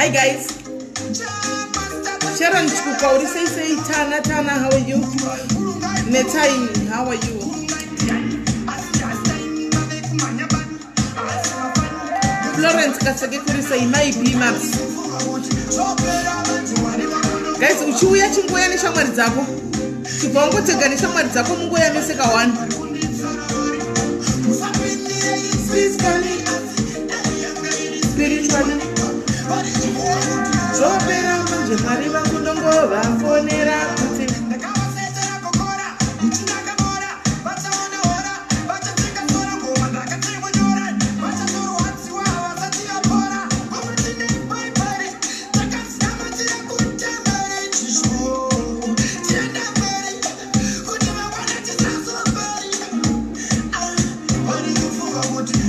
Hi guys. Sharon Chikuka, uri sei sei? Tana Tana, how are you? Netai, how are you? Florence Kaseke kuri sei? Mai B Maps. Guys, uchiuya chingoya neshamwari dzako. Chibva wangotega neshamwari dzako mungoya mese ka one. Spiritually. Zvopera manje Mwari vangu ndongovafonera kuti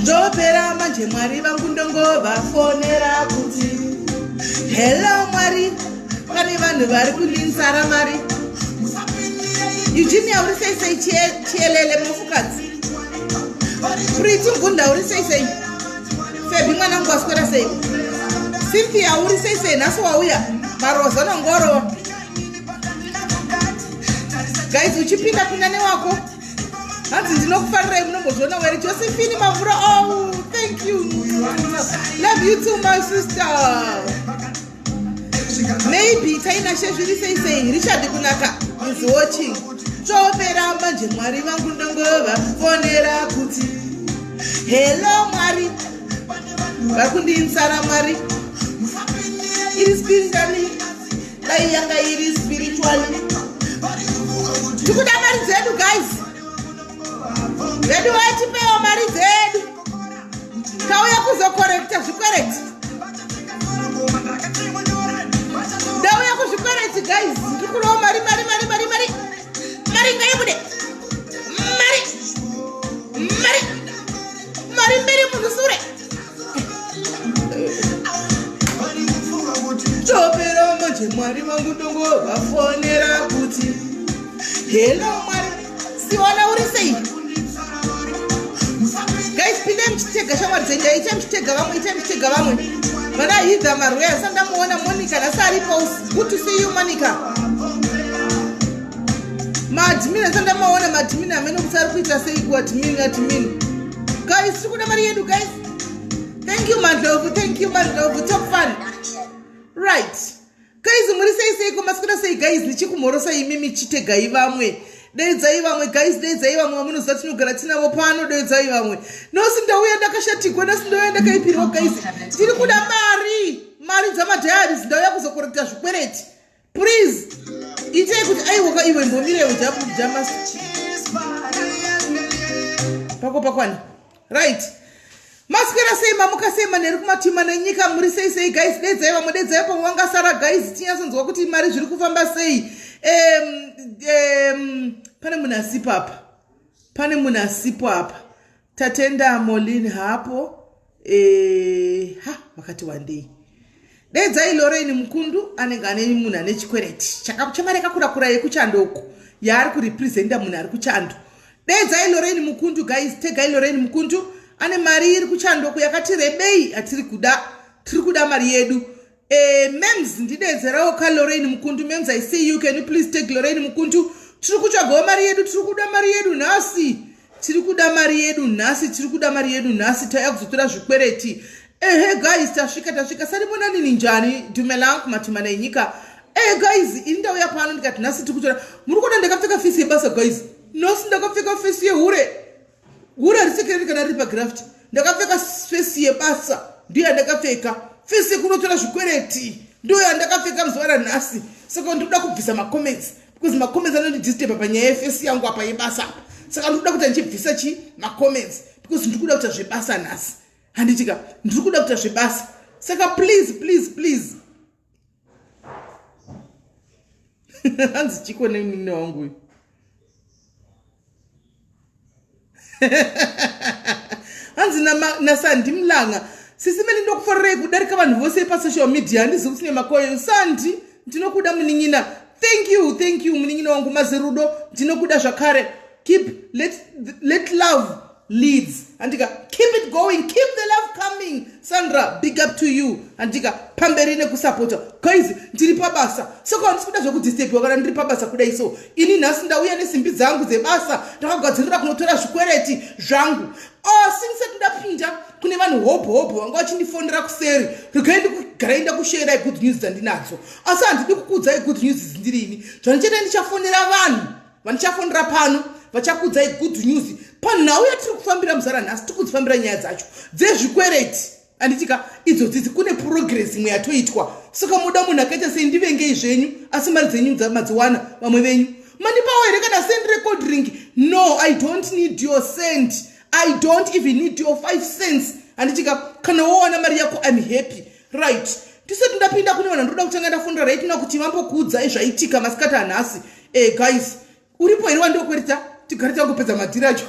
Ndopera manje Mwari vangu ndongovafonera kuti hello Mwari, pane vanhu vari kundinsara mari. Eugenia uri sei sei chielele mufukadzi. Pretty Mvunda uri sei sei. Febi mwanangu waswera sei. Cynthia uri sei sei nhasi wauya. Marozo nongoro. Guys uchipinda pinda newako. Hanzi ndinokufarirai munombozviona were Josephine Mavura. Oh, thank you. Love you too my sister. Maybe Tainashe zviri sei sei Richard Kunaka is watching. Chopera manje Mwari vangu ndongova fonera kuti hello Mwari vari kundiinsara Mwari iri spiritually dai yanga iri spiritually tikuda mari dzedu guys vedu vatipewo mari dzedu tauya kuzokorekta zvikwereti ndauya kuzvikwereti guys ndiri kudawo mari mari mari mari mari mari ngaibude mari mari mari mberi munhu sure Topera manje Mwari vangu ndongovafonera kuti hello Mwari siwana uri sei guys pindai muchitega shamwari dzenyu itai muchitega vamwe itai muchitega vamwe vana hidha marwe asati ndamuona monica nhasi aripo good to see you monica maadmin asati ndamaona maadmin amene kuti ari kuita sei kuadmin admin guys tiri kuda mari yedu guys thank you mandlovu thank you mandlovu top fun right guys muri sei seiko maswera sei guys ndichikumhorosa imimi chitegai vamwe deidzai vamwe guys deidzai vamwe vamunoziva tinogara tinavo pano deidzai vamwe nosi ndauya ndakashatigwa nosi ndauya ndakaipirwa guys tiri kuda mari mari dzamadiaries ndauya kuzokorekta zvikwereti please itei kuti aiwoka iwe mbomirewo jamas pako pakwani right maswera sei mamuka sei manheru kumatima nenyika muri sei sei guys dedzai vamwe dedzai pamwe vangasara guys tinyatsonzwa kuti mari zviri kufamba sei um, um, pane munhu asipo apa pane munhu asipo apa Tatenda Molin hapo e, ha vakati wandei dedzai Lorraine Mukundu anenge ane munhu ane chikwereti chamari yakakura kura yekuchando uku yaari kurepresenta munhu ari kuchando dedzai Lorraine Mukundu guys tegai Lorraine Mukundu ane mari iri kuchando uku yakati rebei atiri kuda tiri kuda mari yedu Eh, mems ndidedzerawo ka Lorraine Mukundu mems I see you can you please take Lorraine Mukundu tiri kutsvagawo mari yedu tiri kuda mari yedu nhasi tiri kuda mari yedu nhasi tiri kuda mari yedu nhasi tauya kuzotora zvikwereti ehe guys tasvika tasvika sanibona nini njani dumelang kumatimana enyika ehe guys ini ndauya pano ndikati nhasi tiri kutora muri kuona ndakapfeka fisi yebasa guys nhasi ndakapfeka fisi yehure Hure harisekereri kana riri pagraft. Ndakapfeka fesi yebasa ndiyo yandakapfeka. Fesi yekunotora zvikwereti ndiyo yandakapfeka muzuva ranhasi. Saka ndinoda kubvisa macomments because macomments anondidisturba panyaya yefesi yangu apa yebasa apa. Saka ndinoda kuti ndichibvisa chi macomments because ndiri kuda kuita zvebasa nhasi. Handitika ndiri kuda kuita zvebasa. Saka please please please hanzi chiko nemunin'ina wangu uyu hanzi nasandi mlanga sisi mene ndokufarirayi kudarika vanhu vose pasocial media handizi kuti nemakoyo sandi ndinokuda munin'ina thank you thank you munin'ina wangu mazirudo ndinokuda zvakare keep let, let love leads andika keep it going keep the love coming. Sandra, big up to you. Handika pamberi nekusapota. Guys, ndiri pabasa. Saka handisi kuda zvekudisturbiwa kana ndiri pabasa kudai so. Ini nhasi ndauya nesimbi dzangu dzebasa, ndakagadzirira kunotora zvikwereti zvangu. Asi ndisati ndapinda kune vanhu hobho hobho vanga vachindifonera kuseri. Regai ndikugarai ndakusherai good news dzandinadzo. Asi handidi kukuudzai good news idzi ndiri ini. Zvandichaita ndichafonera vanhu vandichafonera pano vachakuudzai good news panhau yatiri kufambira muzara nhasi tiri kudzifambira nyaya dzacho dzezvikwereti anditika idzo dzidzi kune progress imwe yatoitwa saka muda munhu akaita sei ndivengei zvenyu asi mari dzenyu madziwana vamwe venyu mandipawo here kana send record ring no i don't need your cent i don't even need your five cents handitika kana wowana mari yako im happy right ndisati ndapinda kune vanhu ndoda kutanga ndafonera right now kuti vambokuudzai zvaitika masikati anhasi eh, guys uripo here wandokwereta tigare tangopedza madhiri acho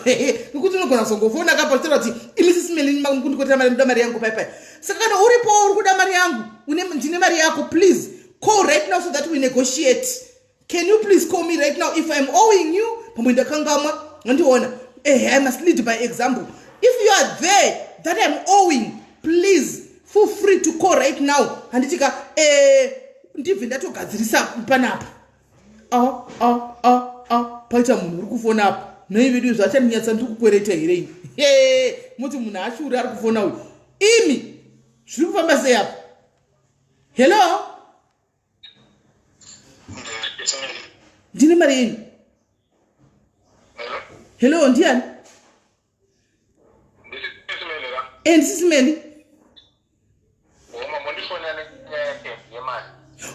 nekuti unogona kuzongofona kapa uchitaura kuti imi sisimelindikwereta mari ndoda mari yangu paipai saka kana uripo uri kuda mari yangu ndine mari yako please call right now so that we negotiate can you please call me right now if i'm owing you pamwe ndakangamwa andiona eh, i must lead by example if you are there that i'm owing please feel free to call right now handitika eh, ndibve ndatogadzirisa panapa a a a a paita munhu uri kufona apa nhai vedu zvachandinyatsa ndiri kukwereta here ini muti munhu ashure ari kufona uyu imi zviri kufamba sei apa hello ndine mari yenyu hello ndiani e ndisisimeli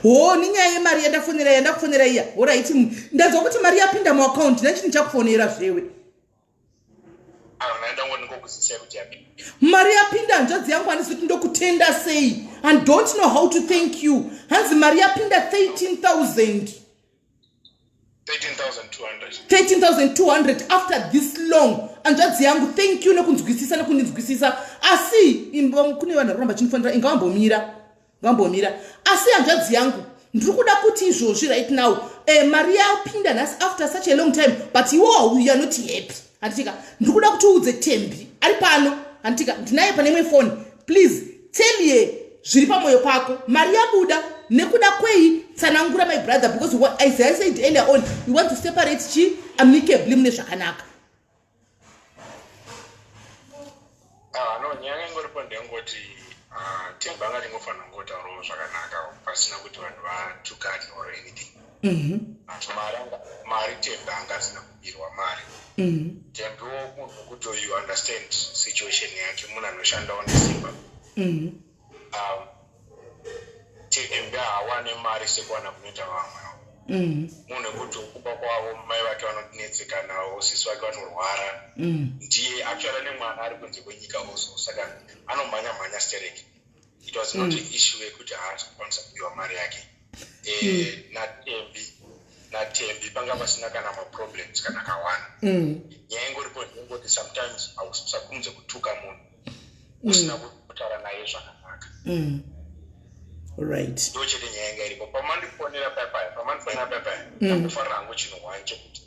ho nenyaya yemari yandafonera yandakufonera iya horaiti ndanzwa kuti mari yapinda muakaunti ndachiti ndichakufonera zvewe mari yapinda hanzvadzi yangu handisi kuti ndokutenda sei and don't know how to thank you hanzi mari yapinda 13000 13200 after this long hanzvadzi yangu thank you nekunzwisisa nekundinzwisisa asi kune vanhu varikuramba chinifanira inga vambomira vambomira asi hanzvadzi yangu ndiri kuda kuti izvozvi right now eh, mari yapinda nhasi after such a long time but iwo you are not happy handitika ndiri kuda kuti uudze tembi ari pano handitika ndinaye pane imwe foni please tell ye zviri pamwoyo pako mari yabuda nekuda kwei tsanangura my brother because what, as i said earlier on you want to separate chi amicably mune zvakanaka Ah, no nyaya ingoripo ndeyongoti ah, temba anga tingofanira kungotaurawo zvakanaka pasina kuti vanhu vatukane or anything mm-hmm. Mari temba anga asina kubirwa mari mm-hmm. Tembiwo munhu wekuti you understand situation yake munhu anoshandawo nesimba mm-hmm. um, Tembi haawane mari sekuwana kunoita vamwe mm. Munhu ekuti kumba kwavo mai vake vanonetseka navo sisi vake vanorwara mm. Ndiye actually ane mwana ari kunze kwenyika also saka anomhanya mhanya stereki it was not mm. issue yekuti haasi kukwanisa kupiwa mari yake e, mm. Natembi natembi panga pasina kana maproblems kana kawana mm. Nyaya ingoripo ndingoti sometimes hausakurumidze kutuka munhu usina mm. kutaura naye zvakanaka mm. Right ndo chete nyaya yanga iripo pamandifonera paya pamandifonera paya mm. Ndakufarira hangu chinhu one chekuti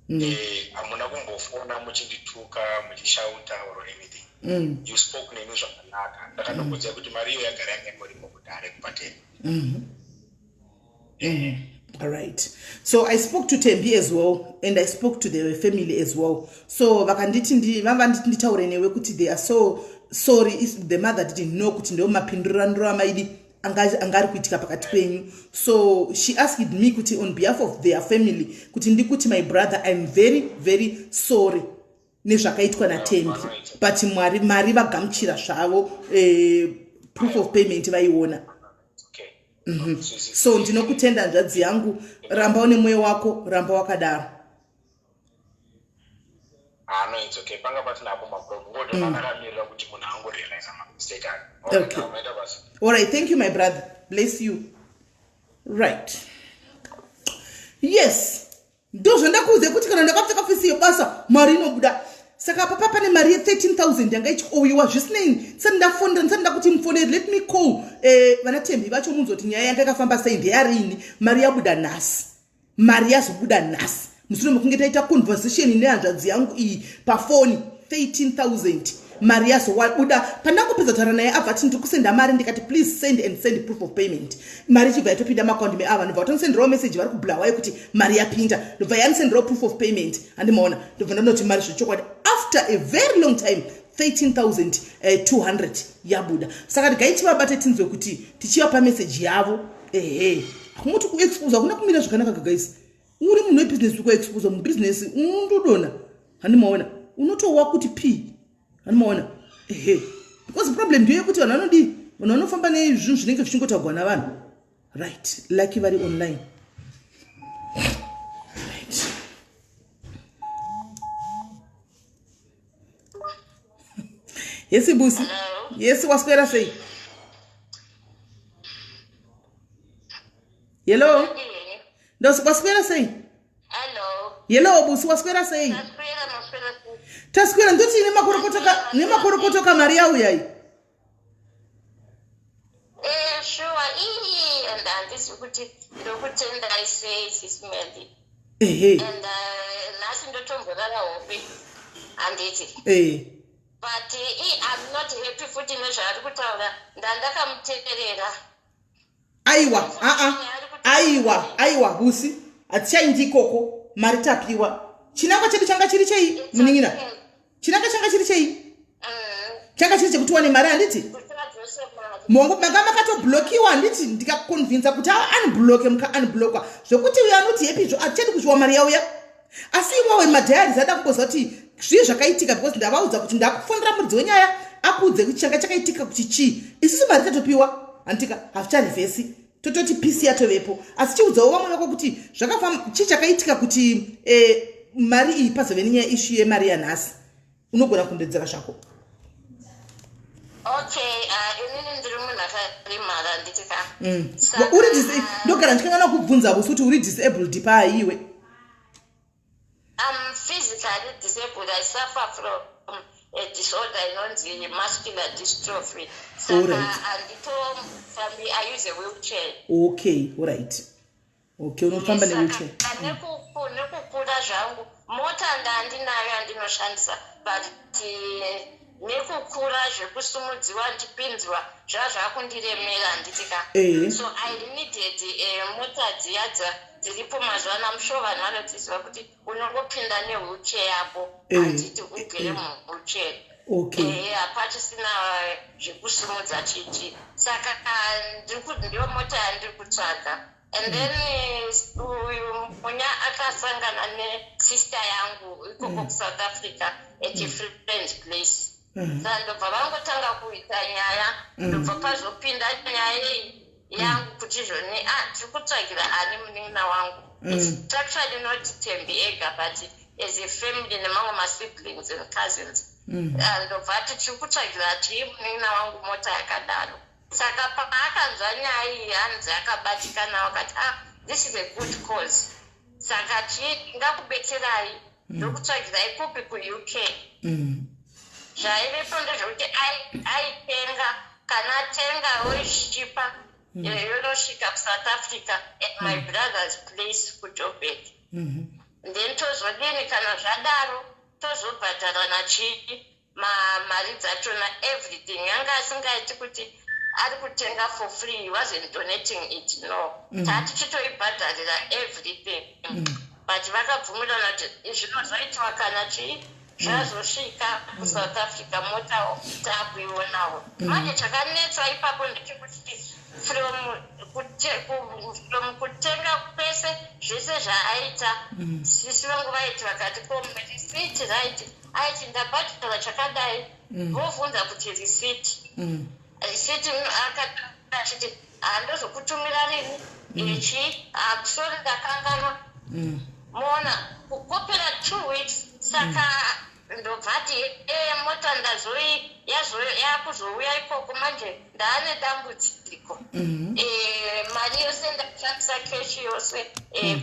mm. Eh, hamuna kumbofona muchindituka muchishauta or anything mm. You spoke neni zvakanaka ndakatokudzai mm. kuti mari iyo yagara yanga ingoripo kudare kupateni mm -hmm. Mm. All right. So I spoke to Tembi as well and I spoke to the family as well. So vakanditi ndi vavanditi nditaure newe kuti they are so sorry if the mother didn't know kuti ndiwo mapinduraniro amaidi anga ari kuitika pakati penyu. So she asked me kuti on behalf of their family kuti ndikuti my brother I'm very very sorry nezvakaitwa naTembi but Mwari mari vagamuchira zvavo eh, proof of payment vaiona. Mm -hmm. So ndinokutenda hanzvadzi yangu, ramba une mwoyo wako, ramba wakadaro. Ah, no, it's okay. Panga pasina hapo maproblem. Ngoto mm. ndakamirira kuti munhu angorealize mistake ake. Okay. All right, thank you my brother. Bless you. Right. Yes. Ndozvandakuudza kuti kana ndakapfeka fesi yebasa mari inobuda. Saka papa pane mari ye13000 yanga ichiowiwa zvisinei ndisati ndafonera ndisati ndakuti mufoneri let me call eh, vana Tembi vacho munzwa kuti nyaya yanga yakafamba sei ndeyarini mari yabuda nhasi mari yazobuda nhasi mushure mekunge taita conversation nehanzvadzi yangu iyi pafoni 13000. Mari yazobuda pandangopedza kutaura naye, abva ati ndiri kusenda mari. Ndikati, "Please send and send proof of payment." Mari ichibva yatopinda maakaundi meava. Ndobva vatondisenderawo message vari kuBulawayo kuti mari yapinda. Ndobva yandisenderawo proof of payment, handimaona? Ndobva ndandoti mari zvechokwadi, after a very long time, 13,200 yabuda. Saka regai tivabate tinzwe kuti tichivapa meseji yavo. Ehe, hakungoti kuexpose hakuna kumira zvakanaka, guys. Uri munhu webhizinesi, ukaexposa mubhizinesi unondodona, handimaona? Unotowa kuti p, handimaona? Ehe, because problem ndiyo yekuti vanhu vanodii? Vanhu vanofamba nezvinhu zvinenge zvichingotaugwa navanhu. Right, lucky vari online. Right. Yes, Busi. Yes, waswera sei? Hello, waswera sei? Hello, Busi, waswera sei? Taswera. Ndoti nemakorokoto kamari yauyai. Sure, iyi and handisi kuti ndokutendai sei, Sis Melly. And nhasi ndotomborara hope, handiti? Eh. But I'm not happy futi nezvaari kutaura. Ndandakamuteerera. Aiwa, aa, aiwa, aiwa, Busi, hatichaindi ikoko. Mari tapiwa. Chinangwa chedu changa chiri chei, munin'ina? Chinangwa changa chiri chei? Changa chiri chekuti wane mari, handiti? Mongo manga makatoblokiwa, handiti? Ndikakonvinza kuti aunblocke, mukaunblocka zvokuti uyo anoti hepizvo hatichadi kuzviwa. Mari yauya, asi iwawe madiaries ada kumboziva kuti zvii zvakaitika, because ndavaudza kuti ndakufonera muridzi wenyaya akuudze kuti changa chakaitika kuti chii. Isusu mari tatopiwa, handitika? Hazvicharivhesi, tototi peace yatovepo. Asi chiudzawo vamwe vako kuti zvakafamba, chii chakaitika kuti mari iyi pazove nenyaya, issue yemari yanhasi. Unogona kundedzera zvako. Okay, inini ndiri munhu akaremara, handiti ka? Uri ndogara ndichikangana kubvunza, Busi, kuti uri disabled paaiwe? I'm physically disabled. I suffer from a disorder inonzi muscular dystrophy, saka handitofambi. I use a wheelchair. Okay, alright, okay, unofamba newheelchair. Nekukura zvangu, mota ndandinayo yandinoshandisa, but nekukura zvekusumudziwa ndichipinzwa zvava zvakundiremera, handiti ka? So I needed mota dziya dziripo mazuva ano. Am sure vanhu vanodziziva kuti unongopinda newheelchair yako, handiti? Ugere muwheelchair. Ehe, hapachisina zvekusumudza chichi. Saka ndiyo mota yandiri kutsvaga. And then uyu Munya akasangana nesister yangu ikoko kuSouth Africa at a friend's place. Saka ndobva vangotanga kuita nyaya. Ndobva pazopinda nyaya iyi yangu kuti zvoni tiri kutsvagira ani munin'ina wangu. It's actually not Tembi ega, but as a family nemamwe masiblings and cousins. Ndobva ati tiri kutsvagira tii munin'ina wangu mota yakadaro. Saka paakanzwa nyaya iyi, hanzi akabatikana, akati, "Ah, this is a good cause." Saka chii ngakubetserai, ndokutsvagirai kupi? KuUK. Zvaivepo ndezvekuti aitenga, kana atenga oishipa, yonosvika kuSouth Africa at my brother's place kuJoburg. Then tozodini kana zvadaro? Tozobhadharana chii mari dzachona? Everything yanga asingaiti kuti ari kutenga for free. He wasn't donating it, no. Tatichitoibhadharira everything, but vakabvumirana kuti zvinozoitwa kana chii zvazosvika kuSouth Africa, mota taakuionawo. Manje chakanetsa ipapo ndechekuti from kutenga kwese, zvese zvaaita, sisi vangu vaiti vakati, "Ko receipt?" Right, aiti, "Ndabhadhara chakadai." Vobvunza kuti receipt? Receipt akati achiti, "Handozokutumira rini ichi, sorry, ndakanganwa." Moona kukopera 2 weeks. Saka ndobva ati mota ndazoi yakuzouya ikoko, manje ndaane dambudziko. Mari yose ndashandisa cash yose.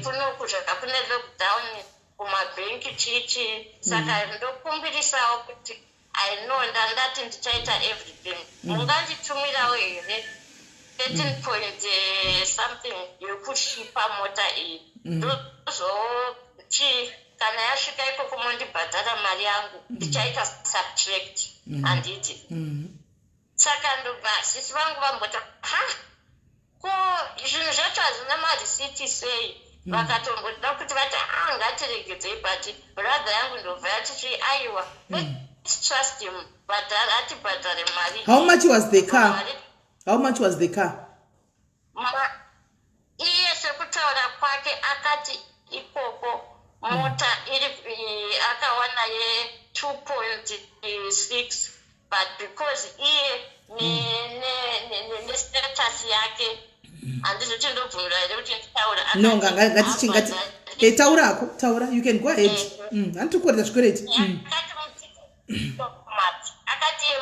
Kunoku zvaka kune lockdown kumabhenki, chii chii. Saka ndokumbirisawo kuti, I know ndandati ndichaita everything, munganditumirawo here 13 point something yekushipa mota iyi? Ndozochi Kana yasvika ikoko, mondibhadhara mari yangu, ndichaita subtract, handiti? Saka ndobva sisi vangu vambota, "Ha, ko zvinhu zvacho hazvina marisiti sei?" Vakatomboda kuti vati, "A, ngatiregedzei," but brother yangu ndobva yatiti, "Aiwa, let's trust him, bhadhara, atibhadhare mari." How much was the car? How much was the car? Iye sekutaura kwake akati ikoko mota iri akawana ye2.6, but because iye nestatus yake, handizoti ndobvumira here kuti nditaura? No, ngati taurako, taura, you can go ahead. Handiti kukoreta zvikwereti. Akati mudiplomat, akati iye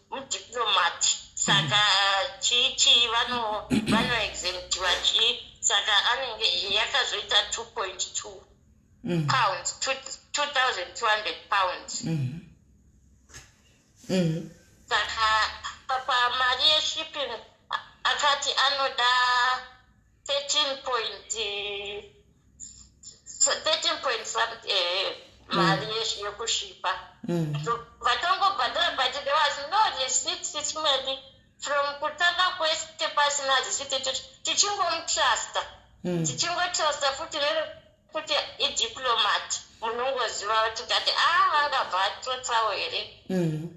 mudiplomat, saka chii chii vanoexemptiwa chii, saka anenge yakazoita 2.2 pounds, £2200. Saka pamari yeshipping akati anoda 13 point 13 point something, mari yekushipa. Vatongobhadhara, but there was no receipt simweni from kutanga kwese, pasina receipt, tichingomutrusta, tichingotrusta futi nekuti idiplomat, munongoziva, tikati, "A, vangabva atotsawo here?"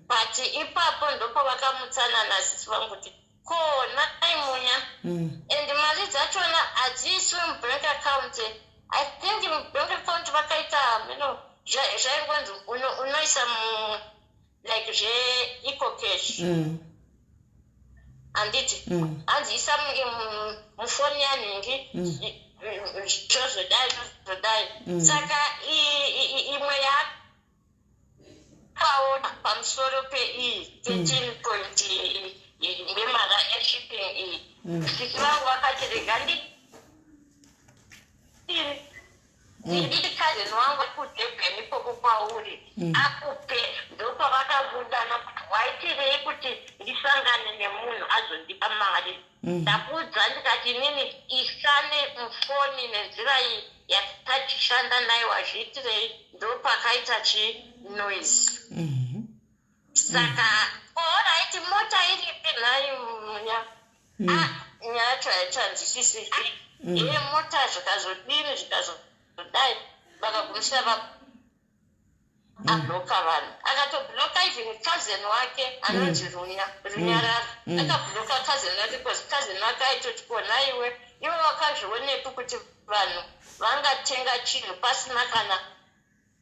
But ipapo ndopavakamutsana nasisi vangu kuti, "Ko nai Munya?" And mari dzachona hadziiswi mubank account. I think mubank account vakaita zvaingonzi unoisa mu like zveEcoCash, handiti? Hanzi isa mufoni yanhingi, zvozodai, zvozodai. Saka imwe yakaona pamusoro peiyi 13 point nemara eshipping iyi, sisi vangu vakati, "Rega nditi cousin wangu kuDurban ikoko kwauri akupe." Ndopavakabudana kuti, "Waitirei kuti ndisangane nemunhu azondipa mari?" Ndakuudza ndikati, "Inini isane mufoni nenzira iyi yatachishanda nayo, wazviitirei?" Ndopakaita chinoise. Saka alright, mota iripi nhai Munya? Ah, nyaya yacho haichanzwisisiki. Iye mota zvikazodini, zvikazodai, vakagumisira abloka vanhu, akatobloka even cousin wake anonzi Runya, Runyarara. Akabloka cousin wake because cousin wake aitoti, "Kona iwe, iwe wakazvionepi kuti vanhu vangatenga chinhu pasina kana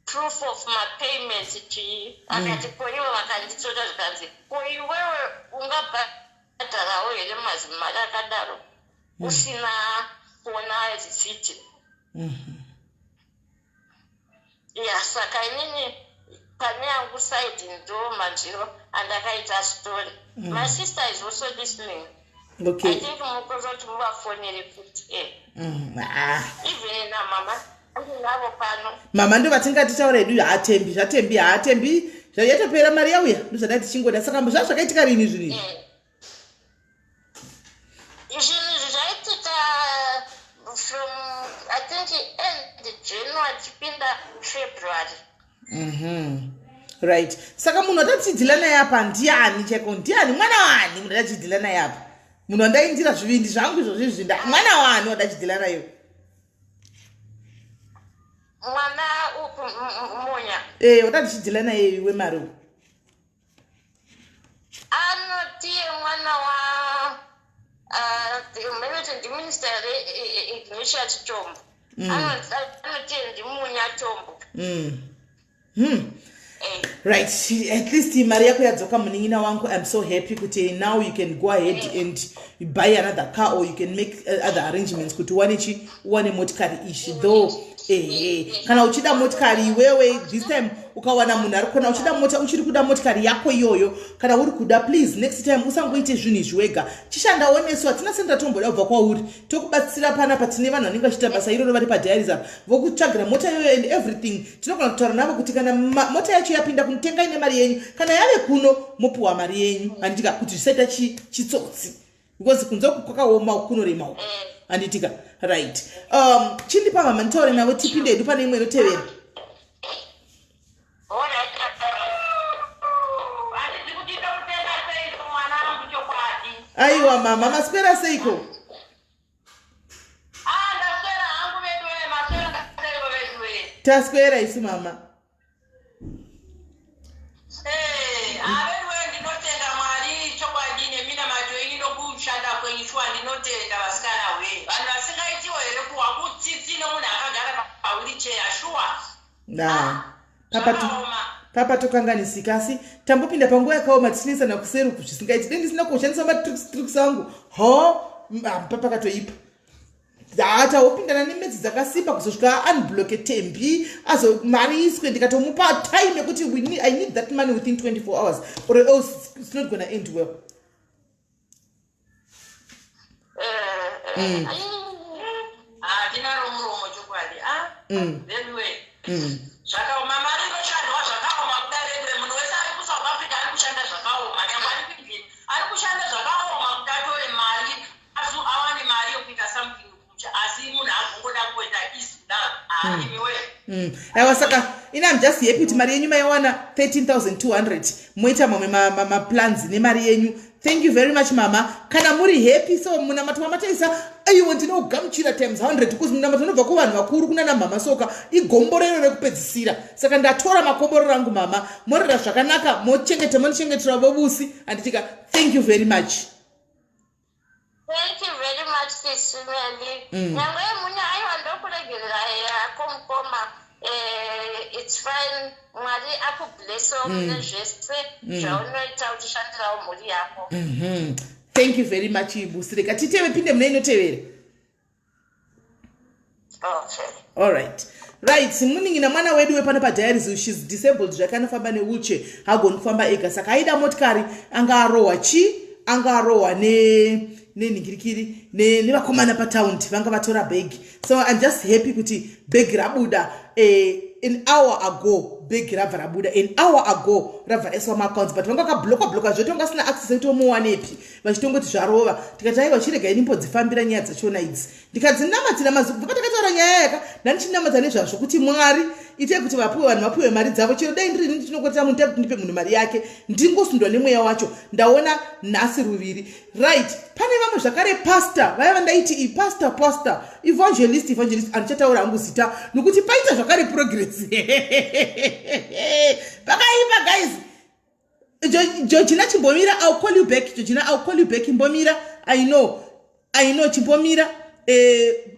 proof of mapayments chii?" Akati, "Ko iwe vakanditora?" Zvikanzi, "Ko iwewe ungabhadharawo here mazimari akadaro usina kuona risiti?" Ya, saka inini pane yangu side ndo manzviro andakaita story. My sister is also listening. I think mukozoti muvafonere futi. Ah. Even namama andinavo pano. Mama ndo vatingati taura hedu. Hatembi, zvatembi, haatembi, yatopera mari yauya, ndozvadai tichingoda. Saka zva zvakaitika rini zvinhu izvi? Zvinhu izvi zvaitika from, I think, end January tipinda February. Right, saka munhu watatichidhila naye apa ndiani chaiko? Ndiani? Mwana wani munhu watatichidhila naye apa? Munhu wandaindira zvivindi zvangu izvozvo izvi, mwana wani wandachidhila naye? Mwana uku, Munya? E, watatichidhila naye iwe mari uyu. Anotiye mwana wa maybe ndiminister Ignatius Chombo. Anotiye ndiMunya Chombo. Right, at least mari yako yadzoka, munin'ina wangu. I'm so happy kuti now you can go ahead and buy another car or you can make other arrangements kuti uwane chi, uwane motikari ishi. Though ehe, kana uchida motikari iwewe this time ukawana munhu ari kona uchida mota, uchiri kuda motikari yako iyoyo, kana uri kuda, please, next time usangoite zvinhu izvi wega, chishandawo nesu. Hatina senda tomboda kubva kwauri, tokubatsira panapa. Tine vanhu vanenge vachiita basa iroro vari padiaries apa, vokutsvagira mota iyoyo and everything. Tinogona kutaura navo kuti kana mota yacho yapinda, kunotenga ine mari yenyu, kana yave kuno mopiwa mari yenyu, handitika? Kuti zvisaita chitsotsi, because kunze uku kwakaoma, kunorema uku, handitika? Right, chindipa mama nditaure navo, tipinde hedu pane imwe inotevera. Aiwa mama, maswera seiko? Ah, ndaswera hangu veduwe, maswera seiko veduwe? Taswera isu mama. Eh, ah veduwe ndinotenda Mwari chokwadi neminamato yenyu nokushanda kwenyu shuwa ndinotenda vasikana we. Vanhu vasingaitiwo here kuwa kutsitsi nomunhu akagara pawheelchair shuwa. Na. Papa tu papa tokanganisika asi tambopinda panguva yakaoma tichinesana kuseri uku zvisingaiti dei ndisina kushandisa matricks tricks angu ho papakatoipa hata wopindana nemedzi dzakasimba kuzosvika unblocke tembi azo mari iswe ndikatomupa time yekuti i need that money within 24 hours or else it's not gonna end well. Handina romuromo chokwadi. Ah, anyway. Zvakaoma, mari inoshandwa zvakaoma kudai veduwe. Munhu wese ari kuSouth Africa ari kushanda zvakaoma. Nyangwe ari kuIngland ari kushanda zvakaoma kuti atore mari asi awane mari yokuita something kumusha asi munhu agongoda kungoita easy kudaro. Ah, imiwe. Aiwa saka ini am just happy kuti mari yenyu maiwana 13200 moita mamwe maplans nemari yenyu. Thank you very much mama. Kana muri happy so munamato wamataisa aiwa ndinogamuchira times 100 because munamato unobva kuvanhu vakuru kunana mama soka igomborero rekupedzisira. Saka ndatora makomborero angu mama. Morera zvakanaka mochengeta monichengetera vobusi handitika. Thank you very much. Thank you very much Sis Meli. Nyangwe munya aiwa ndokuregerera yako mukoma. It's fine. Mwari akublessewo mune zvese zvaunoita uchishandirawo mhuri yako. Thank you very much Ibusi. Rega titeve pinde mune inotevera. Okay. All right. Right, munin'ina mwana wedu wepano padiaries, she's disabled zvake anofamba newheelchair, hagoni kufamba ega saka aida motikari anga arohwa chi anga arohwa ne nenhingirikiri nevakomana pataundi vanga vatora bhegi. So I'm just happy kuti bhegi rabuda an hour ago, bhegi rabva rabuda an hour ago rabva raiswa maaccounts but vanga vakabloka bloka zvoti vanga vasina access yekuti vomuwanepi vachitongoti zvarova. Tikati aiwa chiregai nimbodzifambira nyaya dzachona idzi. Ndikadzinamatira mazuva kubva patakataura nyaya yaka ndandichinamata nezvazvo kuti Mwari itei kuti vapiwe vanhu vapiwe mari dzavo chero dai ndiri ini ndinokotera munhu kuti ndipe munhu mari yake ndingosundwa nemweya wacho ndaona nhasi ruviri. Right, pane vamwe zvakare pastor vaya vandaiti i pastor pastor evangelist evangelist andichataura hangu zita nokuti paita zvakare progress. Pakaipa guys. Georgina chimbomira, I'll call you back. Georgina, I'll call you back. Chimbomira, I know. I know chimbomira.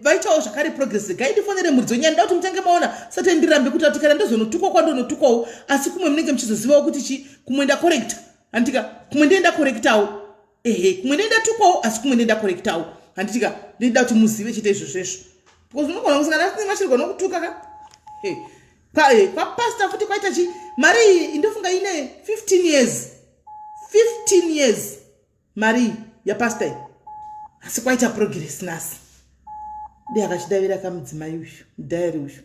Vaitawo zvakare progress. Regai ndifonere muridzo nyaya ndoda kuti mutange maona sati ndirambe kuti ati kana ndozonotukwa kwandonotukwawo asi kumwe munenge muchizozivawo kuti chi kumwe ndacorrecta. Handitika kumwe ndiye ndacorrectawo. Ehe, kumwe ndiye ndatukwawo asi kumwe ndiye ndacorrectawo. Handitika ndinoda kuti muzive chete izvozvo izvo. Because unogona kusangana nemashirwa nokutuka ka. Hey. Kwapastor futi kwaita chi mari iyi indofunga ine 15 years. 15 years mari yapastor iyi. Asi kwaita progress nhasi. Dei akachidavira kamudzimai uyu, mudhayari uyu.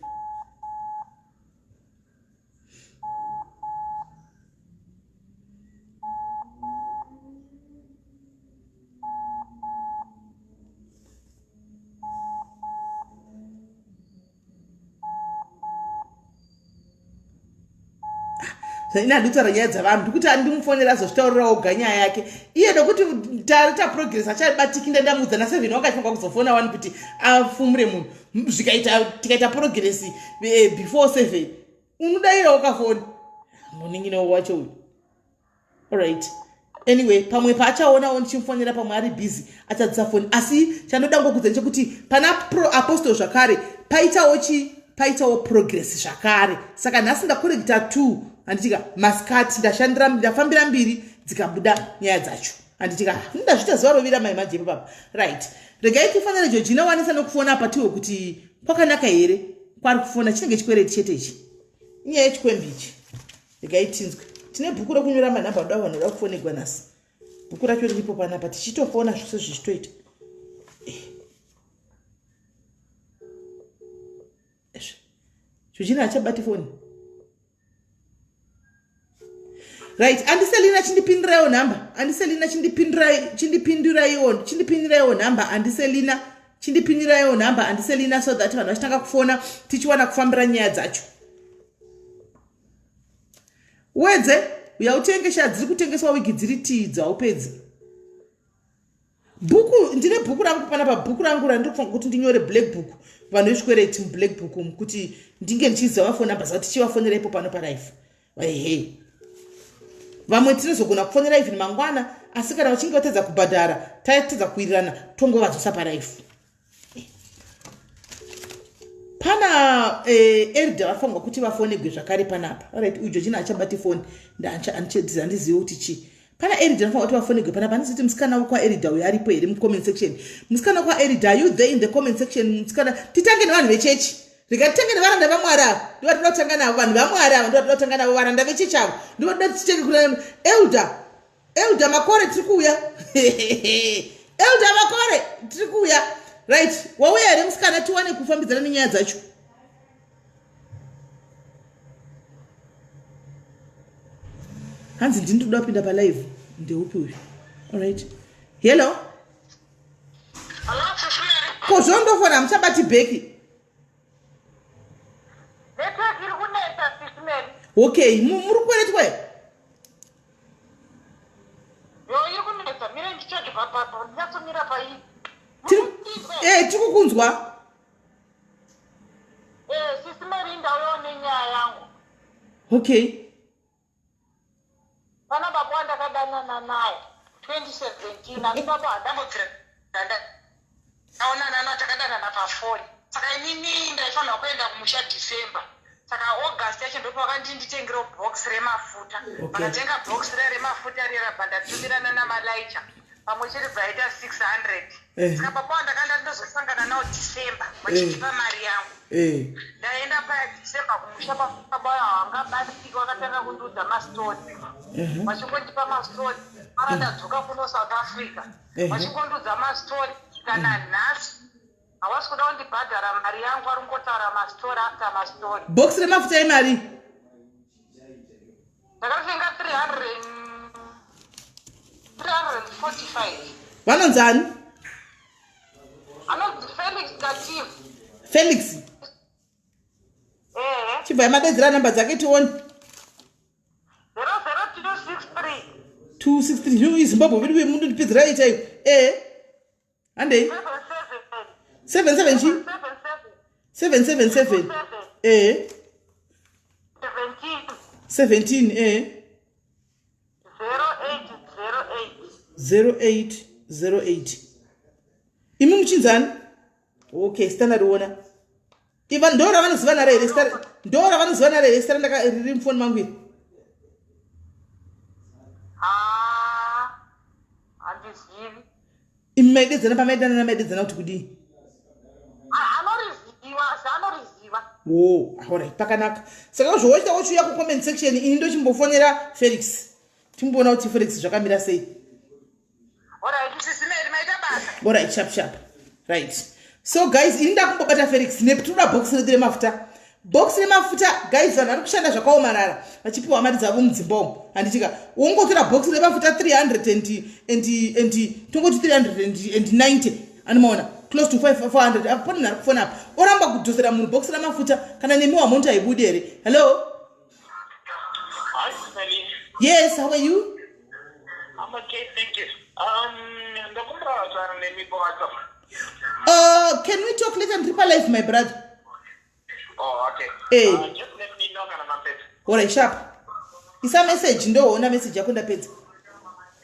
Ini handitaura nyaya dzavanhu ndikuti andimufonera azozvitaurira oga nyaya yake iye nokuti tarita progress achabatiki ndandamudza na7 wakachifunga kuzofona wani kuti afumure munhu zvikaita tikaita progress before 7 unodaira wakafona munin'ina wacho uyu. Alright, anyway pamwe paachaonawo ndichimufonera pamwe ari busy achadzisa foni asi chandoda ngokudza ndechekuti pana pro apostle zvakare paitawo chi paitawo progress zvakare. Saka nhasi ndakorekta 2 handitika masikati ndashandira ndafambira mbiri dzikabuda nyaya dzacho handitika ndazviita zuva rovira mai manje ipapa. Right, regai tifonere Georgina wanisa nokufona apa tiwe kuti kwakanaka here kwari kufona chinenge chikwereti chete ichi inyaya yechikwembi ichi. Regai tinzwe. Tine bhuku rokunyora manhamba anoda vanhu vanoda kufonegwa nhasi. Bhuku racho riripo panapa tichitofona zvose zvichitoita. Georgina achabati foni. Right, Andiselina chindipinduraiwo nhamba. Andiselina chindipindurai chindipinduraiwo chindipinduraiwo nhamba Andiselina chindipinduraiwo nhamba Andiselina so that vanhu vachitanga kufona tichiwana kufambira nyaya dzacho. Wedze uya utenge sha dziri kutengeswa wigi dziri tii dzaupedzi. Bhuku, ndine bhuku rangu panapa, bhuku rangu randiri kufunga kuti ndinyore black book, vanhu vezvikwereti mublack book umu, kuti ndinge ndichiziva mafoni number zavo, tichivafonera ipo pano palife. Ehe, vamwe tinozogona kufonera even mangwana, asi kana vachinge vatadza kubhadhara, tatadza kuwirirana, tongovadzosa palife. Pana elder vafanirwa kuti vafonegwe zvakare panapa. Alright, uyu Georgina achabati foni, handizivi kuti chii. Pana elder vanofanirwa kuti vafonegwe panapa. Handizivi kuti musikana wekwaelder uyo aripo here mucomment section. Musikana wekwaelder, are you there in the comment section? Musikana, titange nevanhu vechechi. Rega titange nevaranda vamwari ava, ndivo tinoda kutanga navo. Vanhu vamwari ava ndivo tinoda kutanga navo, varanda vechechi avo ndivo tinoda tichitenge kuna elder. Elder Makore, tiri kuuya. Elder Makore, tiri kuuya. Right, wauya here musikana, tiwane kufambidzana nenyaya dzacho? Hanzi ndini toda kupinda palive. Ndeupi uyu? Alright, hello. Ko zvondofona hamuchabati bheki? Network iri kunetsa, Sis Mary. Okay, muri kukweretwa here? Yo, iri kunetsa. Mire ndichaje pa ndinyatsomira pai. Tiri kukunzwa. Sis Mary, ndauyawo nenyaya yangu. Okay. Pana baba wandakadanana naye 2017, asi baba handambobvira ndaonana na, takadanana pafoni. Saka inini ndaifanirwa kuenda kumusha December, saka August yacho ndopavakandii nditengero box remafuta. Vakatenga box riya remafuta riya, rabva ndatumirana namalaicha pamwe chete, bvaita 600. Saka baba wandakanda ndozosangana nawo December vachindipa mari yangu. Ndaenda paya December kumusha, baba havangabatsiki, vakatanga kundiudza mastori, vachingondipa mastori. Mara ndadzoka kuno South Africa, vachingondiudza mastori. Kana nhasi havasi kuda kundibhadhara mari yangu, vari kungotaura mastori after mastori. Box remafuta emari? Ndakatenga 300, 345. Vanonzani? Anonzi Felix Kativ. Felix? Ehe. Chibvai madedzera namba dzake tione. 00263. 263. Zvino iZimbabwe vedu vemundondipedzera ichaivo. Ehe, handei. 77. 77 chi? 77. 777, ehe. 17. 17, ehe. 0808. 0808. Imi muchinzani? Okay, zita ndariona. Iva ndo ravanoziva naro here zita? Ndo ravanoziva naro here zita randaka riri mufoni mangu iri? Ah, handizivi. Imi maidedzana, pamaidanana maidedzana kuti kudii? Anoriziva, asi anoriziva. Wo, alright, pakanaka. Saka zvowaita, wochiuya kucomment section, ini ndochimbofonera Felix, timboona kuti Felix zvakamira sei. Alright, Sis Mary, maita basa. Alright, sharp sharp. Right, so guys, ini ndakumbobata Felix nekutoda box redu remafuta. Box remafuta, guys, vanhu vari kushanda zvakaomarara vachipiwa mari dzavo mudzimba umu, handitika? Wongotora box remafuta 300 and tongoti 390, anomaona close to 400 apo. Pane munhu ari kufona apa, oramba kudzosera munhu box ramafuta. Kana nemi wamonto haibudi here? Hello? Hi, Sally. Yes, how are you? I'm okay, thank you. Ndakumbira kutaura nemi paWhatsApp. Can we talk later? Ndiri palive, my brother. Oh, okay. Eh. Just let me know kana mapedza. Alright, sharp. Isa message, ndoona message yako ndapedza.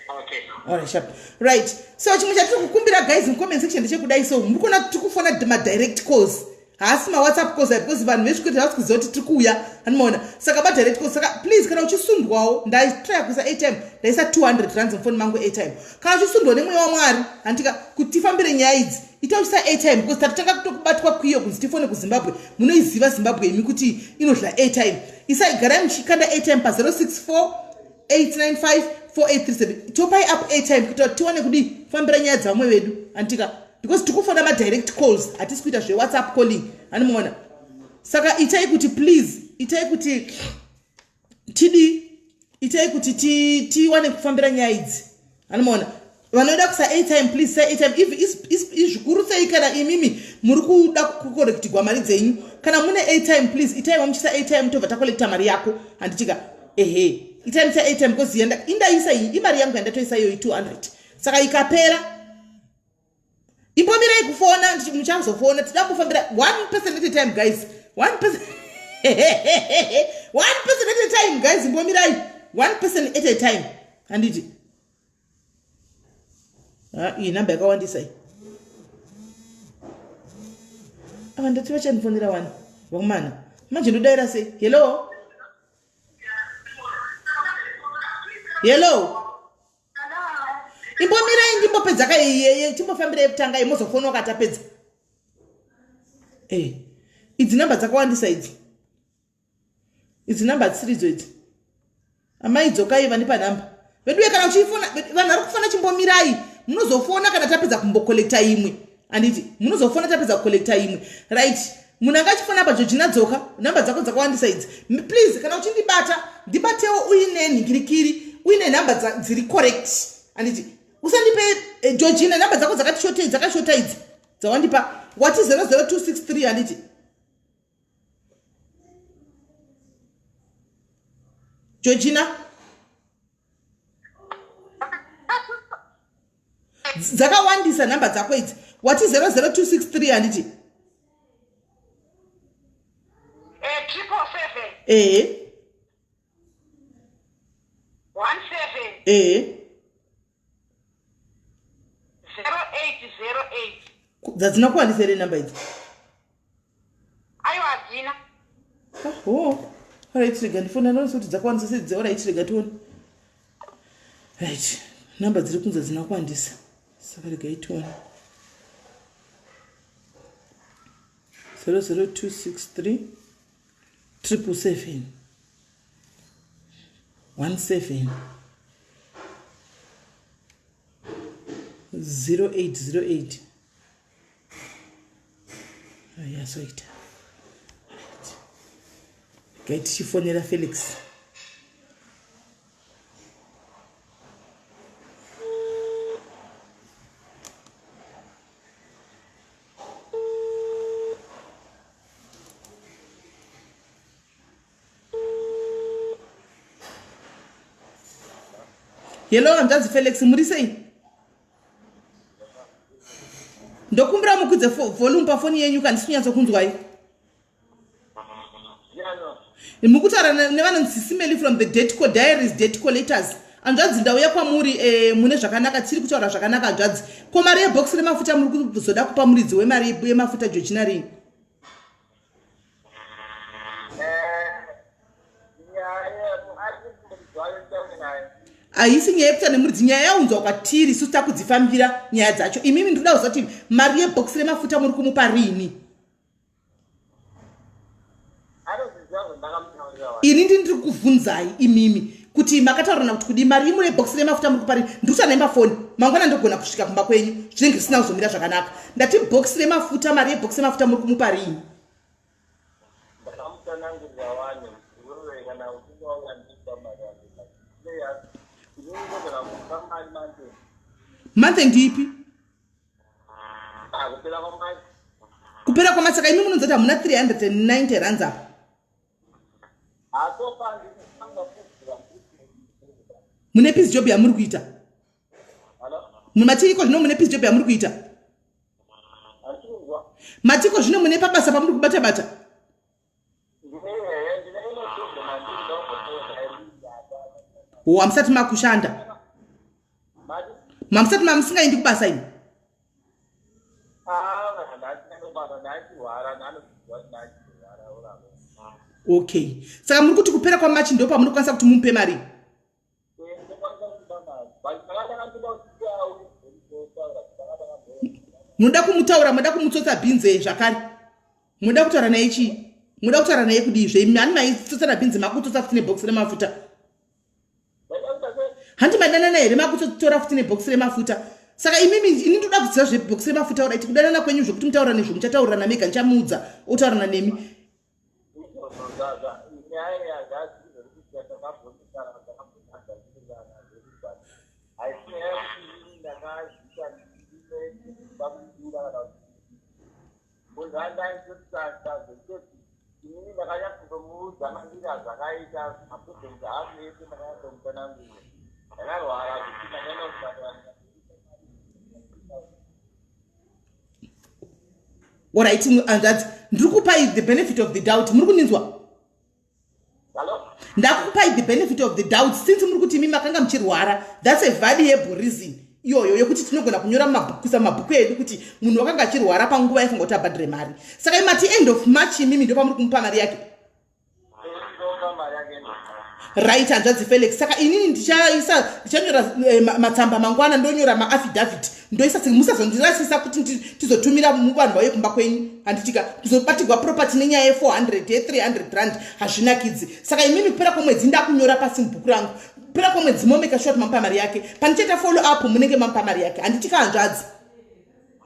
Okay. Alright, sharp. Right, so chimwe chatiri kukumbira, guys, mucomment section ndechekudai. So muri kuona tiri kufona madirect calls, haasi mawhatsapp calls, because vanhu vezvikwete havasi kuziva kuti tiri kuuya, anomaona. Saka madirect calls. Saka please, kana uchisundwawo, ndaitry kuisa airtime, ndaisa 200 rands mufoni mangu airtime. Kana uchisundwa nemweya wamwari, handika, kuti tifambire nyaya idzi, ita uchisa airtime, because tatotanga kutokubatwa kwiyo kunzi tifone kuZimbabwe. Munoiziva Zimbabwe imi kuti inodla airtime. Isai, garai muchikanda airtime pa064 895 4837. Topai up airtime kuitira kuti tiwane kudii, fambira nyaya dzavamwe vedu, handitika? Because tiri kufona madirect calls, hatisi kuita zvewhatsapp calling, hanimuona. Saka itai kuti, please, itai kuti tidii, itai kuti tiwane kufambira nyaya idzi, hanimuona. Vanoda kusa airtime, please sa airtime. If zvikuru sei kana imimi muri kuda kucollectigwa mari dzenyu, kana mune airtime, please itaiwa muchisa airtime, tobva tacollecta mari yako, handitika? Ehe, itai muchisa airtime, because indaisa iyi imari yangu yandatoisa iyoyi 200. Saka ikapera Imbomirai kufona, muchazofona. Tida kufambira one person at a time guys. One person one person at a time guys. Imbomirai one person at a time. Handiti ha iyi namba yakawandisa iyi. Ava ndati vachandifonera wani vakomana. Manje ndodaira sei? Hello, hello. Imbomirai ndimbopedza ka iyeye, timbofambirai kutanga imozofona wakatapedza. Eh, idzi namba dzakawandisa idzi. Idzi namba dzisiridzo idzi. Amai dzokai vandipa namba. Veduwe kana uchifona vanhu vari kufona chimbomirai. Munozofona kana tapedza kumbokolekta imwe. Anditi munozofona tapedza kukolekta imwe. Right. Munhu anga achifona apa Georgina dzoka. Namba dzako dzakawandisa idzi. Please kana uchindibata ndibatewo uine nhingirikiri, uine namba dziri correct. Anditi usandipe Georgina namba dzako dzakati shotei, dzakashota idzi dzawandipa. Wati 00263 handiti? Georgina dzakawandisa namba dzako idzi. Wati 00263 handiti? 777. Ehe. 17. Ehe. 0808. Dzadzina kuwandisa here namba idzi? Aiwa, hadzina. Aho. Alright, rega ndifona ndonise kuti dzakawandisa sei dzi. Alright, rega tione. Right. Namba dziri kunzi hadzina kuwandisa. Saka regai tione. 00263 777 17 0808. Yazoita. Right. Regai tichifonera Felix. Hello, hanzvadzi Felix, muri sei? Ndokumbira mukwidze volume pafoni yenyu kana ndisi kunyatsokunzwai. Mukutaura nevanonzi Sisimeli from the Detco Diaries, Detco Letters. Hanzvadzi, ndauya kwamuri mune zvakanaka, tiri kutaura zvakanaka hanzvadzi. Ko mari yebox remafuta muri kuzoda kupa muridzi wemari yemafuta Georgina rini? Haisi nyaya yekuita nemuridzi, nyaya yaunzwa kwatiri isu takudzifambira nyaya dzacho. Imimi ndinoda kuziva kuti mari yebhokisi remafuta muri kumupa rini? Ini ndi ndiri kuvhunzai imimi kuti makataurirana kuti kudii mari imwe yebhokisi remafuta muri kupa rini? Ndiri kuta nemba foni mangwana ndogona kusvika kumba kwenyu zvinenge zvisina kuzomira zvakanaka. Ndati bhokisi remafuta, mari yebhokisi remafuta muri kumupa rini? Ndakamutsanangurira wani iwewe kana uchinge wauya ndipa mari yako. Inini ndogona kupa mari manje. Month ndipi? Ah, kupera kwamai. Kupera kwamasaka imi munonzi kuti hamuna 390 rands apa. Mune peace job yamuri kuita? Matiiko zvino mune peace job yamuri kuita? Matiko zvino mune pabasa pamuri kubata bata? Oh, hamusati makushanda? Mamusati mamusingaendi kubasa imi? Okay, saka muri kuti kupera kwamachi ndo pamunokwanisa kuti mumupe mari? Munoda kumutaura, munoda kumutsotsa bhinze zvakare, munoda kutaura naye chii? Munoda kutaura naye kudii zve? Imi hani maitsotsana bhinzi, makutsotsa futi nebhokisi remafuta. Handi madanana here, makutotora futi nebhokisi remafuta? Saka imimi, ini ndoda kuziva zvebhokisi remafuta. Oraiti, kudanana kwenyu zvekuti mutaurane zvo muchataurirana mega, ndichamuudza otaurirana nemi. Inini ndakanyatsomuudza mandira zvakaita maproblems angu ese, ndakanyatsomutanangura ndakarwara zvekuti ndakaenda kuchipatara. Orit hanzvadzi, ndiri kupai the benefit of the doubt. Muri kundinzwa? Ndakupai the benefit of the doubt since muri kuti imi makanga muchirwara. That's a valuable reason iyoyo yekuti tinogona kunyora kuisa mumabhuku edu kuti munhu wakanga achirwara panguva yaifanira kuti abhadhire mari. Saka imati end of March, imimi ndo pamuri kumupa mari yake, right, hanzvadzi Felix? Saka inini ndichaisa, ndichanyora matsamba mangwana, ndonyora maaffidavit, ndoisa. Musazondirasisa kuti tizotumira vanhu vauye kumba kwenyu, handitika? Kuzobatirwa property nenyaya ye400, ye300 rand, hazvinakidzi. Saka imimi kupera kwemwedzi, ndakunyora pasi mubhuku rangu, kupera kwemwedzi momeka sure kuti mamupa mari yake. Panichaita follow up munenge mamupa mari yake, handitika, hanzvadzi?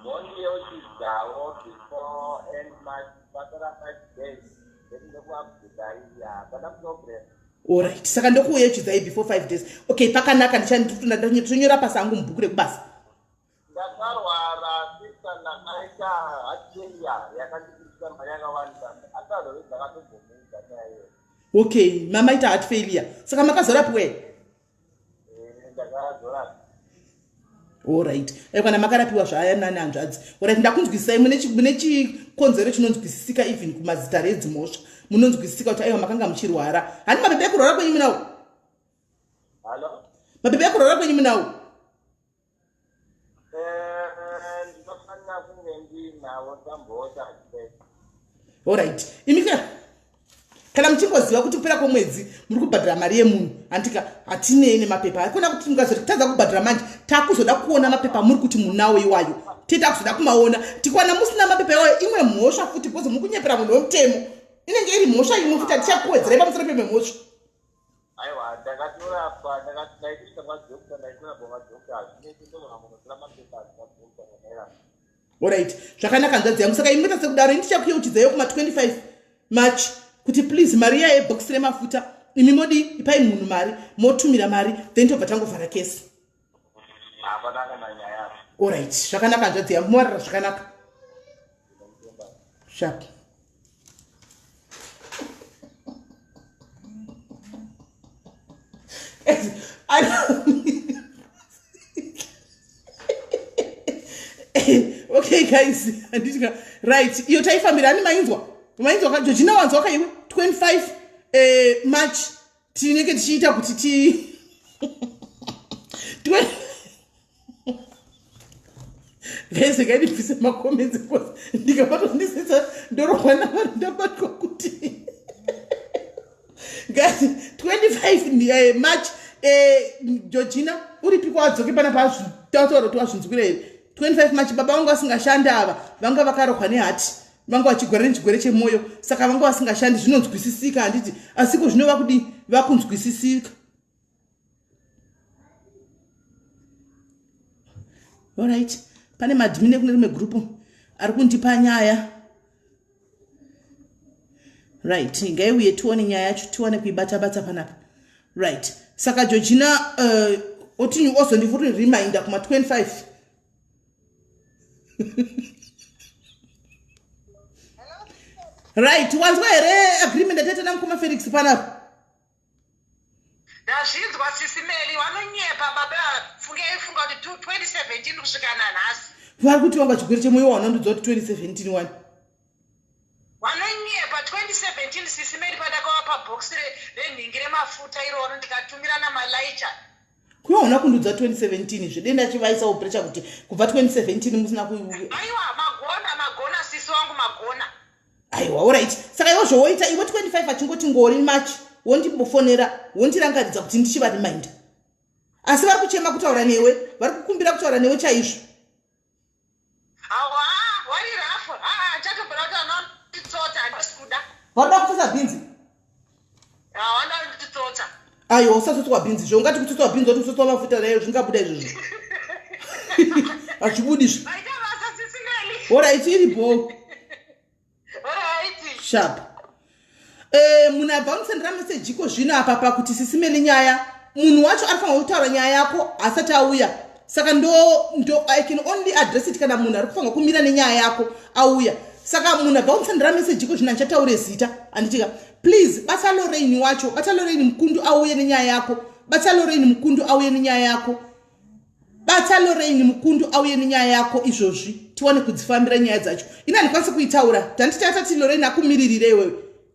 Mondiyeuchidzawo before end March, pasara 5 days, then ndokuupdatai. Hapana problem. Alright, saka ndokuyeuchidzai before 5 days. Okay, pakanaka. Nditonyora pasi angu mubhuku rekubasa. Ndakarwara sister, ndakaita heart failure yakandibudisa mari yakawanda. Andazove ndakatombomudza nyaya iyoyo. Okay, mamaita heart failure, saka makazorapiwe? Ndakazorapa. Alright, kana makarapiwa zvayanani, hanzvadzi. Alright, ndakunzwisisai. Mune chikonzero chinonzwisisika, even kumazita redzimhosva munonzwisisika kuti aiwa, makanga muchirwara. Hani mapepa ekurwara kwenyu munawo? Hallo? Mapepa ekurwara kwenyu munawo? Ndinofanira kunge ndinawo tambota. Alright, imika kana muchingoziva kuti kupera kwemwedzi muri kubhadhara mari yemunhu, handika? Hatinei nemapepa. Hakuna kuti mukazotadza kubhadhara manje takuzoda kuona mapepa muri kuti munawo iwayo, tee takuzoda kumaona. Tikawana musina mapepa iwayo, imwe mhosva futi, because muri kunyepera munhu wemutemo. Inenge iri mhosva imwe futi, hatichakuwedzerai pamusoro pemhosva. Aiwa, ndakatorapwa, ndaitoita madoctor, ndaitorapwa madoctor. Hazvineti, ndogona kunotora mapepa madoctor ndakairapa. Alright, zvakanaka, hanzvadzi yangu. Saka imoita sekudaro, indichakuyeuchidzaiyo kuma25 March kuti please, mari iya yebhokisi remafuta, imi modi ipai munhu mari, motumira mari, then tobva tangovhara kesi. Hapana kana nyaya. Alright, zvakanaka, hanzvadzi yangu. Muwarara zvakanaka. Sharp. Okay guys, handitya. Right, iyo taifambira. Ani mainzwa? Mainzwa ka Georgina? Wanzwa ka iwe? 25 March tinenge tichiita kuti ti guys, ngaindibvise macomments because ndikabatwa ndisisa ndorohwa navanhu. Ndabatwa kuti guys, 25 March. Georgina uripi? Kwadzoke pana pazvitaura kuti wazvinzwira here? 25 March, baba vangu vasingashandi ava, vanga vakarohwa neheart, vanga vachigwara nechigwere chemwoyo, saka vanga vasingashandi. Zvinonzwisisika, handiti? Asiko zvino vakudi vakunzwisisika. Alright, pane maadmin ekune rimwe gurupu ari kundipa nyaya. Right, ngaiuye tione nyaya yacho, tiwane kuibata bata panapa. Right, saka Georgina otini ozondivuri reminder kuma 25. Right, wanzwa here agreement yataita namukoma Felix panapa? Ndazvinzwa, sisi Meli. Vanonyepa baba. Funge funga kuti 2017 kusvika nanhasi. Vari kuti vanga chigwere chemwoyo, wanondudza kuti 2017 wani. Vanonyepa. 2017, sisi Meli, pandakavapa bhokisi renhingi remafuta iroro, ndikatumira namalaicha. Kuiona kundudza 2017 zvedenda chivaisawo pressure kuti kubva 2017 musina ku Aiwa, magona, magona, sisi wangu, magona. Aiwa, alright. Saka iwo zvowoita iwe, 25 achingoti ngori March, wondimbofonera, wondirangaridza kuti ndichivareminder. Asi vari kuchema kutaura newe, vari kukumbira kutaura newe chaizvo. Awa wari rafu, aa, chatombora kuti anonditsotsa, handisi kuda. Varoda kutsotsa bhinzi. Hawana kunditsotsa. Aiwa, usatsotswa bhinzi zve. Ungati kutsotswa bhinzi wati kutsotswa mafuta nayo, zvingabuda izvozvo? Hazvibudi zve. Maita basa, sisi Meli. Alright, iripo. Alright. Sharp. Munhu abva unosendera meseji iko zvino apa pakuti sisi Meli, nyaya, munhu wacho arifanira kutaura nyaya yako asati auya. Saka ndo I can only address it kana munhu ari kufanira kumira nenyaya yako auya. Saka munhu abva unosendera meseji iko zvino, handichataure zita, handitika? Please bata Lorraine wacho, bata Lorraine Mukundu auye nenyaya yako. Bata Lorraine Mukundu auye nenyaya yako. Bata Lorraine Mukundu auye nenyaya yako izvozvi. Tiwane kudzifambira nyaya dzacho. Ini handikwanisi kuitaura. Tanditi atati Lorraine akumiririre iwewe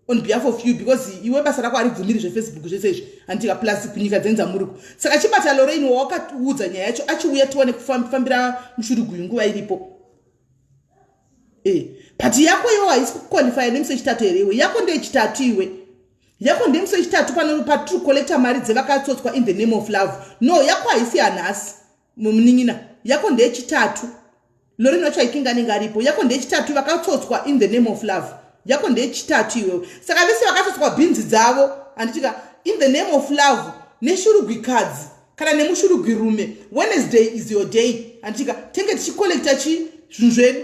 on behalf of you, because iwe basa rako haribvumiri zveFacebook zvese izvi, handitika? Plus kunyika dzenzamuriko. Saka chibata Lorraine wawakaudza nyaya yacho achiuya, tiwane kufambira mushuruguyu nguva iripo. But yako iwe haisi kuqualifya nemusi wechitatu here iwe? Yako ndeyechitatu iwe, yako ndemusi wechitatu pano patiri kucollecta mari dzevakatsotswa in the name of love. No, yako haisi yanhasi, munin'ina, yako ndeyechitatu. Lorraine wacho aikinga anenge aripo. Yako ndeyechitatu, vakatsotswa in the name of love, yako ndeyechitatu iwewe. Saka vese vakatsotswa bhinzi dzavo, handitika, in the name of love neshurugwikadzi kana nemushurugwirume, Wednesday is your day, handitika? Tenge tichicollecta chi zvinhu zvedu,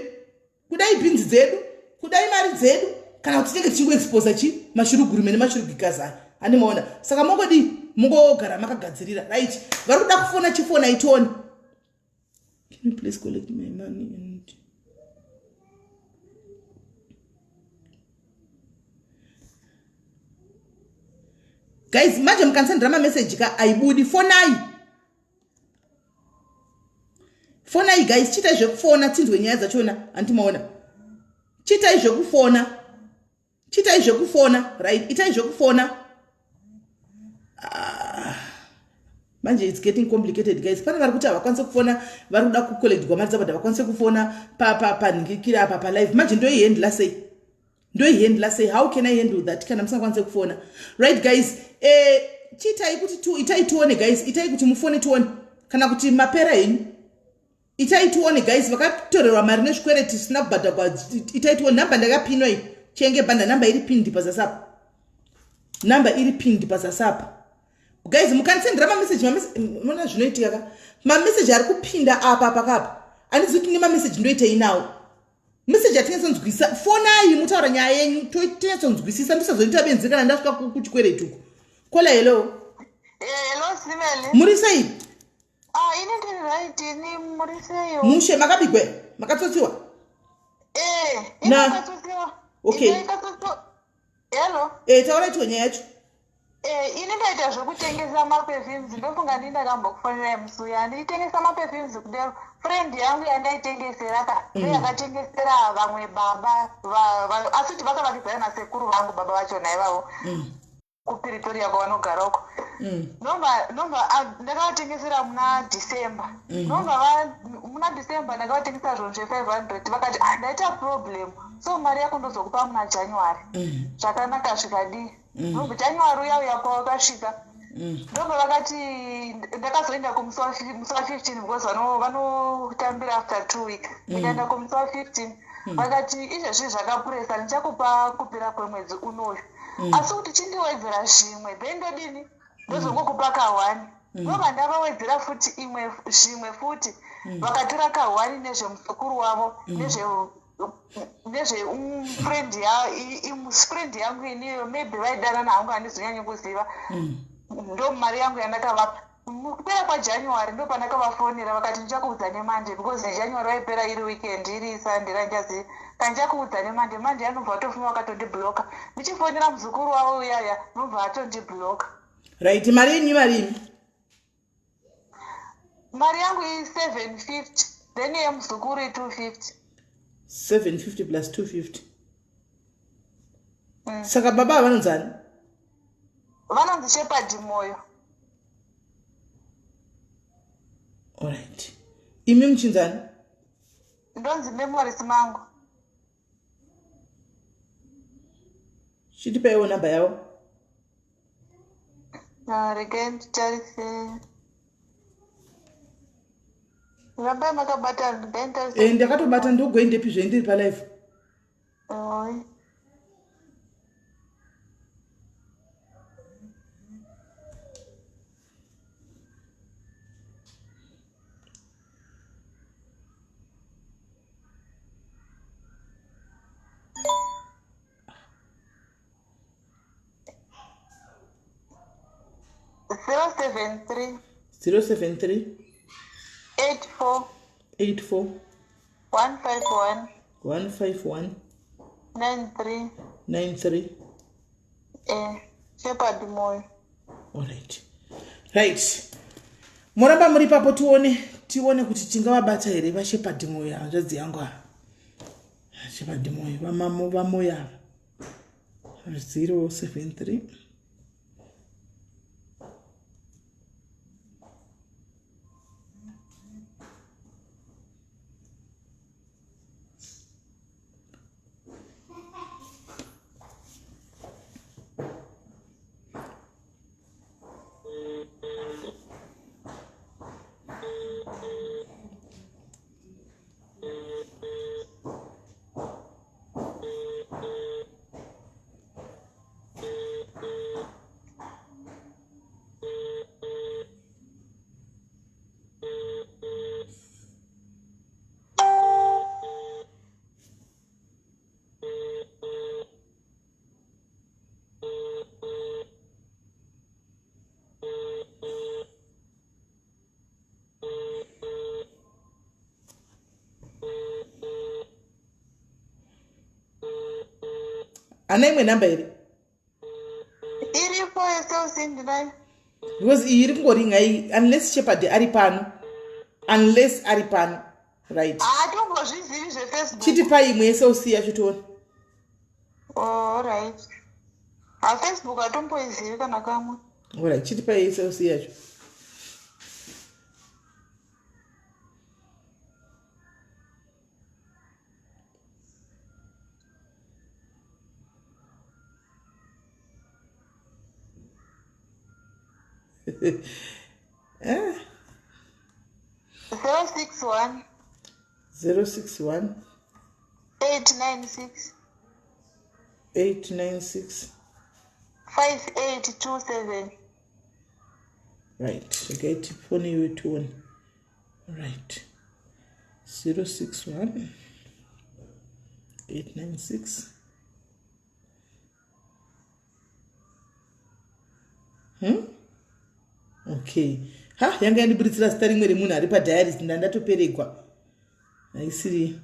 kudai bhinzi dzedu, kudai mari dzedu, kana kuti tinenge tichingoexposa chi mashurugwirume nemashurugwikadzi aya, handimaona? Saka mongodii, mungogara makagadzirira, right? Vari kuda kufona, chifona itoni. Can you please collect my money and guys, manje mukanisendera mameseji ka, aibudi. Fonai, fonai guys, chiitai zvekufona tinzwe nyaya dzachona, handimaona? Chiitai zvekufona, chiitai zvekufona, right? Itai zvekufona. Ah, manje it's getting complicated, guys. Pane vari kuti havakwanise kufona, vari kuda kucollectwa mari dzavo, havakwanise kufona panhingikira apa palive. Manje ndoihandla sei? Ndoihandla sei? How can I handle that kana musingakwanise kufona? Right guys, chiitai kuti itai tione guys, itai kuti mufone tione, kana kuti mapera henyu. Itai tione guys, vakatorerwa mari nezvikwereti zvisina kubhadhagwa, itai tione. Nhamba ndakapinwa iyi, chenge bhanda, nhamba iri pinned pazasi apa, nhamba iri pinned pazasi apa. Guys, mukanisendera mameseji, mona zvinoitika ka, mameseji ari kupinda apa pakapa, handizivi kuti nemameseji ndoitei nawo. Meseji atinyatsonzwisisa, fonai mutaura nyaya yenyu, tinyatsonzwisisa, ndisazoita benzi kana ndasvika kuchikwereti uko. Caller, hello. Hello, Simeli. Muri sei? Ah, ini ndiri right, ini muri sei? Mushe, makabigwe, makatsotsiwa? Eh, ini ndakatsotsiwa. Okay. Ini ndakatsotsiwa. Hello. Taurai tiwe nyaya yacho. Eh, ini ndaita zvekutengesa maperfumes, ndofunga ndini ndakambokufonerai musi uya. Ndichitengesa maperfumes kudero, friend yangu yandaitengesera ka, ndo yakatengesera vamwe baba, asi kuti vakavakidzana nasekuru vangu, baba vachona ivavo. KuPretoria kwavanogara uko. Nobva ndakavatengesera muna December. Nobva muna December ndakavatengesera zvinhu zve500, vakati, "Ah, ndaita problem, so mari yako ndozokupa muna January." Zvakanaka, zvikadii. Nobva January uya uya pawakasvika, ndobva vakati, ndakazoenda kumusi wa15 because vanotambira after 2 weeks. Ndikaenda kumusi wa15, vakati, "Izvezvi zvakapuresa, ndichakupa kupera kwemwedzi unoyu, asi kuti chindiwedzera zvimwe, then ndodini, ndozongokupa ka1." Ndobva ndavawedzera futi imwe zvimwe futi, vakatora ka1 nezvemuzukuru wavo, nezve friend friend yangu iniyo, maybe vaidanana hangu, handizonyanyi kuziva. Ndo mari yangu yandakavapa mukupera kwaJanuary. Ndo pandakavafonera, vakati, "Ndichakuudza neMonday," because January waipera iri weekend, iri Sunday randichaziva ka, "Ndichakuudza neMonday." Monday anobva atofuma vakatondibloka. Ndichifonera muzukuru wavo uyaya, nobva atondibloka. Right, mari yenyu, mari imi? Mari yangu i750, then yemuzukuru i250. 750 plus 250. Saka baba havanonzani? Vanonzi Shepard Moyo. Alright, imi muchinzani? Ndonzi Memories Mangu. Chitipaiwo namba yavo. Ah, regai nditarise, rambai makabata, regai nditarise. Ndakatobata, ndogoendepi zvendiri palive? Oi. 073 073 84 84 151 151 93. 93. Shepard Moyo. Alright, right, moramba muri ipapo tione. Tione kuti tingavabata here vaShepard Moyo hanzvadzi yangu ava. Shepard Moyo vamamo vaMoyo ava. 073 Ana imwe nhamba here? Iripo yeCell C ndinayo. Because iyi iri kungoringa iyi unless Shepard ari pano, unless ari pano, right? Hatombozvizivi zveFacebook. Chiti pai imwe yeCell C yacho tione. Oh, alright. HaFacebook hatomboizivi kana kamwe. Alright, chiti pai yeCell C yacho. Eh? 061. 061. 896. 896. 5827. Right, regai tifone iwe tione. Right, 061 896. Okay, ha, yanga yandiburitsira zita rimwe remunhu ari padiaries, ndandatoperegwa, haisiri.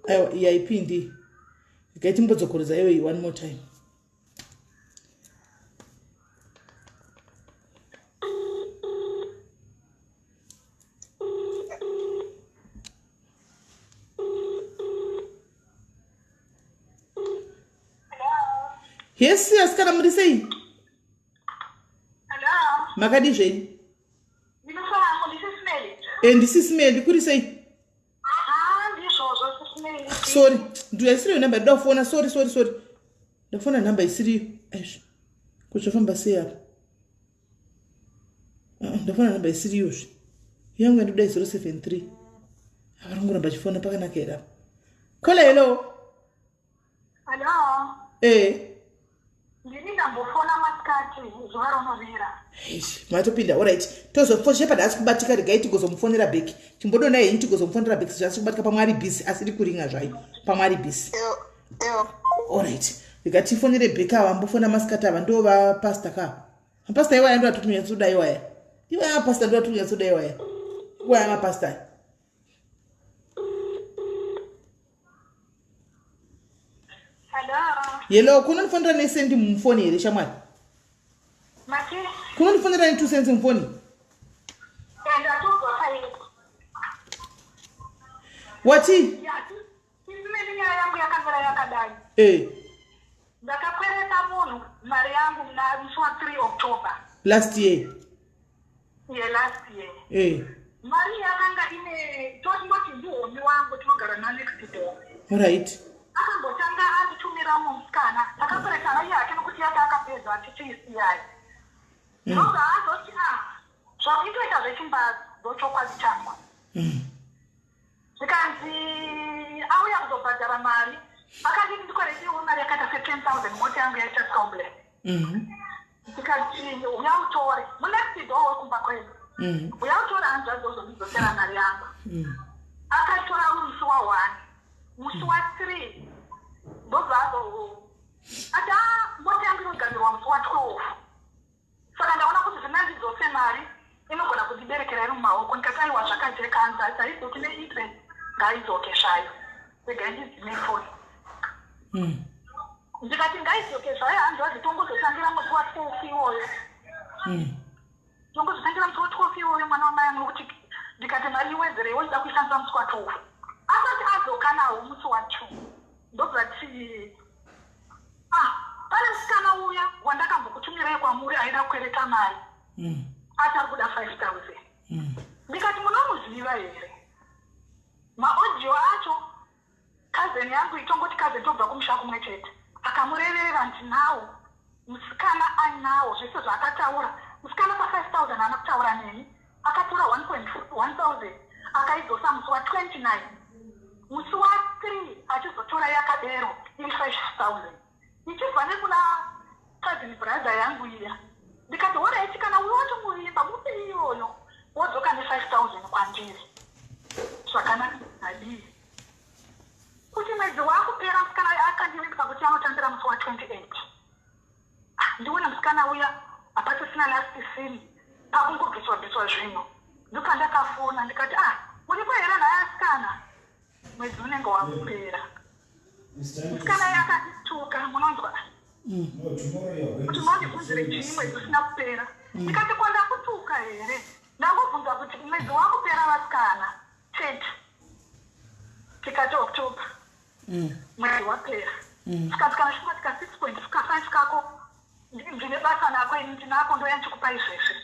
Aiwa, iyi haipindi. Regai timbodzokorodza iyoyi one more time. Yes, asikana, muri sei? Makadi zvenyu? E, ndisisimeli, kuri sei? Sorry, ndoyaisiriyo nhamba ndoda kufona. Sorry, sorry, sorry, ndafona nhamba isiriyo. Aizvo, kuzvofamba sei apa? Ah, ndafona nhamba isiriyozve. Yangu yandoda 073, avarongoramba chifona. Pakanaka here apa? Kola, hello. Hello. Eh. Ndini ndambofona masikati zuva ronovira. Eish, matopinda. Alright, tozofoshepa asi kubatika. Regai tigozomufonera back. Chimbodona henyu, tigozomufonera back zvasi kubatika. Pamwe ari busy, asiri kuringa zvayo, pamwe ari busy. Alright, rega tifonere back. Ava ambofona masikati ava ndo vapasta ka. Mapasta iwaya ndo atiri iwaya, iwaya mapasta ndo atiri kunyatsoda iwaya, iwaya mapasta. Hello. Hello, kunondifonera nesendi mufoni here, shamwari? Mati? Kunondifonera ne2 cents mufoni? Ndatobva paini. Wati? Isimeni, nyaya yangu yakamira yakadai. Ndakakwereta munhu mari yangu musi wa3 October. Last year? Ye last year. Mari yakanga ine totingoti ndihomi wangu, tinogara nanext door. Akambotanga anditumira musikana, takakweretana iye hake nokuti yake akapedza tichiisiyai. Ndobva azoti, a zvakuitoita zvechimbazi, ndochokwadi changu. Zvikanzi auya kuzobhadhara mari, akanditi ndikweretiwo mari yakaita se10 000, mota yangu yaita problem. Ndikati uya utore munext door wekumba kwedu. Uya utore hanzvadzi, uzondidzosera mari yangu. Akatora musi wa1, musi wa3 ndobva azo ati, a mota yangu inogadzirwa musi wa12, saka ndaona kuti zvinandidzose mari inogona. kuzondiberekera iri mumaoko. Ndikati aiwa, zvakajeka, hanzi haidzoki neinterest, ngaidzoke zvayo, regai ndidzime foni. Ndikati ngaidzoke zvayo, hanzvadzi, tongozotangira musi wa12 iwoyo. Tongozotangira musi wa12 iwoyo, mwana wamai angu, nokuti ndikati mari iwedzere, iwe uchida kuishandisa musi wa12. Asati adzoka nawo musi wa2, ndobva ti, ah, pane musikana uya wandakambokutumirai kwamuri aida kukwereta mari, ati ari kuda 5000. Ndikati munomuziva here? Maaudio acho, cousin yangu, itongoti cousin, tobva kumusha kumwe chete, akamureverera, ndinawo musikana, ainawo zvese zvaakataura musikana. Pa5000 haana kutaura neni, akatora 1.1000 akaidzosa musi wa29, musi wa3 achizotora yakadero iri 5000 ichibva nekuna cousin brother yangu iya. Ndikati alright, kana uyo watomuvimba, mupe iyoyo, wodzoka ne5000 kwandiri zvakanaka. Adii kuti mwedzi waakupera, musikana akandivimbisa kuti anotambira musi wa28. Ah, ndione musikana uya hapasisina last seen, pakungobviswa bviswa zvinhu. Ndopandakafona ndikati, ah, uripo here nhaya asikana? Mwedzi unenge wakupera. Musikana iye akandituka, munonzwa, kuti mandibvunzire chii mwedzi usina kupera? Ndikati kwandakutuka here? Ndangobvunza kuti mwedzi wakupera, vasikana, chete. Tikati October, mwedzi wapera. Tikati kana chingoti ka 6.5 kako, ndine basa nako ini, ndinako, ndoya ndichikupa izvezvi.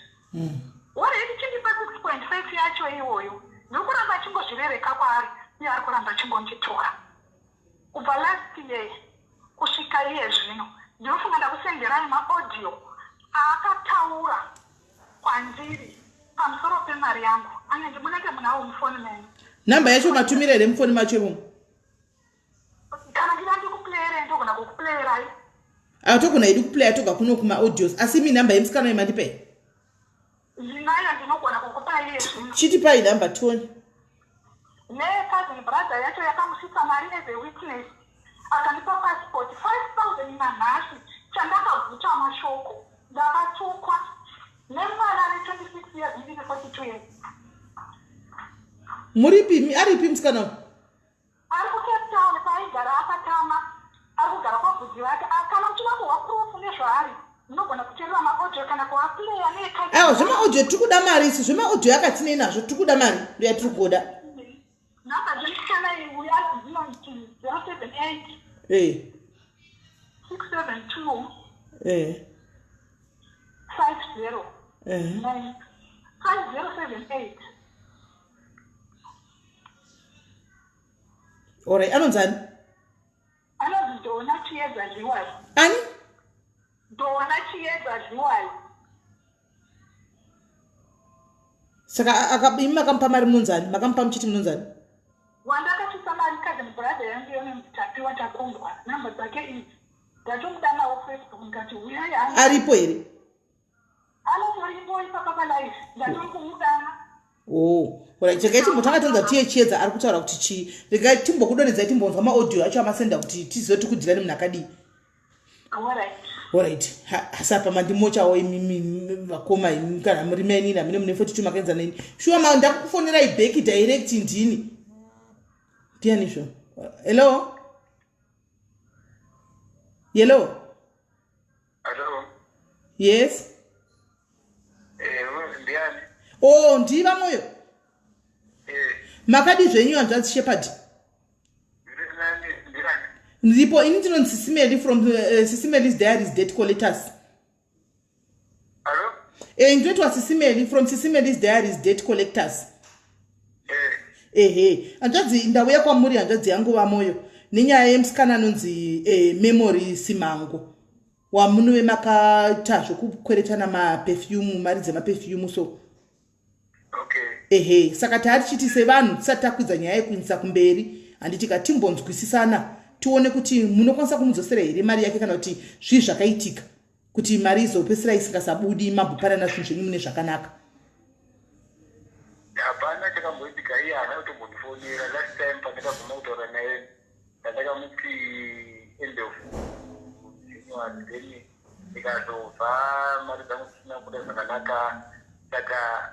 Already chindipa 6.5 yacho iwoyo. Ndiri kuramba achingozvirereka kwaari, iye ari kuramba achingondituka kubva last year kusvika iye zvino. Ndinofunga ndakusenderai maaudio aakataura kwandiri pamusoro pemari yangu. Anenge munenge munawo mufoni menyu. Namba yacho matumira here mufoni macho imomo? Kana ndida ndikuplayere, ndogona kukuplayerai. Atogona idi kuplaya toga kuno kumaaudios, asi imi namba yemusikana uyu mandipei? Ndinayo, ndinogona kukupai iye zvino. Chitipai namba tione. Necousin brother yacho yakamusvitsa mari as a witness, akandipa passport 5000. Nanhasi chandakabvuta mashoko, ndakatukwa nemwana ane 26 years, ndine 42 years. Muripi? Aripi musikana uyu? Ari kuCape Town paaigara, akatama, ari kugara kwabvudzi vake. Ah, kana muchida kuhwa proof nezvaari, munogona kuteerera maaudio kana kuaplaya. Aiwa, zvemaaudio tiri kuda mari isu. Zvemaaudio yakatinei nazvo, tiri kuda mari, ndoyatiri kuda. Nhamba dzemusikana uyu dzinonzi 078 672 50 9 5078. Alright, anonzi ani? Anonzi Dona Chiedza Dliwayo. Ani? Dona Chiedza Dliwayo. Saka imi makamupa mari munonzi ani? Makamupa muchiti munonzi ani? Wandakachisa mari, cousin brother yangu yononzi Tapiwa Takundwa. Namba dzake idzi, ndatomudanawo Facebook ndikati uyai. Aripo here? Anotoripo ipapa palive, ndatomumudana. Oh, alright, regai timbotanga tonzwa tiye Chiedza ari kutaura kuti chii. Regai timbokudonhedzai, timbonzwa maaudio acho amasenda kuti tizive kuti kudhira nemunhu akadii. Alright. Alright, asi apa mandimochawo imimi vakoma imi, kana muri mainini amene mune 42 makaenzana neni. Shuwa ma ndakukufonerai back direct ndini. Ndiani zvo? Hello? Hello? Hello. Yes. Eh, ndiani? Oh, ndiva Moyo. Eh. Makadi zvenyu, hanzvadzi Shepherd? Nani, ndiani? Ndipo ini ndinonzi Sisimeli from Sisimeli's Diaries Debt Collectors. Hello? Eh, ndinoitwa Sisimeli from Sisimeli's Diaries Debt Collectors. Eh. Ehe, hanzvadzi, ndauya kwamuri, hanzvadzi yangu vaMoyo, nenyaya yemusikana anonzi Memory Simango wamunove makaita zvokukweretana maperfume, mari dzemaperfume so. Okay. Ehe, saka taa tichiti sevanhu tisati takwidza nyaya yekuindisa kumberi, handiti ka, timbonzwisisana tione kuti munokwanisa kumudzosera here mari yake, kana kuti zvii zvakaitika kuti mari izopesera isingasabudi, mambopanana zvinhu zvenyu mune zvakanaka. Hapana chakamboitika, iye haana kutombondifonera. Last time pandakaguma kutaura naye, ndandakamuti end of January, then ndikazobva mari dzangu dzisina kubuda zvakanaka, saka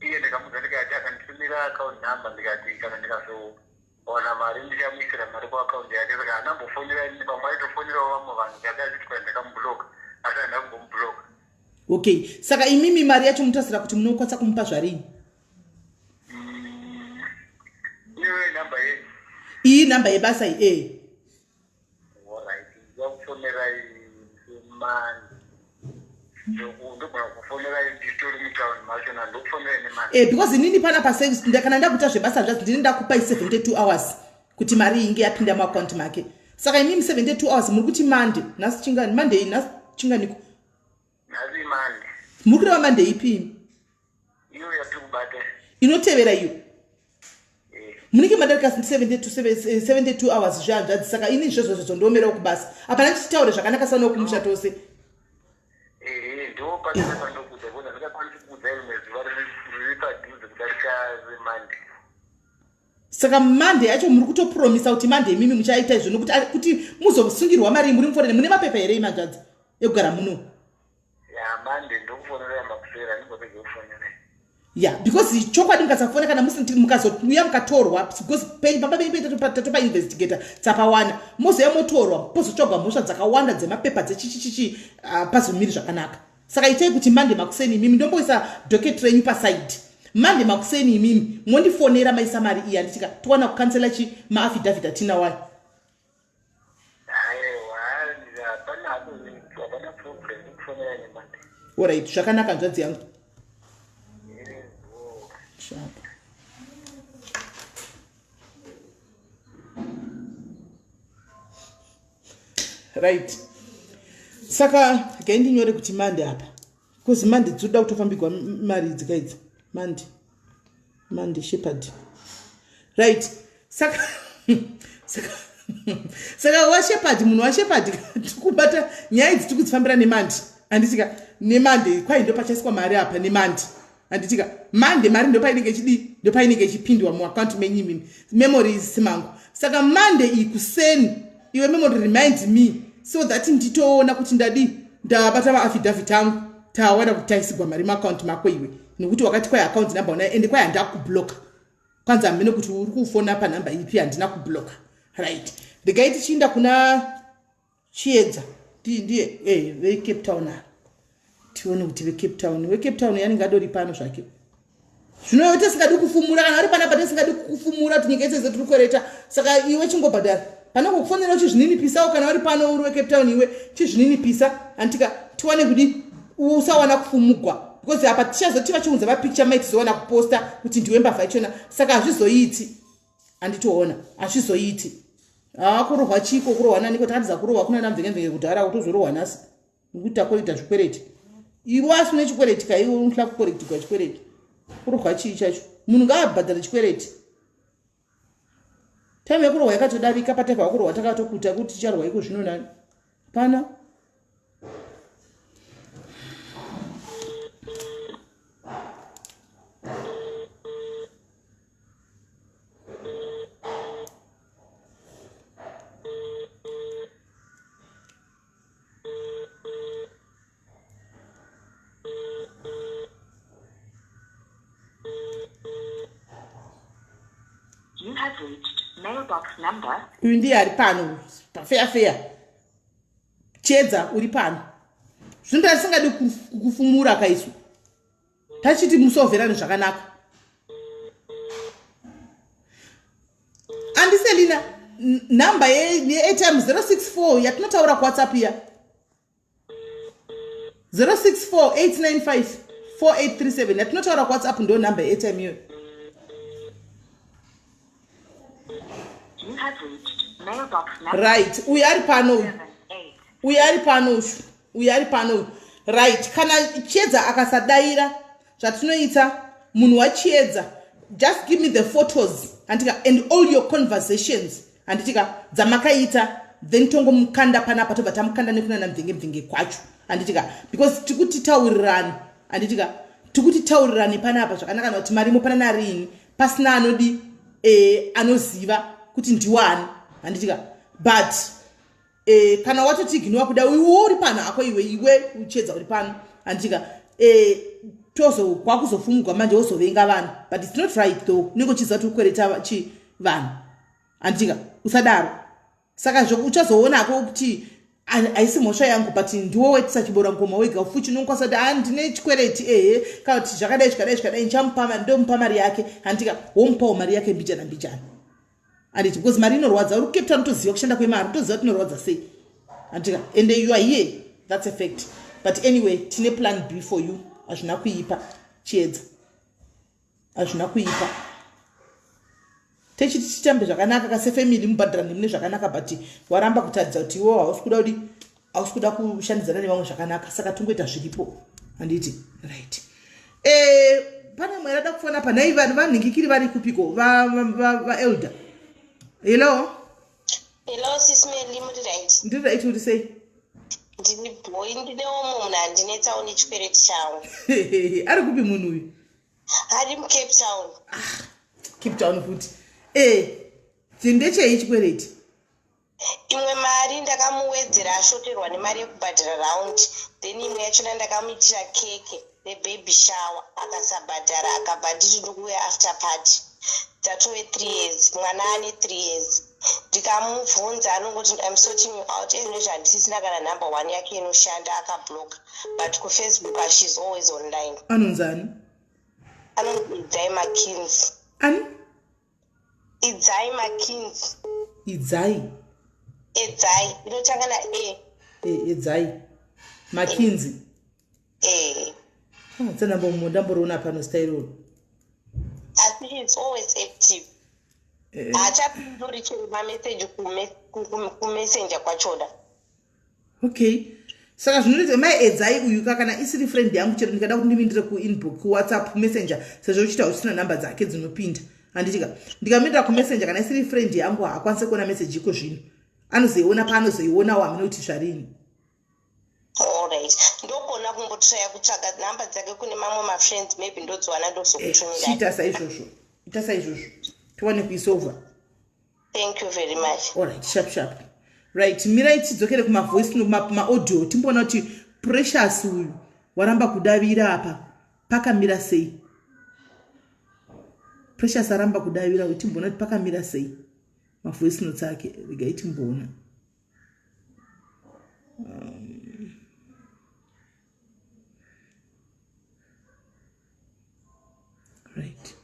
Iye ndikamuudza ndikati akanditumira account number ndikati kana ndikazowana mari ndichamuisira mari kuaccount yake saka haana kumbofonera ini pamwe aitofonerawo vamwe vanhu saka achiti kwai ndakamubloka asi handina kumbomubloka. Okay saka imimi mari yacho munotarisira kuti munokwanisa kumupa zvarini? Iyoyo number yenyu? Iyi number yebasa iyi ee. Alright, ndichakufonerai Monday. Ndogona kukufonerai nditori mutown macho na ndokufonerai nemari. Eh, because inini pana pa service kana ndakuita zvebasa zvazi ndini ndakupai 72 hours kuti mari iyi inge yapinda muaccount make. Saka imimi 72 hours muri kuti Monday, nhasi chingani? Monday nhasi chinganiko? Nhasi Monday. Muri kureva Monday ipi imi? Iyo yatiri kubata. Inotevera iyo. Eh. Munenge madarika 72 hours zvehanzvadzi saka ini izvozvo zvozo ndoomerawo kubasa. Apa ndichitaure zvakanaka sana kumusha tose. Eh, ndo patine pandokuudza because handingakwanisi kukuudza rimwe zuva riri padhuze kudarika reMonday. Saka Monday yacho muri kutopromisa kuti Monday imimi muchaita izvo nokuti kuti muzosungirwa mari muri muforene mune mapepa here imi hanzvadzi ekugara muno? Ya Monday ndokufonera makusera ndingopedza kufonera. Ya because chokwadi mukasafona kana musi mukazouya mukatorwa because penyu pamba penyu penyu tatopa investigator tsapawana mozouya motorwa pozotsvagwa mhosva dzakawanda dzemapepa dzechichichichi ah, pazomiri zvakanaka. Saka itai kuti Monday makuseni imimi ndomboisa docket renyu paside. Monday makuseni imimi mondifonera maisa mari iyi handitika towana kukansela chi maaffidavit atina wayo. Alright, zvakanaka hanzvadzi yangu. Sharp. Right. Saka gai ndinyore kuti mande apa. Because mande dzoda kutofambigwa mari idzi kaidzi. Mande. Mande Shepherd. Right. Saka saka saka wa Shepherd munhu wa Shepherd tikubata nyaya idzi tikudzifambira nemande. Handitika nemande kwai ndopachaiswa mari apa nemande. Handitika mande mari ndopainenge ichidii ndopainenge ichipindwa muaccount menyu imimi. Memory is simangu. Saka mande iyi kuseni iwe memory remind me so that nditoona kuti ndadii ndabata maaffidavit angu tawana kuti taisigwa mari muaccount mako iwe nekuti wakati kwai account number unayo ende kwai handakubloka kwanzi hamene kuti uri kufona panhamba ipi handina kubloka right regai tichiinda kuna Chiedza ndiye eh, veCape Town ava tione kuti veCape Town veCape Town yanenge adori pano zvake zvino iwe tisingadi kufumura kana vari panapa tisingadi kufumura kuti nyika yese tiri kwereta saka iwe chingobhadhara pane kukufonera uchizvininipisawo kana uri pano uri weCape Town iwe chizvininipisa anditika tiwane kudi usawana kufumugwa because apa tichazoti vachiunza mapicture mai tizowana kuposta kuti ndiwe mbavha yachona saka hazvizoiti anditoona hazvizoiti haa kurohwa chiko kurohwa naniko takatiza kurohwa kuna namvenge mvenge kudhara kutozorohwa nhasi nekuti takoita zvikwereti iwe asi une chikwereti ka iwe unohla kukorektigwa chikwereti kurohwa chii chacho munhu ngaabhadhare chikwereti time yekurohwa yakatodarika pataiva kurohwa takatokuta kuti ticharwa iko zvino nani hapana uyu ndiye ari pano pafeya feya Chiedza uri pano zvino tasingadi kufumura kaisu tachiti musoverane zvakanaka andiselina nhamba yeairtime 064 yatinotaura kuwhatsapp iya 064 895 4837 yatinotaura kuwhatsapp ndo nhamba yeairtime iyoyo right uyu ari pano uyu uyu ari pano uyu uyu ari pano uyu right kana chiedza akasadaira zvatinoita munhu wachiedza just give me the photos handitika and all your conversations handitika dzamakaita then tongomukanda panapa tobva tamukanda nekunana mvenge mvenge kwacho handitika because tikuti taurirani handitika tikuti taurirani panapa zvakanaka kuti marimo panana riini pasina anodi eh, anoziva kuti ndiwani handitika but eh, kana watotiginiwa kuda iwe uri pano hako iwe iwe uchedza uri pano handitika eh, Tozo kwakuzofumugwa manje wozovenga vanhu, but it's not right though. Unenge uchiziva kuti ukwereta chi vanhu, handitika? Usadaro. Saka uchazoonako kuti haisi mhosva yangu, but ndiwo wetisa chibora ngoma wega futi. Unokwanisa kuti, ah, ndine chikwereti, ehe, kana kuti zvakadai, zvakadai, zvakadai, ndichamupa, ndomupa mari yake, handitika? Womupawo mari yake mbijana mbijana, handiti? Because mari inorwadza. Uri kuCape Town, utoziva kushanda kwemari, utoziva kuti inorwadza sei, handitika? And you are here, that's a fact. But anyway, tine plan B for you. Hazvina kuipa, Chiedza, hazvina kuipa. Techiti titambe zvakanaka kasefamily, mubhadharane mune zvakanaka, but waramba kutaridza kuti iwo hausi kuda kuti hausi kuda kushandidzana nevamwe zvakanaka. Saka tingoita zviripo, handiti? Right. Pane mwe rada kufona panhai. Vanhu vanhingikiri vari kupiko? Vaelder, hello. Hello, Sis Melly, muri right? Ndiri right, uri sei? Ndiri boy, ndinewo munhu andinetsawo nechikwereti changu. Ari kupi munhu uyu? Ari muCape Town. Cape Town futi? E, ndechei chikwereti? Imwe mari ndakamuwedzera ashoterwa nemari yekubhadhara round, then imwe yachona ndakamuitira keke rebaby shower akasabhadhara, akabva nditi ndikuuya after party. Dzatove 3 years, mwana ane 3 years. Ndikamubvunza anongoti, "I'm sorting you out." Ezvinezvi handisisina kana number one yake inoshanda, akabloka, but kuFacebook she's always online. Anonzani? Anonzi Idzai Makins. Ani? Idzai Makins. Idzai? Edzai, inotanga na E. E, Edzai Makinzi. E. Tsanambo, ndamboriona pano zita iroro. Asi she's always active. Haachapinduri chero mameseji kumessenger kwachona. Okay, saka zvinoita mai Edzai uyu ka, kana isiri friend yangu, chero ndikada kuti ndimindire kuinbox, kuWhatsApp Messenger, sezvo uchita usina nhamba dzake dzinopinda, handitika? Ndikamindira kumessenger, kana isiri friend yangu, haakwanisi kuona message iko zvino. Anozoiona paanozoionawo, hamene kuti zvarini. Alright, ndogona kumbotraya kutsvaga nhamba dzake kune mamwe mafriends, maybe ndodziwana, ndozokutumira. Chiita saizvozvo, ita saizvozvo, tiwane kuisolva. Thank you very much. Alright, sharp sharp. Right, mirai tidzokere kumavoice, maaudio, timboona kuti Precious uyu waramba kudavira apa pakamira sei. Precious aramba kudavira uyu, timboona kuti pakamira sei, mavoice notes ake. Regai timboona. Right,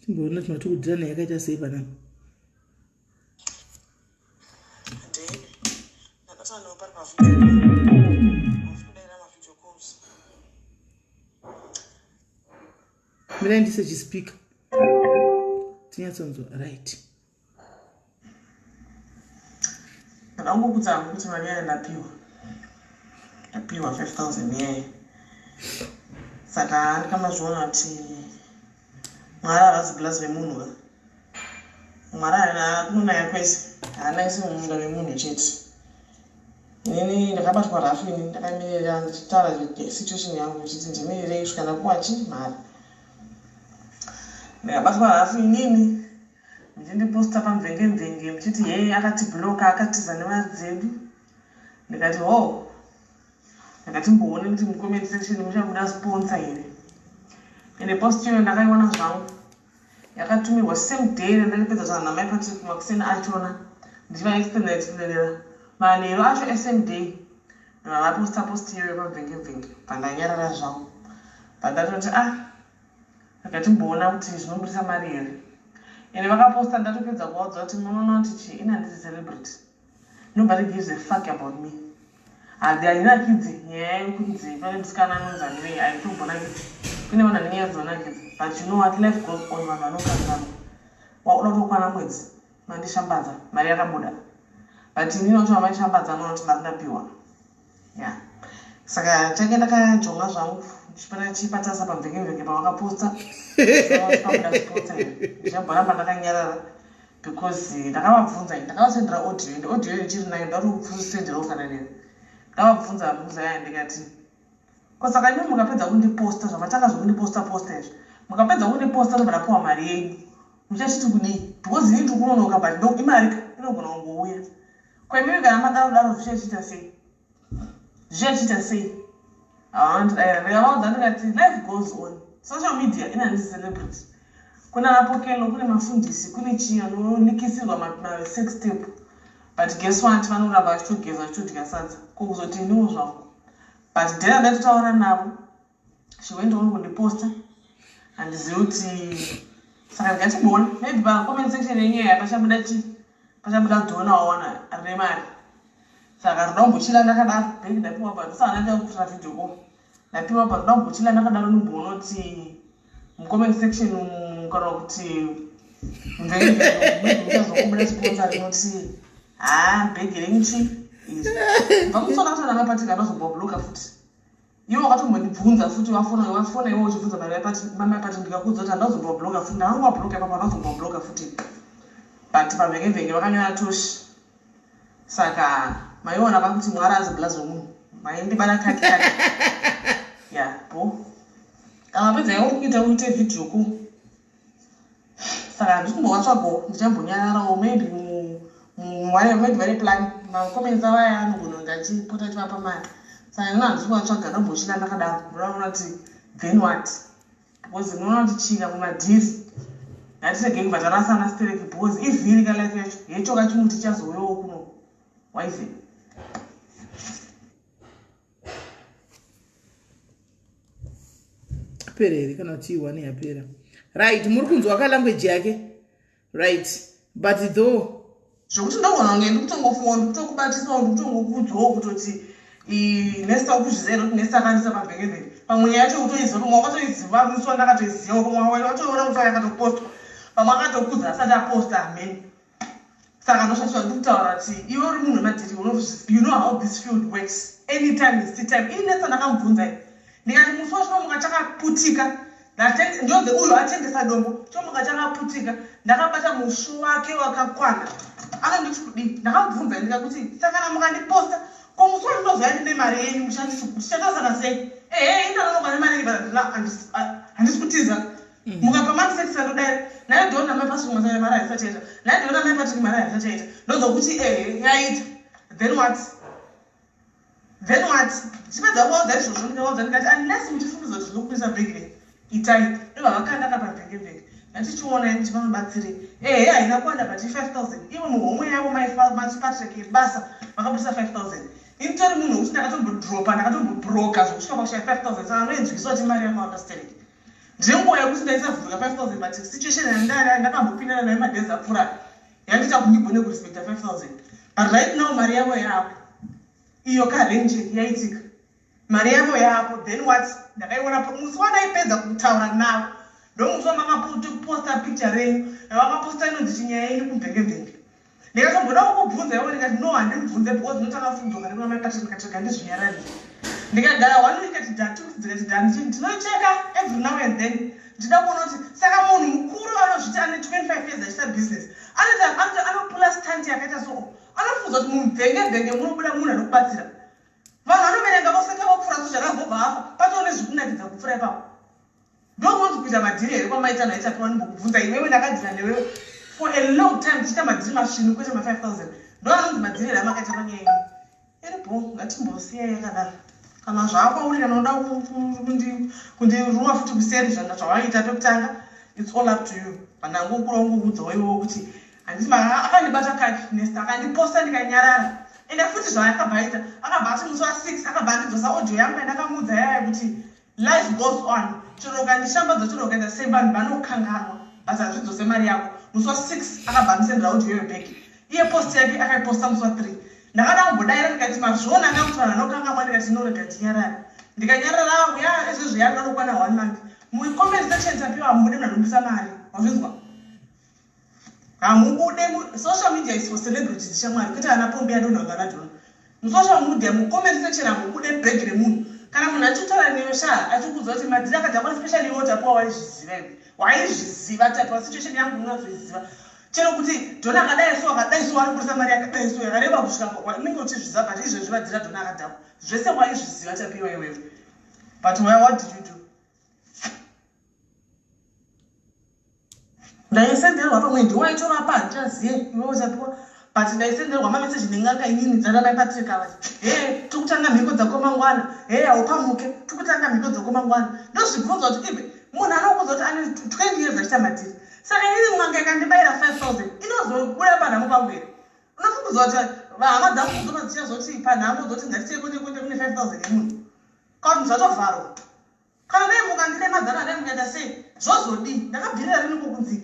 timboona tinoti yakaita sei panapa. Ndakataura newe pari pavideo, hausi kudaira mavideo calls. Mirai ndise chispeaker tinyatsonzwa. Right. Ndakangokudza hangu kuti mari yayo ndapiwa, ndapiwa 5000 yayo. Saka ndikamazviona kuti Mwari havazi bulazi vemunhu ka. Mwari kunonaya kwese, haanaisi mumunda memunhu chete. Inini ndakabatwa rafu, ini ndakamirira ndichitaura situation yangu ndichiti ndimirirei kusvika ndapuwa chi mari. Ndikabatwa rafu inini, muchindiposta pamvenge mvenge muchiti hei, akatibloka, akatiza nemari dzedu. Ndikati ho, ndakatimboone kuti mucomment section muchabuda sponsor here. Ende post iyoyo ndakaiona zvangu, yakatumirwa same day randakapedza kutaura namai Patrick makuseni achona, ndichivaexplainera manheru acho esame day ndobva vaposta post iyoyo pamvenge mvenge. Bva zvangu, bva ndatoti, ah, ndakatimboona kuti zvinobudisa mari here. Ende vakaposta ndatopedza kuvaudza kuti munoona kuti chii, ini handisi celebrity, nobody gives a fuck about me. Handinakidzi nyaya yekunzi pane musikana anonzi anwei, haitombonakidzi. Kune vanhu vane nyaya dzinonakidza, but you know what, life goes on. Vanhu vanokanganwa. Wakuda kutokwana mwedzi mandishambadza, mari yakabuda, but inini wacho vamaishambadza anoona kuti mari ndapiwa ya. Saka change ndakajonga zvangu chipana chipatasa pamvenge mvenge pavakaposta pabuda sponsor here. Ndichamboramba ndakanyarara because ndakavabvunza, ndakavasendera audio, ende audio iyo ndichiri nayo, ndari kusenderawo kana neni. Ndakavabvunza muzaya, ndikati, ko saka imi mukapedza kundiposta, zvamatanga zvekundiposta posta izvi, mukapedza kundiposta ndobva ndapiwa mari yenyu, muchachiti kudii? Because ini ndiri kunonoka, but ndo imari ka inogona kungouya kwaimimi. Kana madaro daro zvichachiita sei? Zvichachiita sei? Havana kundidaira. Ndikavaudza ndikati life goes on. Social media ina handisi celebrity. Kuna vaPokelo, kune mafundisi, kune chii anolikisirwa masex tape. But guess what? Vanoramba vachitogeza vachitodya sadza. Ko kuzoti iniwo zvangu. But day randatotaura navo, she went on kundiposta. Handizivi kuti saka ndikachimboona maybe pacomment section yenyaya pachabuda chii? Pachabuda dhona waona rine mari. Saka ndoda kumbochila ndakadaro. Bhegi ndapiwa but ndosaka ndanga kutora video call. Ndapiwa but ndoda kumbochila ndakadaro ndimboona kuti mucomment section umu kana kuti maybe muchazokubuda sponsor rinoti haa bhegi renyu chii izvi. Bva mutsona kuti ana Patrick anozomboblocka futi. Iwe wakatombondibvunza futi wafona wafona iwe uchibvunza mari mama Patrick ndikakuudza kuti handazomboblocka futi ndakangowabloka ipapo handazomboblocka futi. But pamhenge vakanyora toshi. Saka maiona kakuti Mwari anzi blazi wemunhu. Maindibata kaki kaki. Ya, bo. Kana mapedza yauri kuita uite video call. Saka handisi kumbovatsvagawo ndichambonyararawo maybe maybe vane plan macomments avo aya anogona kunge achipota achivapa mari. Saka ini handisi kuvatsvaga ndombochila ndakadaro. Ndoda kuti then what? Because unoona kuti chika mumadhiri ngatiregei kubva tarasana stereki because ivhiri ka life yacho yechoka chimuti chazouyawo kuno waize. Yapera here kana kuti iwane yapera? Right, muri kunzwa ka language yake. Right, but though Zvokuti ndogona kunge ndikutongofunga ndikutokubatisawo ndikutongokuudzawo kutoti Nesta ukuzviziva here kuti Nesta akandisa pamhengevhenge. Pamwe nyaya yacho utoiziva, pamwe wakatoiziva musi wandakatoizivawo, pamwe watoiona musi wayakatopostwa, pamwe akatokudza asati aposta hameni. Saka ndoshandiswa ndikutaura kuti iwe uri munhu wemadhiri, you know how this field works. Anytime is tea time. Ini Nesta ndakamubvunza ndikati musi wachinomuka chakaputika ndonzi uyu atengesa dombo chomuka chakaputika ndakabata musvo wake wakakwana anonditi kudii. Ndakamubvunza ndikakuti saka kana mukandiposta ko musi wandinozoya ndine mari yenyu muchatarisana sei? Ehe, indanonoka nemari yenyu but handisi kutiza. Mukapa mani ndodaira naye dhona mai Patrick masaya mari haisati yaita, naye dhona mai Patrick mari haisati yaita. Ndozokuti ehe yaita, then what? Then what? Chipedza kuvaudza izvozvo ndikavaudza ndikati unless muchifungiza kuti zvinokubisa bhegi renyu itai ndobva vakanda kapamvengevhenge ngatichionai kuti vanobatsirei. Ehe, haina kuwanda but i5 000 ivo muhomwe yavo Patrick yebasa vakabudisa 5 000. Ini tori munhu wekuti ndakatombodropa ndakatombobroka zvokusvika pakushaya 5 000. Saka ndoinzwisa kuti mari yakawanda stereki ndinguva yekuti ndaisavhurika 5 000 but situation yandari ndakambopindana nayo madays apfuura yandiita kuti ndigone kurespecta 5 000. But right now mari yavo yaapo iyo karenje yaitika mari yavo yaapo, then what? Ndakaiona musi wandaipedza kutaura navo ndomusi wamakaposta picture renyu yavakaposta inonzi chinyaya yenyu kumvengevhenge. Ndikatomboda kukubvunza iwo ndikati no handimubvunze because ndinotanga futi kudzoka nekuna mai Patrick. Ndikati ndizvinyararire ndikagara one week ati da 2 weeks ndikati da ndinocheka every now and then ndida kuona kuti saka munhu mukuru anozviti ane 25 years achiita business anoita anopula stunt yakaita so anofunza kuti mumvengevhenge munobuda munhu anokubatsira. Vanhu vanoverenga voseka vopfuura so zvakazobva afa patoo nezvekunakidza kupfuura ipapo. Ndokunonzi kuita madhiri here kwamaita naitapiwa? Ndimbokubvunza iwewe, ndakadhira newewe for a long time tichiita madhiri masvinu kwete ma5 000. Ndo anonzi madhiri here amakaita panyaya ino iripo? Ngatimbosiyai yakadaro. Kana zvakwauri kana uda kundiruma futi kuseri zvawaiita pekutanga, it's all up to you. Pandangokura ungoudzawo iwewo kuti handiti akandibata kaki Nesta akandiposta ndikanyarara. Ende futi zvaakabva aita akabva ati musi wa6 akabva andidzosa audio yangu yandakamuudza yaya kuti life goes on chero ukandishambadza chero ukaita sei vanhu vanokanganwa but hazvidzose mari yako. Musi wa6 akabva andisendera audio iyoyo back. Iye post yake akaiposta musi wa3. Ndakada kumbodaira ndikati mazviona nga kuti vanhu vanokangamwa. Ndikati norega ndinyarare ndikanyarara ya izvezvo yakuda kukwana one month. Mucomment section tapiwa hamubude munhu anobudisa mari wazvinzwa hamubude. Social media is for celebrities shamwari kwete ana pombi yadonha ngana dhona. Musocial media mucomment section hamubude bhegi remunhu. Kana munhu achitaura newe sha achikuudza kuti madhiri akadhakwa especially iwe Tapiwa waizviziva iwe waizviziva Tapiwa situation yangu unozoiziva chero kuti dhona akadai so akadai so ari kubudisa mari yakadai so yakareba kusvika unenge uchizviziva. But izvezvi madhiri adhona akadhakwa zvese waizviziva Tapiwa iwewe. But what did you do? Ndaisenderwa pamwe ndiwaitovapa handichaziye iwe uchapiwa. But ndaisenderwa mameseji nen'anga inini dzana mai Patrick ava he, tikutanga mhiko dzako mangwana, he, haupamuke, tikutanga mhiko dzako mangwana. Ndozvibvunza kuti ive munhu anokuudza kuti ane 20 years achiita madhiri, saka inini n'anga ikandibayira 5000 inozobuda panhamo pangu here? Unofungudzwa kuti vahama dzangu kudzoka dzichazoti panhamo dzoti ngatitie kwete kwete kune 5000 yemunhu, kana kuti zvatovharwa. Kana dai mukandiremadzana, dai mukaita sei, zvozodii? Ndakabvirira riniko kunzi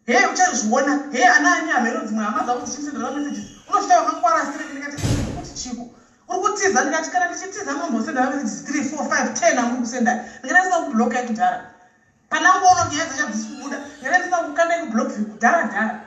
he, uchazviona, he, ana ani, hameno dzimwe hama dzako dzichisendera mamessages, unosvika wakangwara straight. Ndikati kuti chiko uri kutiza? Ndikati kana ndichitiza, munombosenda mamessages 3, 4, 5, 10 amuri kusenda. Ndikati ndisina kublokai kudhara, panangoona kuti nyaya dzacho hadzisi kubuda, ndikati ndisina kukandai kublock view kudhara dhara.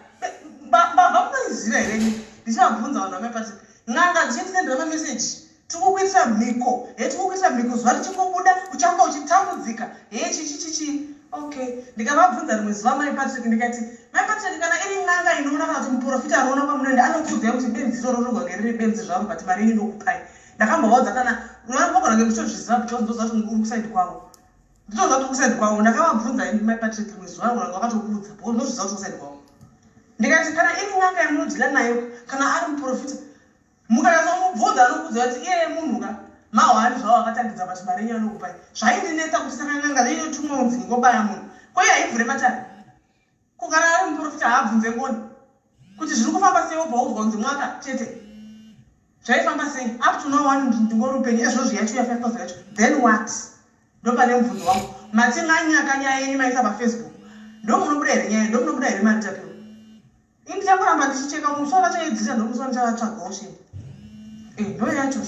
Mbavha munoiziva here ini? Ndichivabvunza vanhu vamaipati, n'anga dzichindisendera mameseji, tiri kukuitira mhiko, he, tiri kukuitira mhiko, zuva richingobuda uchanga uchitambudzika, he, chichi chichi. Okay, ndikavabvunza rimwe zuva mai Patrick, ndikati, mai Patrick, kana iri n'anga inoona kana kuti muprofita anoona kwamunoenda, anokuudzai kuti benzi iroro rinogona riri benzi zvaro, but mari yenyu ndokupai. Ndakambovaudza, kana vogona kunge muchitozviziva, because ndoziva kuti uri kusaidi kwavo, nditoziva kuti kusaidi kwavo. Ndakavabvunza mai Patrick rimwe zuva, vanogona vakatokuudza because ndozviziva kuti kusaidi kwavo. Ndikati kana iri n'anga yamunodhila nayo, kana ari muprofita, mukanyatsomubvunza anokuudza kuti iyeye munhu ka mahwani zvavo akatangidza, but mari yenyu anokupai. Zvaindinetsa kuti saka n'anga inotumwa kunzi ingobaya munhu, koiye haivhure matare? Ko kana ari muprofita, haabvunze ngoni kuti zviri kufamba sei? Wobva udzwa kunzi mwaka chete. Zvaifamba sei? Up to now one ndingori upenyu ezvozvo. Yacho ya 5000 yacho, then what? Ndo pane mubvunzo wangu. Mati manyaka nyaya yenyu maisa paFacebook, ndo munobuda here nyaya? Ndo munobuda here mari tapiwa? Ini ndichangoramba ndichicheka. Musi wavachaidzisa ndo musi wandichavatsvagawo sheni. Ndo yacho,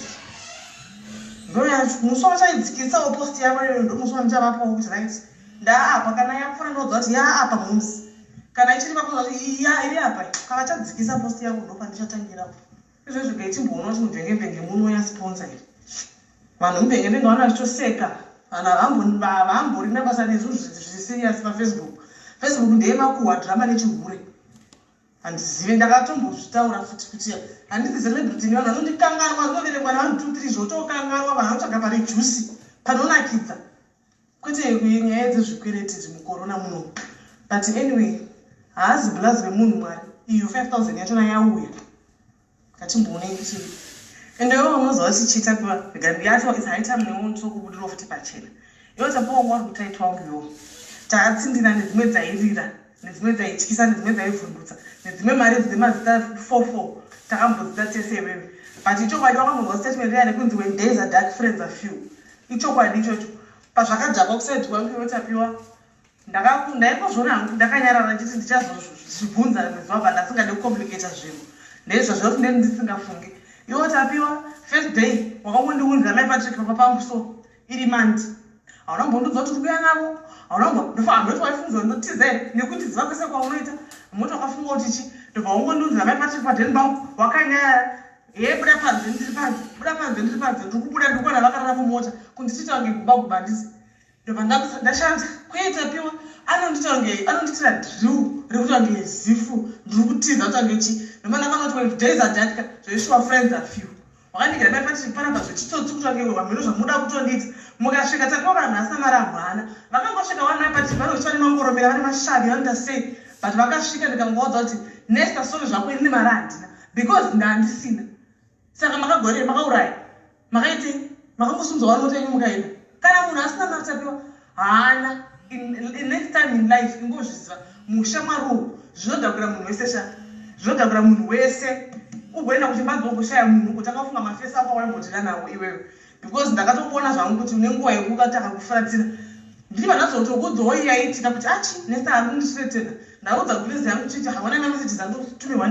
ndo yacho. Musi wavachaidzikisawo post yavo iyoyo, ndo musi wandichavapawo kuti right, ndaapa. Kana yapfuura, ndodza kuti yaapa moms. Kana ichiri pakuza kuti ya iri apa, kana vachadzikisa post yavo, ndo pandichatangirapo. Izvezvi gaitimboona kuti mubvengembenge munoya sponsor here. Vanhu mubvengembenge vana vachitoseka, vanhu havamborina basa nezvinhu zviri serious paFacebook. Facebook ndeyemakuhwa, drama nechihure. Handizive, ndakatombozvitaura futi kuti handisi celebrity. Vanhu vanondikanganwa, zvinoverengwa nevanhu two three, zvotokanganwa. Vanhu vanotsvaga pari juicy, panonakidza, kwete nyaya dzezvikwereti zvimukorona muno. But anyway, haazi blazi vemunhu Mwari. Iyo 5000 yachona yauya, ngatimboonei kuti. Ende iwe unoziva kuti chiita piwa yacho, it's high time newe nditokubudirawo futi pachena. Iwe tapiwa, wanga uri kutaitwa wangu iwo, takatsindina nedzimwe dzairira, nedzimwe dzaityisa, nedzimwe dzaivhundutsa, nedzimwe mari dzine mazita 44, takambodzita tese iwewe. But ichokwadi, wakambonzwa statement riya rekunzi when days are dark, friends are few? Ichokwadi ichocho. Pazvakadhakwa kusaidi kwangu iwe tapiwa, ndaingozviona hangu ndakanyarara, ndichiti ndichazozvibvunza rimwe zuva, but ndasingade kucomplicata zvinhu. Ndezvazvo kuti ndeni ndisingafungi. Iwe tapiwa, first day wakangondiunzira mai Patrick papa pangu, so iri mandi hauna kumbondiudza kuti uri kuuya navo. Hauna kumbo waifungidzwa ndotiza here nekundiziva kwese kwaunoita? Moti wakafunga kuti chi ndobva wangondiunzira mai Patrick padheni pangu, wakanyarara. He, buda panze, ndiri panze, buda panze, ndiri panze, ndiri kubuda, ndiri kuona vakarara mumota, kundichiita kunge guba guba ndisi. Ndobva ndashanda kwete piwa, anondiita kunge anondiitira drill rekuti kunge zifu ndiri kutiza, kuti kunge chi. Ndobva ndakanoti when days are dark, zvesure friends are few. Wakandigira mai Patrick panapa zvechitsotsi, kuti vange vamhino zvamuda kutondiita. Mukasvika tapiwa, vanhu asina mari hamwana, vakangosvika vana mai Patrick vanochiva nemangoromera, vane mashavi, vanoita sei, but vakasvika ndikangovaudza kuti, "Nesta, sorry zvako, ini mari handina because ndandisina." Saka makagorei? Makauraya? Makaitei? Makangosunzwa vanhu mota yenyu mukaenda. Kana munhu asina mari, tapiwa, haana. Next time in life ingozviziva, mushamwari uhu zvinodhakura munhu wese sha, zvinodhakura munhu wese. Ugoenda kuchimbadzo, ugoshaya munhu, ugotanga kufunga mafesi ako awaimbodira nawo iwewe, because ndakatokuona zvangu kuti une nguva yekukatanga kufuratira. Ndiri vanazotokudzawo yaitika kuti achi Nesta ari kundithreatena. Ndaudza gulezi yangu chiti haona mamessages andikutumirwa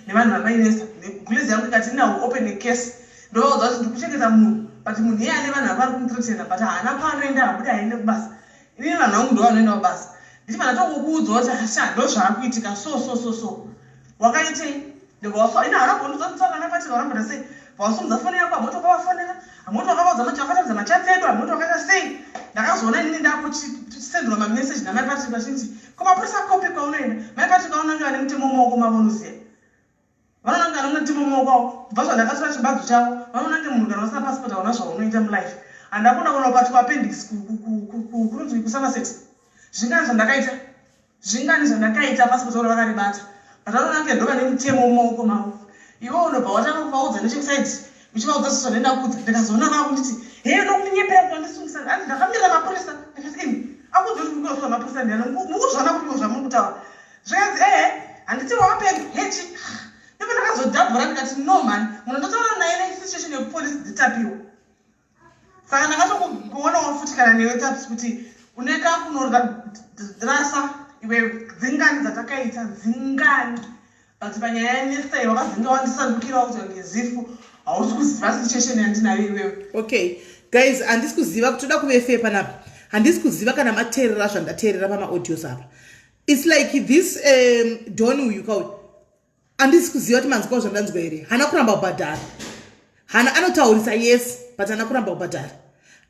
nevanhu vamainesta. Gulezi yangu ikati inawo open a case. Ndovaudza kuti ndikuchengeta munhu, but munhu iye ane vanhu vari kumuthreatena, but haana kwaanoenda, habuda, haende kubasa. Inini vanhu vangu ndo vanoenda kubasa. Ndichibva ndatokukuudzawo kuti hasha, ndo zvaakuitika, so so so so. Wakaitei? Ndobva ina hauna kumbondiudza kuti tsanga napati varambota sei. Bvawasumudza foni yako, hamoti wakavafonera, hamoti wakavaudza, mati wakataridza machats edu, hamoti wakaita sei. Ndakazoona inini ndakuchisendwa mameseji namai Patrick vachinzi, "Ko mapurisa kopi kwaunoenda?" Mai Patrick vaonange vane mutemo mumaoko mavo, unoziva, vanoona kunge anone mutemo mumaoko avo. Kubva zvandakatora chimbadzo chavo, vanoona kunge munhu kana usina passport hauna zvaunoita mulife. Handakona kuona kupatwa appendix kunonzi kuSomerset. Zvingani zvandakaita? Zvingani zvandakaita? Passport oro vakaribata. But vanoona kunge ndovane mutemo mumaoko mavo. Iwe unobva watanga kuvaudza nechekusaidi uchivaudza sezvandaenda kuudza. Ndikazoona vakunditi hee unoda kundinyepera kuti wandisungisa. Hanzi ndakamirira mapurisa. Ndikati imi akuudza kuti ndikuzosunga mapurisa ndiani? Mukuzviona kupiko zvamuri kutaura? Zvikanzi ehe handiti wakapenga hee chi. Ndipo ndakazodhabhura ndikati no mhani munhu ndotaura naye nesituation yekupolice nditapiwa. Saka ndakatokuonawo futi kana newe Taps kuti une kakunorasa iwe dzingani dzatakaita dzingani but panyaya yaNesta iyi wakazenge wandisandukirawo kuti kunge zifu hausi kuziva situation yandinayo iwewe. Okay guys handisi kuziva kuti toda kuve fair panapa handisi kuziva kana mateerera zvandateerera pamaaudios apa its like this um, don uyu kauyu Andisi kuziva kuti manzwawo zvandanzwa here. Hana kuramba kubhadhara. Hana anotaurisa yes, but hana kuramba kubhadhara.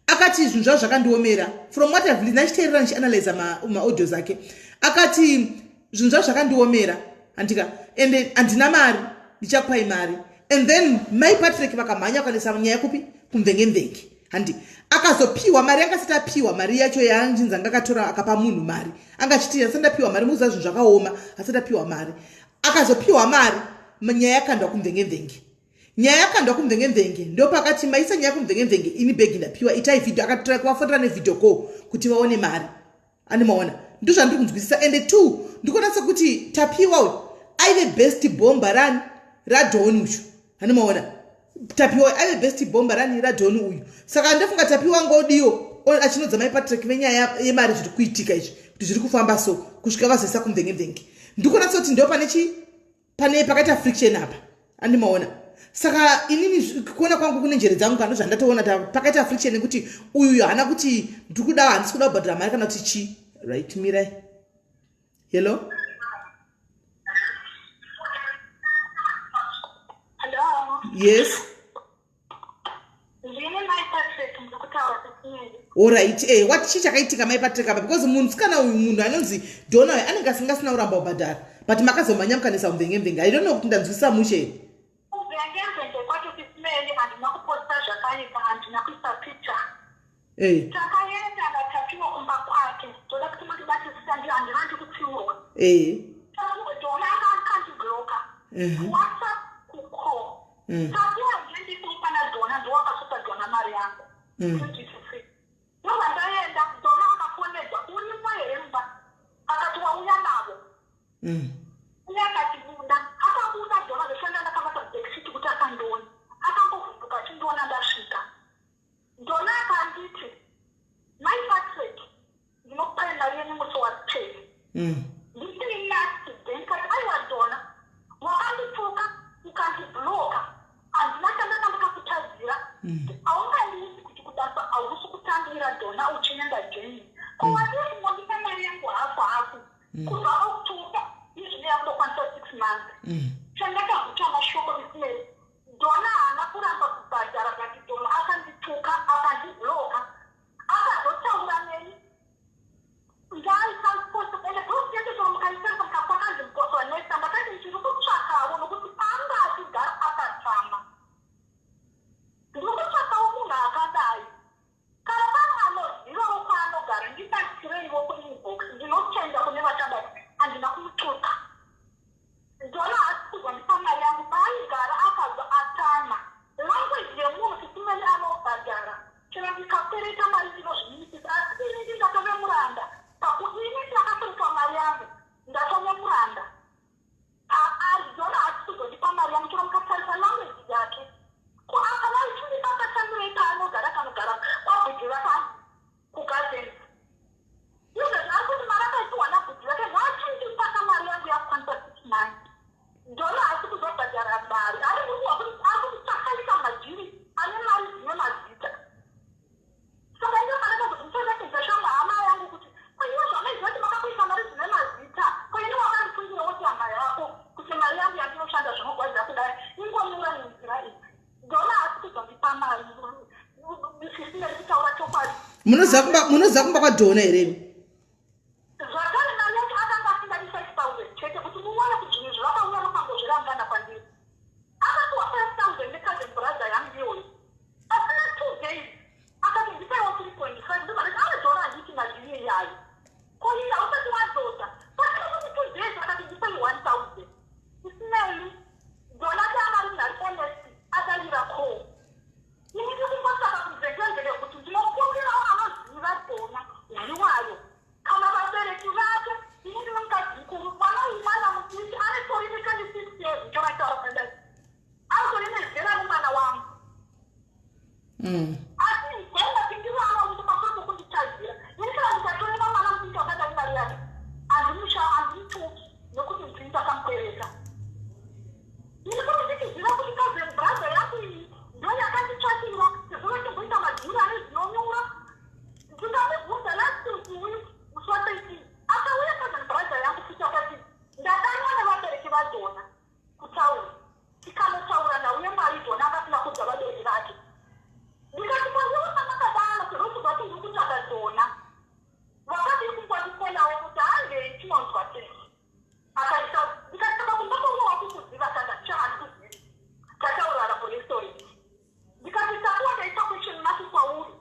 Akati zvinhu zvavo zvakandiomera. From what I've listened, ndichiteerera ndichianalyza maaudios ake. Akati zvinhu zvavo zvakandiomera. Handika and handina mari, ndichakupai mari. And then Mai Patrick vakamhanya vakanisa nyaya kupi? Kumvengemvenge. Handi akazopiwa mari anga asati apiwa mari yacho yaanjinzi anga akatora akapa munhu mari anga achiti asati ndapiwa mari mukuziva zvinhu zvakaoma asati apiwa mari akazopiwa mari nyaya yakandwa kumvengemvenge nyaya yakandwa kumvengemvenge ndopakati maisa nyaya kumvengemvenge ini bhegi ndapiwa itai vhidhio akatora kuvafonera nevhidhio call kuti vaone mari ane maona ndozvandiri kunzwisisa ende two ndikuona sekuti tapiwa uyu aive best bomba rani radhoni uyu ane maona tapiwa aive best bomba rani radhoni uyu saka ndofunga tapiwa ngodiwo achinodza mai patrick venyaya yemari zviri kuitika izvi kuti zviri kufamba so kusvika vazoisa kumvengemvenge ndikuona sekuti ndo pane chii pane pakaita friction apa andimaona saka inini kuona kwangu kune njere dzangu kana zvandatoona pakaita friction nekuti uyu haana kuti ndiri kuda handisi kuda kubhadhara mari kana kuti chii right mirai hello yes Alright, eh, what chii chakaitika mai Patrick apa because munhu sikana uyu munhu anonzi Donna uyu anenge asinga asina kuramba kubhadhara but makazomhanya mukanisa mvenge mvenge. I don't know kuti ndanzwisisa mushe here. Mvenge mvenge kwacho sisimeli handina kuposta zvakaipa handina kuisa picture. Eh. Takaenda naTapiwa kumba kwake toda kuti mundibatisisa ndi handina ndikutsiurwa. Eh. Donna anga akandibloka. WhatsApp kucall. Tapiwa ndiye ndikupa naDonna ndowakasupa Donna mari yangu. 2023. Ndobva ndaenda Donna akafonegwa urimo here mumba akati wauya navo. Iye akati buda. Akabuda Donna zveshuwa ndakabata backseat kuti asandione. Akangovhunduka achindiona ndasvika. Donna akanditi mai Patrick ndinokupai mari yenyu musi wa 10. Ndipei last day ndikati aiwa Donna wakandituka ukandibloka handina chandanga ndakakutadzira haungandiudzi kuti kubasa hausi kutambira Donna uchienda Germany ko wadii kungondipa mari yangu hafu hafu kubva October izvino yakutokwanisa 6 months chandakaguta mashoko Miss Donna haana kuramba kubhadhara but Donna akandituka akandibloka akazotaura neni ndaisa post ende post yacho chero mukaitarisa mukapakanzi mukoswa nesta ndakati ndiri kutsvakawo nokuti paanga achigara akatama ndiri kutsvakawo munhu akadai kana pane anozivawo kwaanogara ndibatsireiwo kuinbox ndinotenda kune vachabata handina kumutuka Donna haasi kuzondipa mari yangu paaigara akabva atama. Language yemunhu Sisimeli anobhadhara chero ndikakwereta mari ndinozvininipisa asi ini ndingatove muranda paku ini ndakakweretwa mari yangu ndatove muranda paari Donna haasi kuzondipa mari yangu chero mukatarisa language yake ko apa vaichindipa akatambirei paanogara kanogara kwabhudhi vake hanzi kugardens Izvezvi ari kuti mari akaipiwa nabhudhi vake ngaachindipaka mari yangu yakukwanisa 69 Donna haasi kuzobhadhara mari ari ari kuti takaita madhiri ane mari dzine mazita saka ndo pandakazozvicherekedza shamwa hama yangu kuti ko iwe zvamaiziva kuti makakuita mari dzine mazita ko ini wakandifungira woti hama yako kuti mari yangu yandinoshanda zvinogwadza kudai ingonyura nenzira iyi Donna haasi kuzondipa mari sisina kutaura chokwadi. Munoziva kumba munoziva kumba kwaDonna here imi? Zvakare mari yacho akanga asingadi 5000 chete kuti muone kuti zvinhu izvi vakauya vakangozvirangana kwandiri. Akapiwa 5000 necousin brother yangu iyoyo. Pasina 2 days akati ndipaiwo 3.5 ndobva ndati ah Donna handiti madhiri iyayo. Ko iye hausati wadzosa. Pasina kuti 2 days akati ndipai 1000. Haandituki nokuti ndini ndakamukwereta. Ini kuti ndichiziva kuti cousin brother yangu iyi ndo yakanditsvakira sezvo vachimboita madhiri ane zvinonyura. Ndingamubvunza last week musi wa 13 akauya cousin brother yangu futi akati ndadanwa nevabereki vaDhona kutaura tikanotaura nhau yemari. Dhona anga asina kudza vabereki vake. Ndikati kwaiwa pamakadana sezvo chibva ndiri kutsvaga Dhona, wakadii kungondikonawo kuti handei tinonzwa sei? Akaita ndikati saka kumba kwangu wakukuziva kana chahandikuzivi. Tataurara kurestaurant. Ndikati takuwa ndaisa question mark kwauri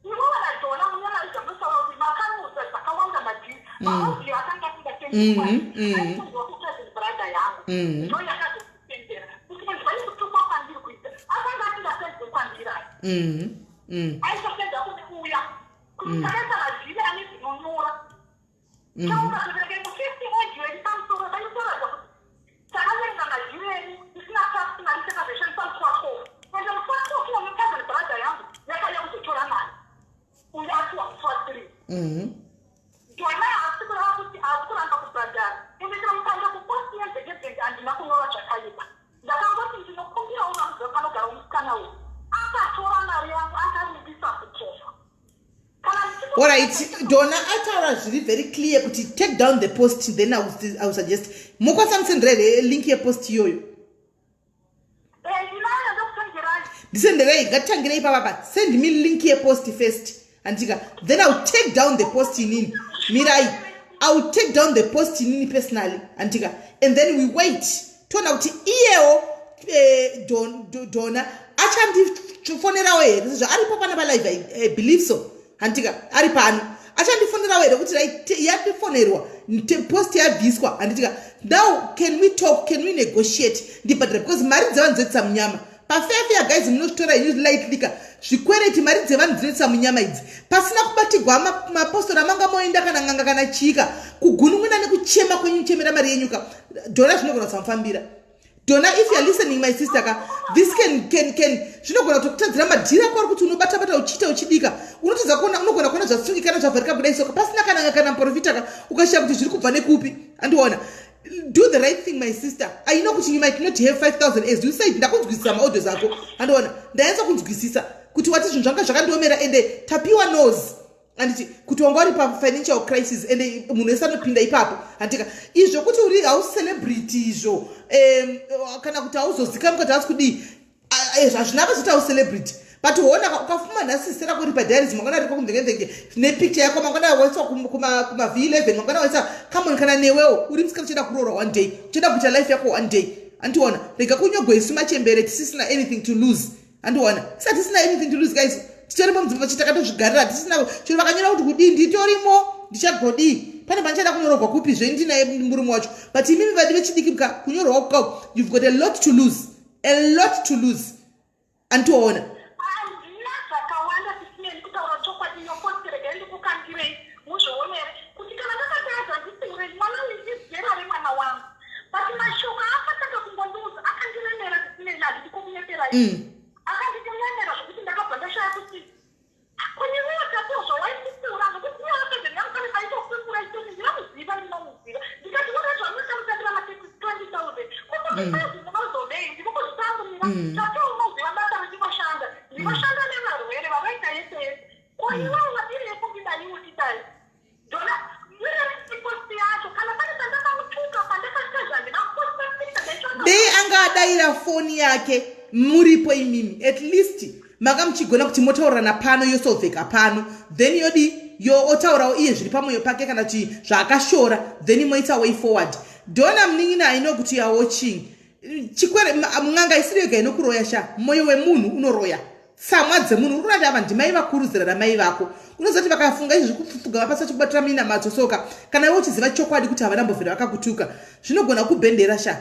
iwe wanadhona mune mari dzamunotaura kuti makamuudza dzakawanda madhiri maaudio akanga asingatendekwa aikunzwa kucousin brother yangu ndo yakazokutendera kuti munzwai kutukwa kwandiri kuita akanga asingasenzwe kwandiri ai aisapedza kuuya kuti takaisa madhiri ane zvinonyora. Chaukatovereke mufifty audio iri pamusoro paitoratidza kuti takaverenga madhiri edu isina trust. Mari takazoshandisa musi wa12 ende musi wa12 iyoyo cousin brother yangu yakauya kuzotora mari uyo atiwa musi wa3. Ndona haasi kureva kuti haasi kuramba kubhadhara. Ende chero mukaenda kupost yemvekebvenge handina kunyora zvakaipa. Ndakangoti ndinokumbirawo vamuziva panogara musikana uyu akatora mari yangu akarimbisa kutofa. Alright, Dona ataura zviri very clear kuti take down the post. Then I will suggest mokwanisa musendera here link yepost iyoyo? Ndinayo, ndokusenderai. Ndisenderei, ngatitangirei papapa. Send me link yepost first, andika then I will take down the post inini. Mirai, I will take down the post inini personally, andika and then we wait toona kuti iyewo Dona achandifonerawo here sezvo aripo pana palive. I believe so, handika ari pano. Achandifonerawo here kuti right, yandifonerwa, post yabviswa, handitika? Now can we talk? Can we negotiate ndibhadhara? Because mari dzevanhu dzoitisa munyama pafefe, guys. Munozvitora inyu lightly ka zvikwereti. Mari dzevanhu dzinoitisa munyama idzi pasina kubatigwa mapostori amanga moenda kana n'anga kana chika kugunun'una nekuchema kwenyu chemera mari yenyu ka. Dona zvinogona kusamufambira. Dona, if you are listening, my sister ka, this can zvinogona kutokutadzira madhiri ako ari kuti unobata-bata uchiita uchidika. Unotadza kuona, unogona kuona zvasungikana zvavharika kudai soka pasina kana kana muprofita ka ukashaya kuti zviri kubva nekupi. Andiona, do the right thing, my sister. I know kuti you might not have 5000 as you said. Ndakunzwisisa maaudios ako, andiona, ndanyatsa kunzwisisa kuti wati zvinhu zvanga zvakandiomera. Ende Tapiwa knows, anditi, kuti wanga uri pafinancial crisis. Ende munhu wese anopinda ipapo, handika? Izvo kuti uri haucelebrity izvo kana kuti hauzozikanwa kuti hasi kudii, hazvina basa kuti haucelebrity. But hona ukafuma nhasi zita rako ri padiaries, mangwana riko kumvengevhenge nepicture yako, mangwana waiswa kuma V11, mangwana waisa. Come on, kana newewo uri musikana uchida kuroorwa one day, uchida kuita life yako one day, andiona? Rega kunyogwa isu machembere tisisina anything to lose, andiona? Tisati tisina anything to lose, guys. Titorimo mudzimba pachi takatozvigarira tisina chero vakanyora kuti kudii, nditorimo ndichagodii. Pane pandichada kunyorogwa kupi zve ndinaye murume wacho? But imimi vadi vechidiki ka, kunyorwa kukau, you've got a lot to lose, a lot to lose, anditoona? Handina zvakawanda tisineni kutaura chokwadi. Yopost regai ndikukandirei muzvionere kuti kana ndakatadza ndisiurei. Mwana uyu izera remwana wangu, but mashoko aakatanga kungondiudza akandiremera tisineni. Handidi kumunyeperai. Akanditiremera zvokuti ndakabva ndashaya kuti kunyiwewo tapiwa zvawaindipfuura nokuti iye cousin yangu pane paitopfuura itoti ndinomuziva, ndinomuziva. Ndikati ora zvamunotamutambira mateki 20 000 kukuti munozodei? Ndinokuzvitamburira. Tapiwa unoziva basa randinoshanda. Ndinoshanda nevarwere vanoita yese yese. Ko iwewo wadiri yekundidaiwo tidai dona post yacho kana pane pandakamutuka pandakaita zvandina kuposta picture ndaichona. Dei anga adayira foni yake muripo imimi, at least manga muchigona kuti motaurirana pano, yosolveka pano, then yodi yo otaurawo iye zviri pamwoyo pake kana kuti zvaakashora, then moita way forward. Dona munin'ina, I know kuti you are watching. Chikwere n'anga isiri yega inokuroya sha. Mwoyo wemunhu unoroya, tsamwa dzemunhu. Uri kurati ava ndimai vakuru, zera ramai vako. Unoziva kuti vakafunga izvi zvekupfupfuga vapasa chikubatira mina matsosoka. Kana iwe uchiziva chokwadi kuti havana mbovhera vakakutuka, zvinogona kubhendera sha,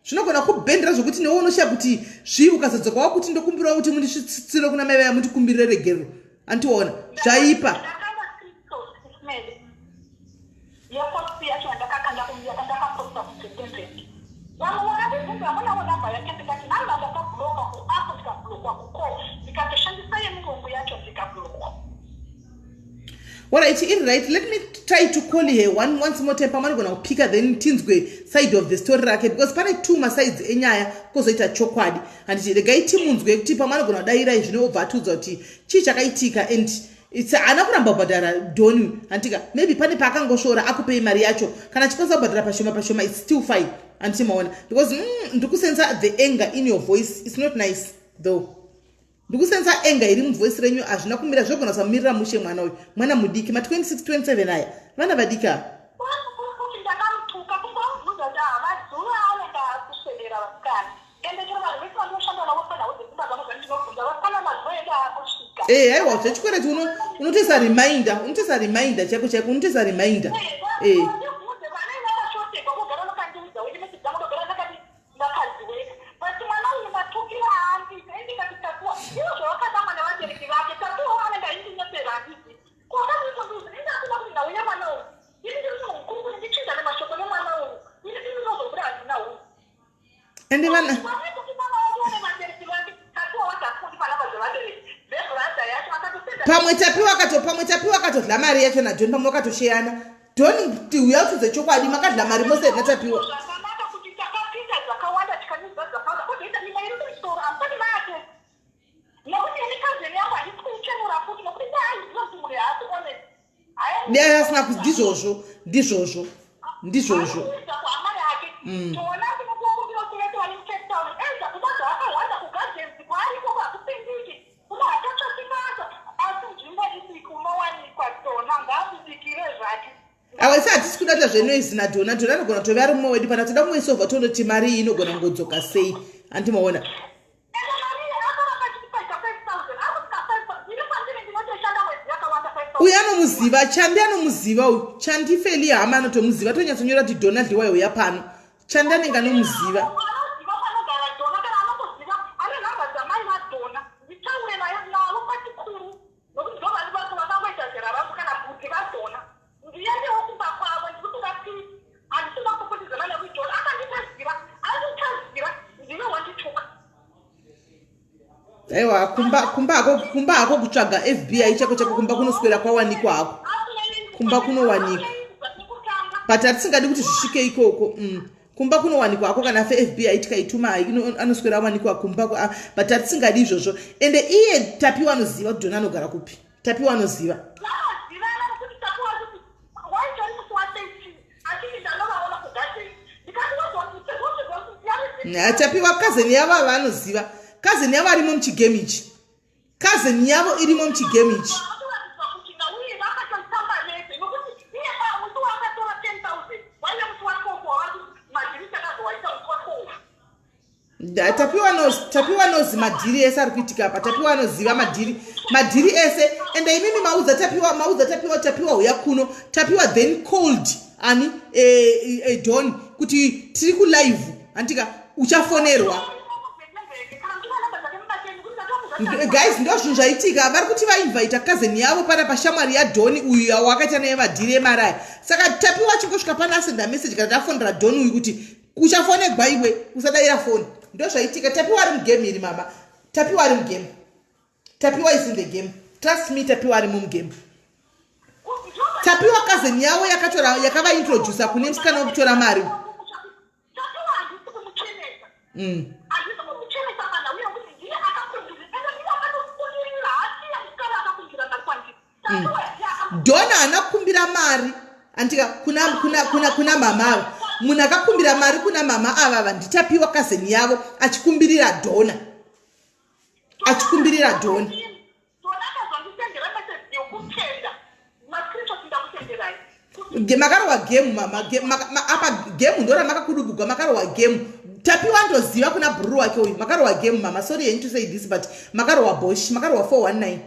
zvinogona kubhendera zvokuti newe unoshaya kuti zvii. Ukazodzoka wakuti ndokumbirawo kuti mundisvitsire kuna mai vaya, mundikumbirire regerero, andiona zvaipa. Ndakanda screenshot ismele yepost yacho yandakakanda yandakaposta kudzendenzende. Vamwe vakandibvunza hamunawo namba yake, ndikati namba ndakabloka kuapp, ndikablokwa kucall, ndikatoshandisa yemurungu yacho ndikablokwa. Alright, iri right. Let me try to call her one, once more time pamwe anogona kupika then tinzwe side of the story rake because pane two masides enyaya kwozoita chokwadi. Handiti regai timunzwe kuti pamwe anogona kudaira zvino obva atiudza kuti chii chakaitika and its haana kuramba kubhadhara doni handitika maybe pane paakangosvora akupei mari yacho kana achikwanisa kubhadhara pashoma pashoma its still fine handiti maona because ndiri kusensa the anger in your voice its not nice though ndikusensa anger iri muvoice renyu hazvina kumira zvogona kusamumirira mushe mwana uyu mwana mudiki ma 26 27 aya vana vadiki ava kuti ndakamutuka kungomubvunza kuti havazuva anenge akuswedera vasikana ende chero vanhu vese vandinoshanda navo panhau dzedzimba dzangu dzandinobvunza vasikana mazuva edu aakusvika ee aiwa zvechikwereti unotoisa reminder unotoisa reminder chaiko chaiko unotoisa reminder ee ndibvunze vana ivakashotegwa kugara vakandiudza uye message dzangu ndogara ndakati ndakaziweka but mwana uyu matukiro aandiita indikati tapiwa ivo zvavakadamwa nevabereki vake tapiwawo anenge aindinyepera handiti kwakazizondiudza indakuda kuti ndauya mwana uyu ini ndiri munhu mukuru kuti ndichinjane mashoko nemwana uyu ini ndinozobuda handina unhu ende vana pamwe tapiwa akato pamwe tapiwa akatodla mari yacho najohn pamwe wakatosheyana don uya utudze chokwadi makadla mari mose natapiwa zvakanaka kuti takapinda dzakawanda tikanyudza dzakawanda kozoita imwe iri kumusoro hamusati maake nekuti ini cousin yangu handisi kuichenura futi nekuti ndaaiziva kuti munhu haasi honest dai asina kuti ndizvozvo ndizvozvo ndizvozvo kuudza kuhama yake toona kunokukumbira kuti vese vari mucape town eza kuba zvaakahwanda kugardens kwaariko hakupindiki kuba hachatsvaki basa asi nzvimbo idiki unowanikwa tona ngaabudikire zvake awa isi hatisi kuda kuita zvenoise nadhona dhona anogona kutove ari mumwe wedu pana toda kungoisovha tondoti mari iyi inogona kungodzoka sei hanti maona ende mari iyi akaramba achitipaita 5000 akusvika 5000 ini kwandiri ndinotoshanda mwedzi yakawanda 5000 uyu anomuziva chandi anomuziva uyu chandi feli hama anotomuziva tonyatsonyora kuti dhona dliwayo uya pano chandi anenge anomuziva anoziva panogara dhona kana anongoziva ane nhamba dzamai vadhona nditaure naye navo pachikuru nokuti ndo vanhu vako vakangoita zera rangu kana bhuti vadhona ndiendewo kumba kwavo ndikuti vati handisina kuputidzana nekuti dhona akanditaziva anditaziva ndiwe wandituka aiwa kumba kumba hako kumba hako kutsvaga fbi chako chako kumba kunoswera kwawanikwa hako Kumba kunowanikwa. But hatisingadi kuti zvisvike ikoko. Kumba kunowanikwa hako kana fbi tikaituma anoswera awanikwa kumba but hatisingadi izvozvo ende iye tapiwa anoziva kuti dhona anogara kupi tapiwa anoziva vanozivana nokuti tapiwa kuti waitori musi wa13 achiti ndanovaona kugadeni ndikati Tapiwa cousin yavo ava anoziva cousin yavo arimo muchigame ichi cousin yavo irimo muchigame ichi vakuratidza kuti nauye vakatotamba vese nokuti iye musi waakatora 10000 waive musi wa12 wavati madhiri takazowaita musi wa12 Tapiwa knows tapiwa knows madhiri ese ari kuitika apa tapiwa anoziva madhiri madhiri ese ende imimi maudza tapiwa maudza tapiwa tapiwa uya kuno tapiwa then called ani don kuti tiri kulive handika uchafonerwa guys ndo zvinhu zvaitika vari kuti vainvita cousin yavo pana pashamwari yadhoni uyu wakaita naye madhiri emari aya saka tapiwa achingosvika pana asenda message kana tafonera dhoni uyu kuti uchafonegwa iwe usadayira foni ndo zvaitika tapiwa ari mugame iri mama tapiwa ari mugame tapiwa is in the game trust me tapiwa ari mumugame tapiwa cousin yavo yakatora yakavaintrodusa kune musikana wekutora mari tapiwa handisi kumuchenesa Handisi kumuchenesa kana uye kuti ndiye akakumbira ende ndiye akatokumbirira hasiye musikana akakumbira mari kwandiri tapiwa ndiye akakumbira dhona haana kukumbira mari andika kuna, kuna, kuna, kuna mama ava munhu akakumbira mari kuna mama ava ava nditapiwa cousin yavo achikumbirira dhona achikumbirira dhona Dona akazondisendera message yokutenda mascreenshot ndakusenderai Makarohwa game mama apa game ndo ramakakudubugwa makarohwa game tapiwa ndoziva kuna bhururu wake uyu makarohwa game mama sorry henyu to say this but makarohwa bosh makarohwa 419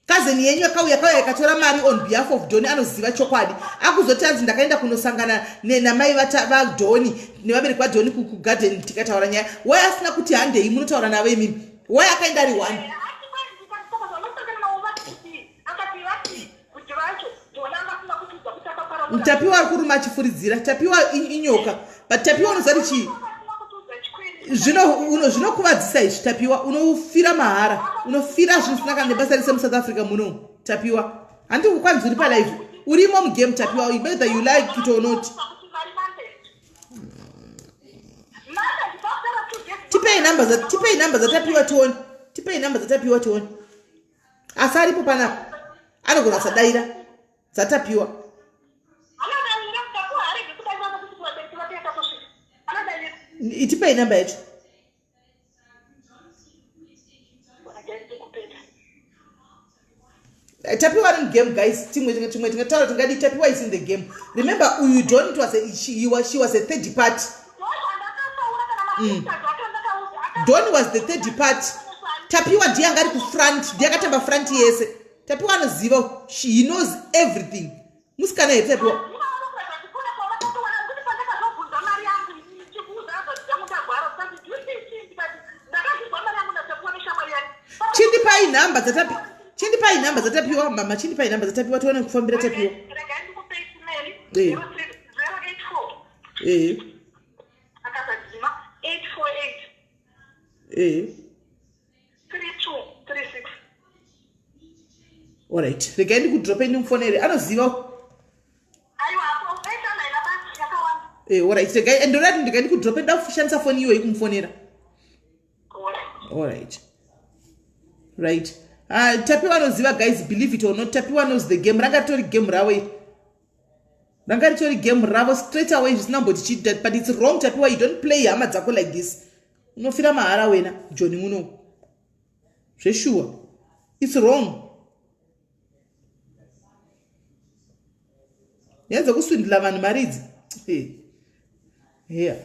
cousin yenyu yakauya kauya ikatora mari on behalf of doni anoziva chokwadi akuzoti anzi ndakaenda kunosangana namai vadhoni nevabereki vadhoni kugarden tikataura nyaya wai asina kuti handei munotaura navo imimi wai akaenda ari one akati vati kuti vacho dona angasina kutiudza kuti akapara tapiwa ari kuruma achifuridzira tapiwa inyoka but tapiwa unoziva kuti chii asina kutiudza chikwiri zvinokuvadzisa izvi tapiwa unofira mahara unofira zvisina kana nebasa rese musouth africa muno tapiwa handi kukwanzi uri palive. Urimo mugame Tapiwa, whether you like it or not. Tipei number, tipei number dzatapiwa tione. Tipei number dzatapiwa tione. Asi aripo panapa. Anogona kusadaira. Dzatapiwa. Tipei number yacho. Eh, Tapiwa ari mugame guys, chimwe chimwe tingataura tingadi Tapiwa is in the game. Remember uyu John it was a, she, he was, she was a third party. Don was the third party. Tapiwa ndiye anga ari kufront, ndiye akatamba front yese. Tapiwa anoziva, he knows everything. Musikana here Tapiwa? Chindipai nhamba dzatapi chindipai nhamba dzatapiwa mama chindipai nhamba dzatapiwa tione kufambira tapiwa. Eh. Eh. Eh. 3236. Alright, regai ndikudrope ndimufonere anoziva. Aiwa, apo aitana ina basi yakawanda. Eh, alright, regai ndorati ndigai ndikudrope nda kushandisa foni iyoyi kumufonera. Alright. Right. Ah, Tapiwa anoziva guys, believe it or not, Tapiwa knows the game. Ranga ritori game ravo iri. Ranga ritori game ravo straight away zvisina mboti chii, but it's wrong Tapiwa, you don't play hama dzako like this. Unofira mahara wena, Johnny muno. Zveshuwa. It's wrong. Nyaya dzekuswindila vanhu mari idzi. Hey. Yeah.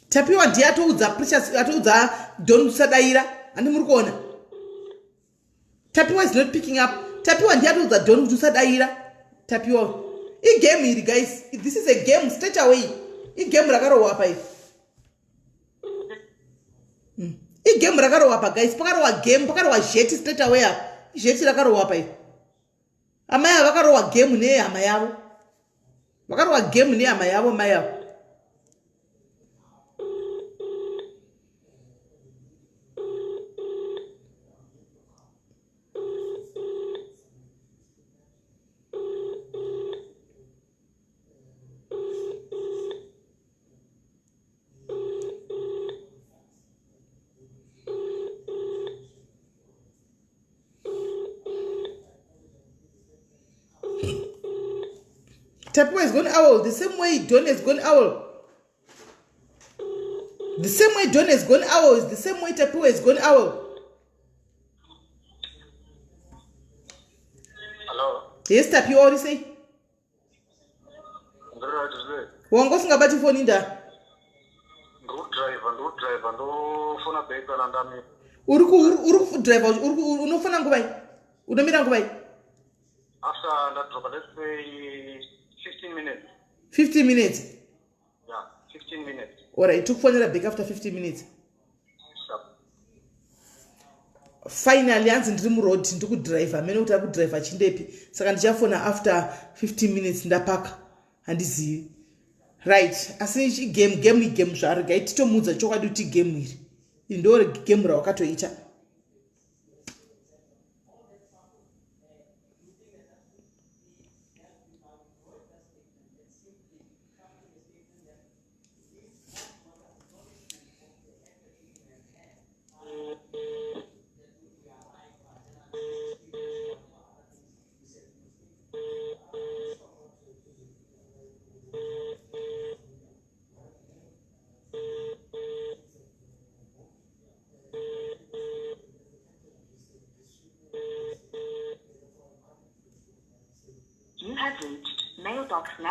Tapiwa ndiye atoudza Precious, atoudza Don usadaira. Handi muri kuona? Tapiwa is not picking up. Tapiwa ndiye atoudza Don kuti usadaira. Tapiwa. Igame iri guys. This is a game straight away. Igame rakarohwa apa iri. Igame rakarohwa apa guys. Pakarohwa game, pakarohwa zheti straight away apa. Zheti rakarohwa apa iri. Amai ava vakarohwa game nehama yavo. Vakarohwa game nehama yavo mai ava. Tapiwa is gone owl the same way Don has gone owl. The same way Don has gone owl is the same way Tapiwa has gone owl. Hello. Yes, Tapiwa, what do you say? Wanga usingabati foni nda. Ndikudriver, ndikudriver, ndofona back kana ndamira. Uri ku uri kudriver, uri unofona nguvai? Unomira nguvai? After ndadropa, let's say 15 minutes. 15 minutes? Yeah, 15 minutes. Alright, tikufonera back after 15 minutes. Finally hanzi ndiri muroad ndikudriver, amene kuti ari kudriver chindepi, saka ndichafona after 15 minutes ndapaka, handizivi. Right, asi game game igame zvaro, gai titomuudza chokwadi kuti game iri iri ndo game rawakatoita.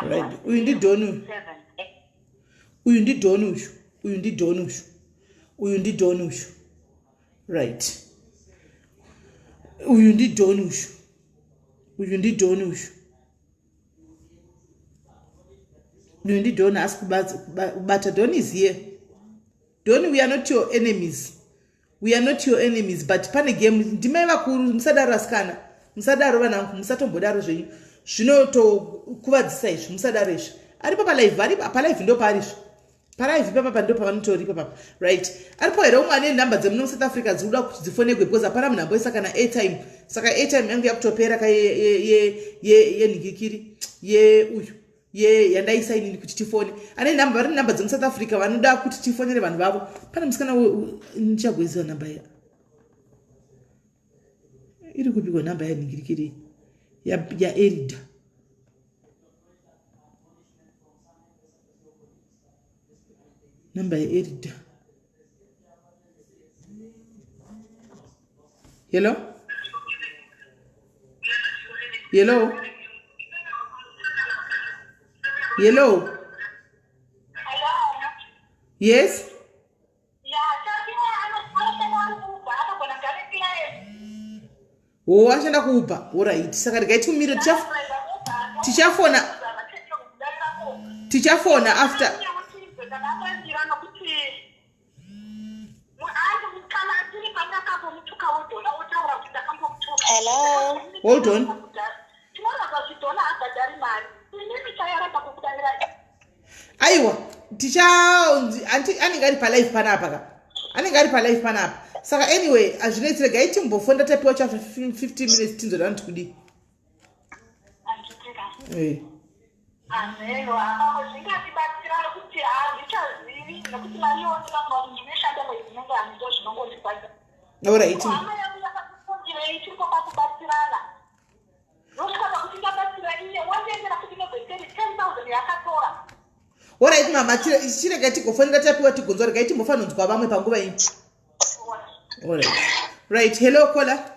Right, uyu ndidhoni uyu, uyu ndidhoni uyu, uyu ndidhoni uyu, uyu ndidhoni uyu. Right, uyu ndidhoni uyu, Uyu ndidhoni uyu. Uyu ndidhoni asi kubata. Dhoni is here. Dhoni, we are not your enemies. We are not your enemies, but pane game. Ndimai vakuru, musadaro asikana. Musadaro vanangu, musatombodaro zvenyu. Zvinotokuvadzisa izvi, musadaro izvi. Aripo palive, ari palive ndo paari izvi. Palive ipapa ndo pavanotori ipapa. Right. Aripo here umwe ane nhamba dzemuno muSouth Africa dziri kuda kuti dzifonegwe, because hapana munhu amboisa kana airtime. Saka airtime yangu yakutopera ka yenhikikiri ye uyu ye yandaisa inini kuti tifone. Ane nhamba, vari nhamba dzemuSouth Africa vanoda kuti tifonere vanhu vavo. Pane musikana ndichagoiziva nhamba ya iri kupikwa, nhamba yanhingirikiri yaErida. Namba yaErida. Hello, hello, hello. Yes. O, ashanda kuUber. Alright, saka regai tiumire, tichafona, tichafona after. Nokuti kana tiri pandakambomutukawo Dhona, otaura kuti ndakambomutuka. Hello. Hold on. Tinoraza zvidhona, abhadhari mari, inini chayaramba kukudavira. Aiwa, ticha anenge ari palive panapa ka, anenge ari palive panapa. Saka anyway, hazvinetsi, regai timbofonda tapiwa cha 15 minutes, tinzoda kuti kudii. Ameno apapo zvingatibatsira, nokuti handichazivi, nokuti mari iwo ndikafunga kuti ndinoshanda mwedzi mingani, ndo zvinongondibata. Alright. Hama yangu yakatifungirei, tiripo pakubatsirana, nosvika pakuti ndabatsira iye, wandiendera kuti nobheseri 10 000 yakatora. Alright mama, chiregai tigofonera tapiwa tigonzwa. Regai timbofanonzwa vamwe panguva ino. Alright, right. Hello caller.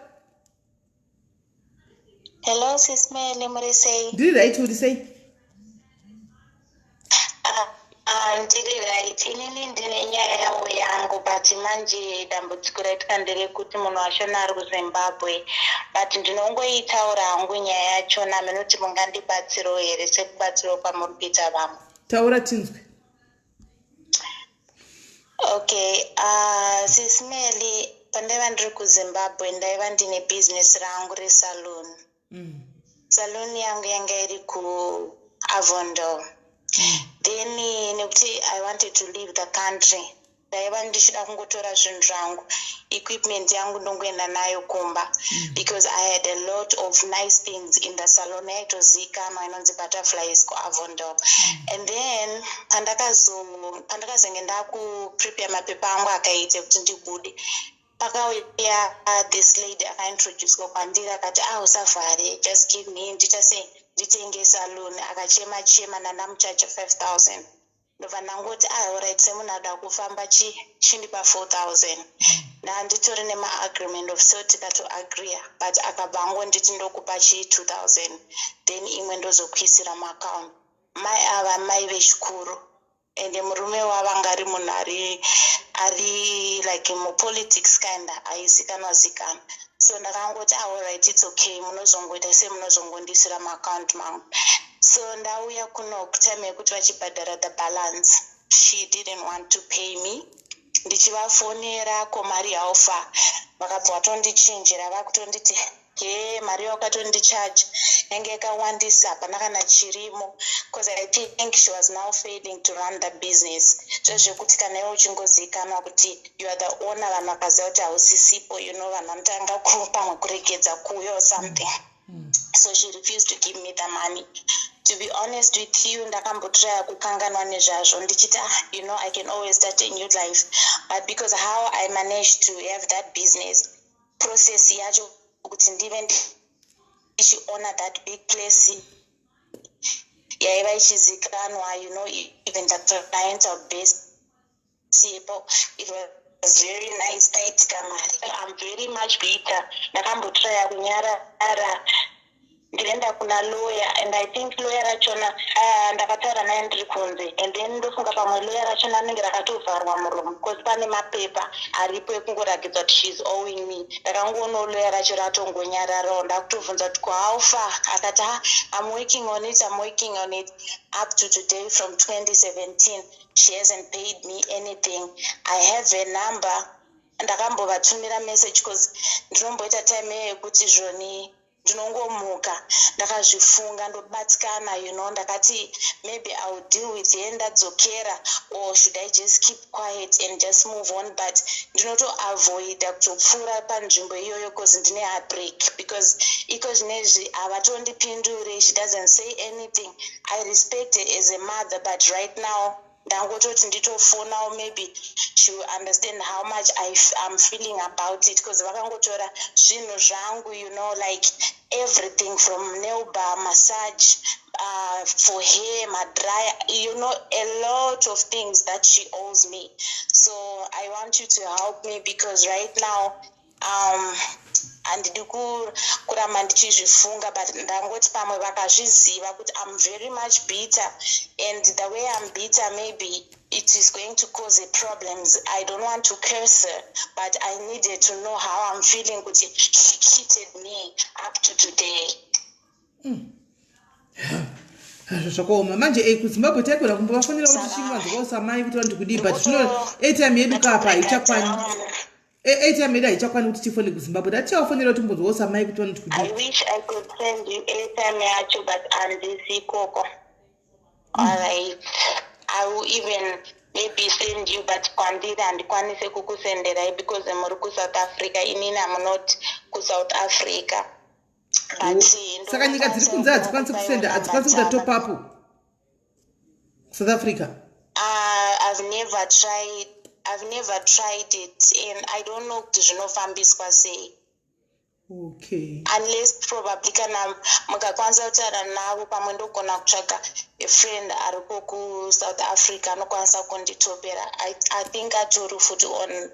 Hello, Sis Meli, muri sei? Ndiri right, uri sei? Ah, ndiri right. Inini ndine nyaya yawo yangu, but manje dambudziko raitika nderekuti munhu wachona ari kuZimbabwe, but ndinongoitaura hangu nyaya yachona munoti mungandibatsirawo here sekubatsirawo kwamuri kuita vamwe. Taura tinzwe. Okay, Sis Meli, pandaiva ndiri kuZimbabwe ndaiva ndine business rangu resaloon. Saloon yangu yanga iri kuAvondale. Then nekuti I wanted to leave the country, ndaiva ndichida kungotora zvinhu zvangu, equipment yangu, ndongoenda nayo kumba, because I had a lot of nice things in the salon yaitozikanwa inonzi Butterflies kuAvondale. And then pandakazenge ndakuprepare mapepa angu akaita kuti ndibude, pakauya this lady akaintroducwa kwandiri, akati, "Ah, usavhare, just give me, ndiita sei, nditenge saloon." Akachema chema, ndandamuchaja 5000. Ndobva ndangoti, "Ah, alright, semunhu ada kufamba, chindipa 4000." Ndanditori nemaagreement of sale, tikatoagreea, but akabva angonditi, "Ndokupa chi 2000, then imwe ndozokuisira muaccount." Mai ava mai vechikuru, ende murume wavo anga ari munhu ari like mupolitics kinda, aizikanwa zikanwa. So ndakangoti, "Ah, alright, it's okay, munozongoita sei, munozongondisira muaccount mangu." So ndauya kuno, kutime yekuti vachibhadhara the balance, she didn't want to pay me. Ndichivafonera, "Ko mari haufa?" Vakabva vatondichinjira, vakutonditi, "He, mari yawakatondichaja yange yakawandisa, hapana kana chirimo," because I think she was now failing to run the business. Zvezvekuti kana iwe uchingozivikanwa kuti you are the owner, vanhu vakaziva kuti hausisipo, vanhu vanotanga pamwe kuregedza kuuya or something. So she refused to give me the money. To be honest with you, ndakambotraya kukanganwa nezvazvo, ndichiti, "Ah, I can always start a new life." But because how I managed to have that business, process yacho kuti ndive ndichiona that big place yaiva ichizikanwa, even the clientele base yepo, it was very nice, paitika mari. I'm very much bitter. Ndakambotraya kunyarara. Ndinoenda kuna lawyer and I think lawyer rachona, ah, ndakataura naye ndiri kunze and then ndofunga pamwe lawyer rachona rinenge rakatovharwa muromo because pane mapepa aripo ekungoratidza kuti she's owing me. Ndakangoonawo lawyer racho ratongonyararawo. Ndakutobvunza kuti how far, akati, "Ha, I'm working on it, I'm working on it." Up to today, from 2017, she hasn't paid me anything. I have a number, ndakambovatumira message because ndinomboita time iyoyo yekuti zvoni ndinongomuka ndakazvifunga, ndobatikana. Ndakati maybe I will deal with her ndadzokera, or should I just keep quiet and just move on? But ndinotoavoida kutopfuura panzvimbo iyoyo because ndine heartbreak, because iko zvinezvi havatondipindure. She doesn't say anything. I respect her as a mother, but right now ndangototi nditofonawo, maybe she will understand how much I'm feeling about it, because vakangotora zvinhu zvangu, like everything from nail bar, massage, for hair, madryer, a lot of things that she owes me. So I want you to help me because right now handidi kuramba ndichizvifunga, but ndangoti pamwe vakazviziva kuti I'm very much bitter, and the way I'm bitter, maybe it is going to cause a problems. I don't want to curse her, but I needed to know how I'm feeling, kuti she cheated me up to today. Hazvo zvakaoma manje. KuZimbabwe taigona kumbovafonera kuti chingwanzwawo samai kuti vanoti kudii, but zvino airtime yedu kapa haichakwani. Airtime yedu haichakwani kuti tifone kuZimbabwe. Tatichavafonera kuti timbonzwawo samai kuti vanoti kudii. I wish I could send you airtime yacho, but handisi ikoko. Alright, I will even maybe send you, but kwandiri handikwanisi kukusenderai because muri kuSouth Africa, inini am not kuSouth Africa, but Saka nyika dziri kunze hadzikwanisi kusenda, hadzikwanisi kuita top up South Africa? I've never tried it and I don't know kuti zvinofambiswa sei. Unless probably kana mukakwanisa kutaura navo, pamwe ndogona kutsvaga a friend ariko kuSouth Africa anokwanisa kunditopera. I think atori futi on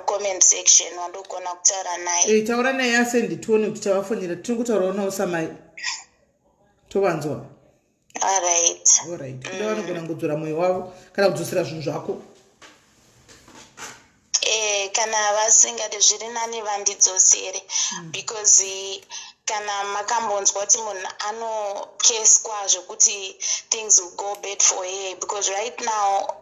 comment section wandogona kutaura naye. Taura naye asendi, tione kuti tavafonera. Tinongotaurawo navo samai, tovanzwa. Alright. Alright, kuda vanogona kudzora mwoyo wavo kana kudzosera zvinhu zvako. Kana vasingade, zviri nani vandidzosere because kana makambonzwa kuti munhu anokeswa zvekuti things will go bad for her, because right now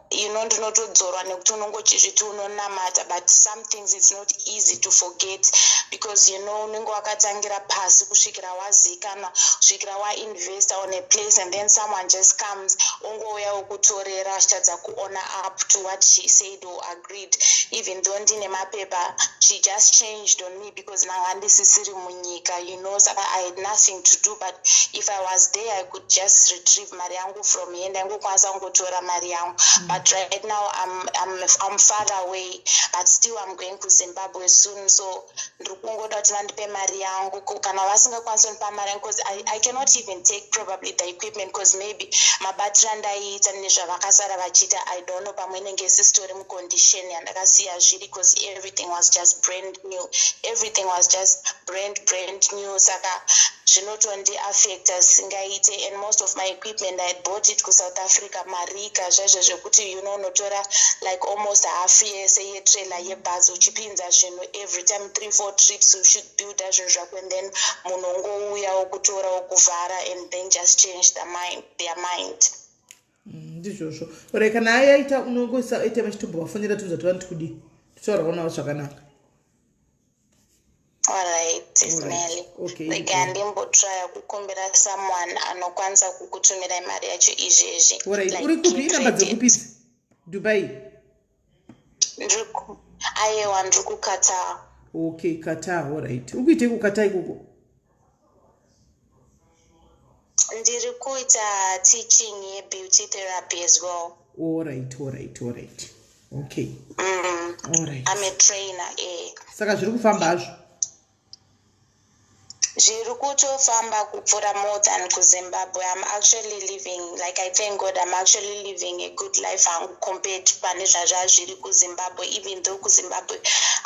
ndinotodzorwa nekuti unongochizviti unonamata, but some things it's not easy to forget because unenge wakatangira pasi kusvikira wazikanwa, kusvikira wainvesta on a place, and then someone just comes ongouya wokutorera achitadza kuona up to what she said or agreed. Even though ndine mapepa, she just changed on me because nanga ndisisiri munyika, saka I had nothing to do. But if I was there, I could just retrieve mari yangu from here, ndaingokwanisa kungotora mari yangu. But right now I'm far away, but still I'm going kuZimbabwe soon, so ndiri kungoda kuti vandipe mari yangu. Kana vasingakwanisi kundipa mari yangu, because I cannot even take probably the equipment, because maybe mabatiro andaiita nezvavakasara vachiita, I don't know, pamwe inenge isisitori mucondition yandakasiya zviri, because everything was just brand new, everything was just brand new. Saka zvinotondiafecta singaite, and most of my equipment I bought it kuSouth Africa, marika zvaizvo zvekuti unotora like almost half yese yetrailer yebhazi uchipinza zvinhu every time, three four trips uchibuilda zvinhu zvako, and then munhu ongouya wokutora, wokuvhara, and then just change their mind. Ndizvozvo. Ore kana ayaita, unongoisa aitime achitombovafonera, tunzwa vanoti kudii, totaurawo navo zvakanaka. Alright, Ismail. Okay. Rega ndimbotraya kukumbira someone anokwanisa kukutumirai mari yacho izvezvi. Alright. Like Uri kupi? Inamba credit. Dzekupidzi Dubai? Aiwa, ndiri kuQatar. Okay, Qatar, alright. Uri kuitei kuQatar ikoko? Ndiri kuita teaching yebeauty therapy as well. Alright, okay. Alright. I'm a trainer, eh. Saka zviri kufamba hazvo? Zviri kutofamba kupfuura more than kuZimbabwe. I'm actually living, like I thank God, I'm actually living a good life hangu compared pane zvazvazviri kuZimbabwe. Even though kuZimbabwe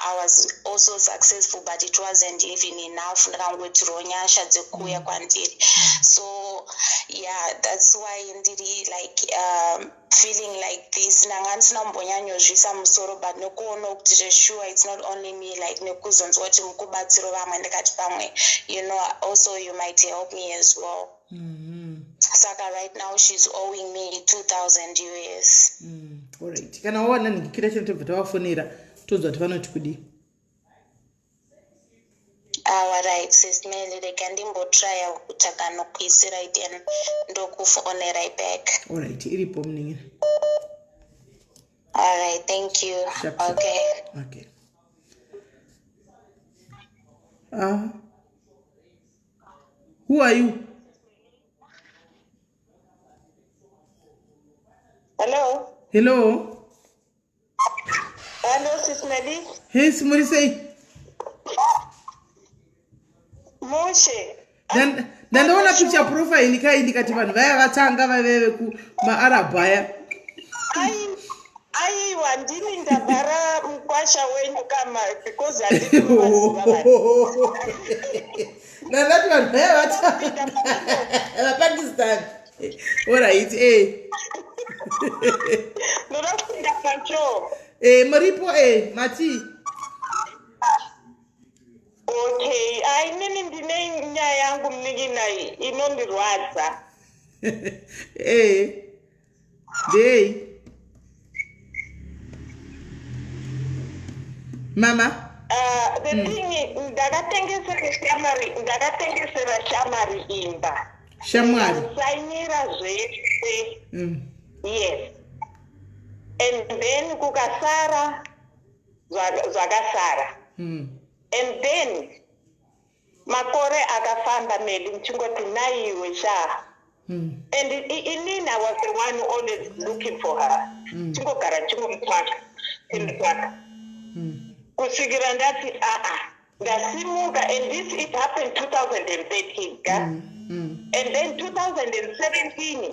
I was also successful, but it wasn't even enough. Ndakangoitirwo nyasha dzekuuya kwandiri. So yeah, that's why ndiri like feeling like this. Ndanga ndisina kumbonyanyozviisa musoro, but nekuona kuti zvesure it's not only me, like nekuzonzwa kuti mukubatsiro vamwe, ndikati pamwe also you might help me as well. Saka right now she's owing me 2000 US. Alright, kana wawana nhingikira chino, tobva tavafonera, tonzwa kuti vanoti kudii. Alright, Sis Melly, rega ndimbotrya kutsvaga nokuisirai, then ndokufonerai back. Alright, iripo munin'ina. Alright, thank you. Sharp, sharp. Okay. Okay. Ah, who are you? Hello. Hello. Hello, Sis Melly. Hes, muri sei? Mushe. Ndandaona picture profile kai, ndikati vanhu vaya vatanga vaive vekumaarabhu aya. Aiwa, ndini ndavhara mukwasha wenyu kama because handidi kuvaziva vanhu. Ndandati vanhu vaya vatanga vaPakistan. Alright, Ndoda kupinda pacho. Muripo, mati. Okay, ai, inini ndine nyaya yangu munin'ina inondirwadza. Ndei mama? The thing, ndakatengesera shamwari imba. Shamwari? Ndikasainira zvese. Yes, and then kukasara zvakasara. And then makore akafamba, Melly, muchingoti naiwe sha. And inini I was the one always looking for her. Chingogara chingomutsvaka, chimutsvaka, kusvikira ndati aa, ndasimuka. And this, it happened 2013 ka. And then 2017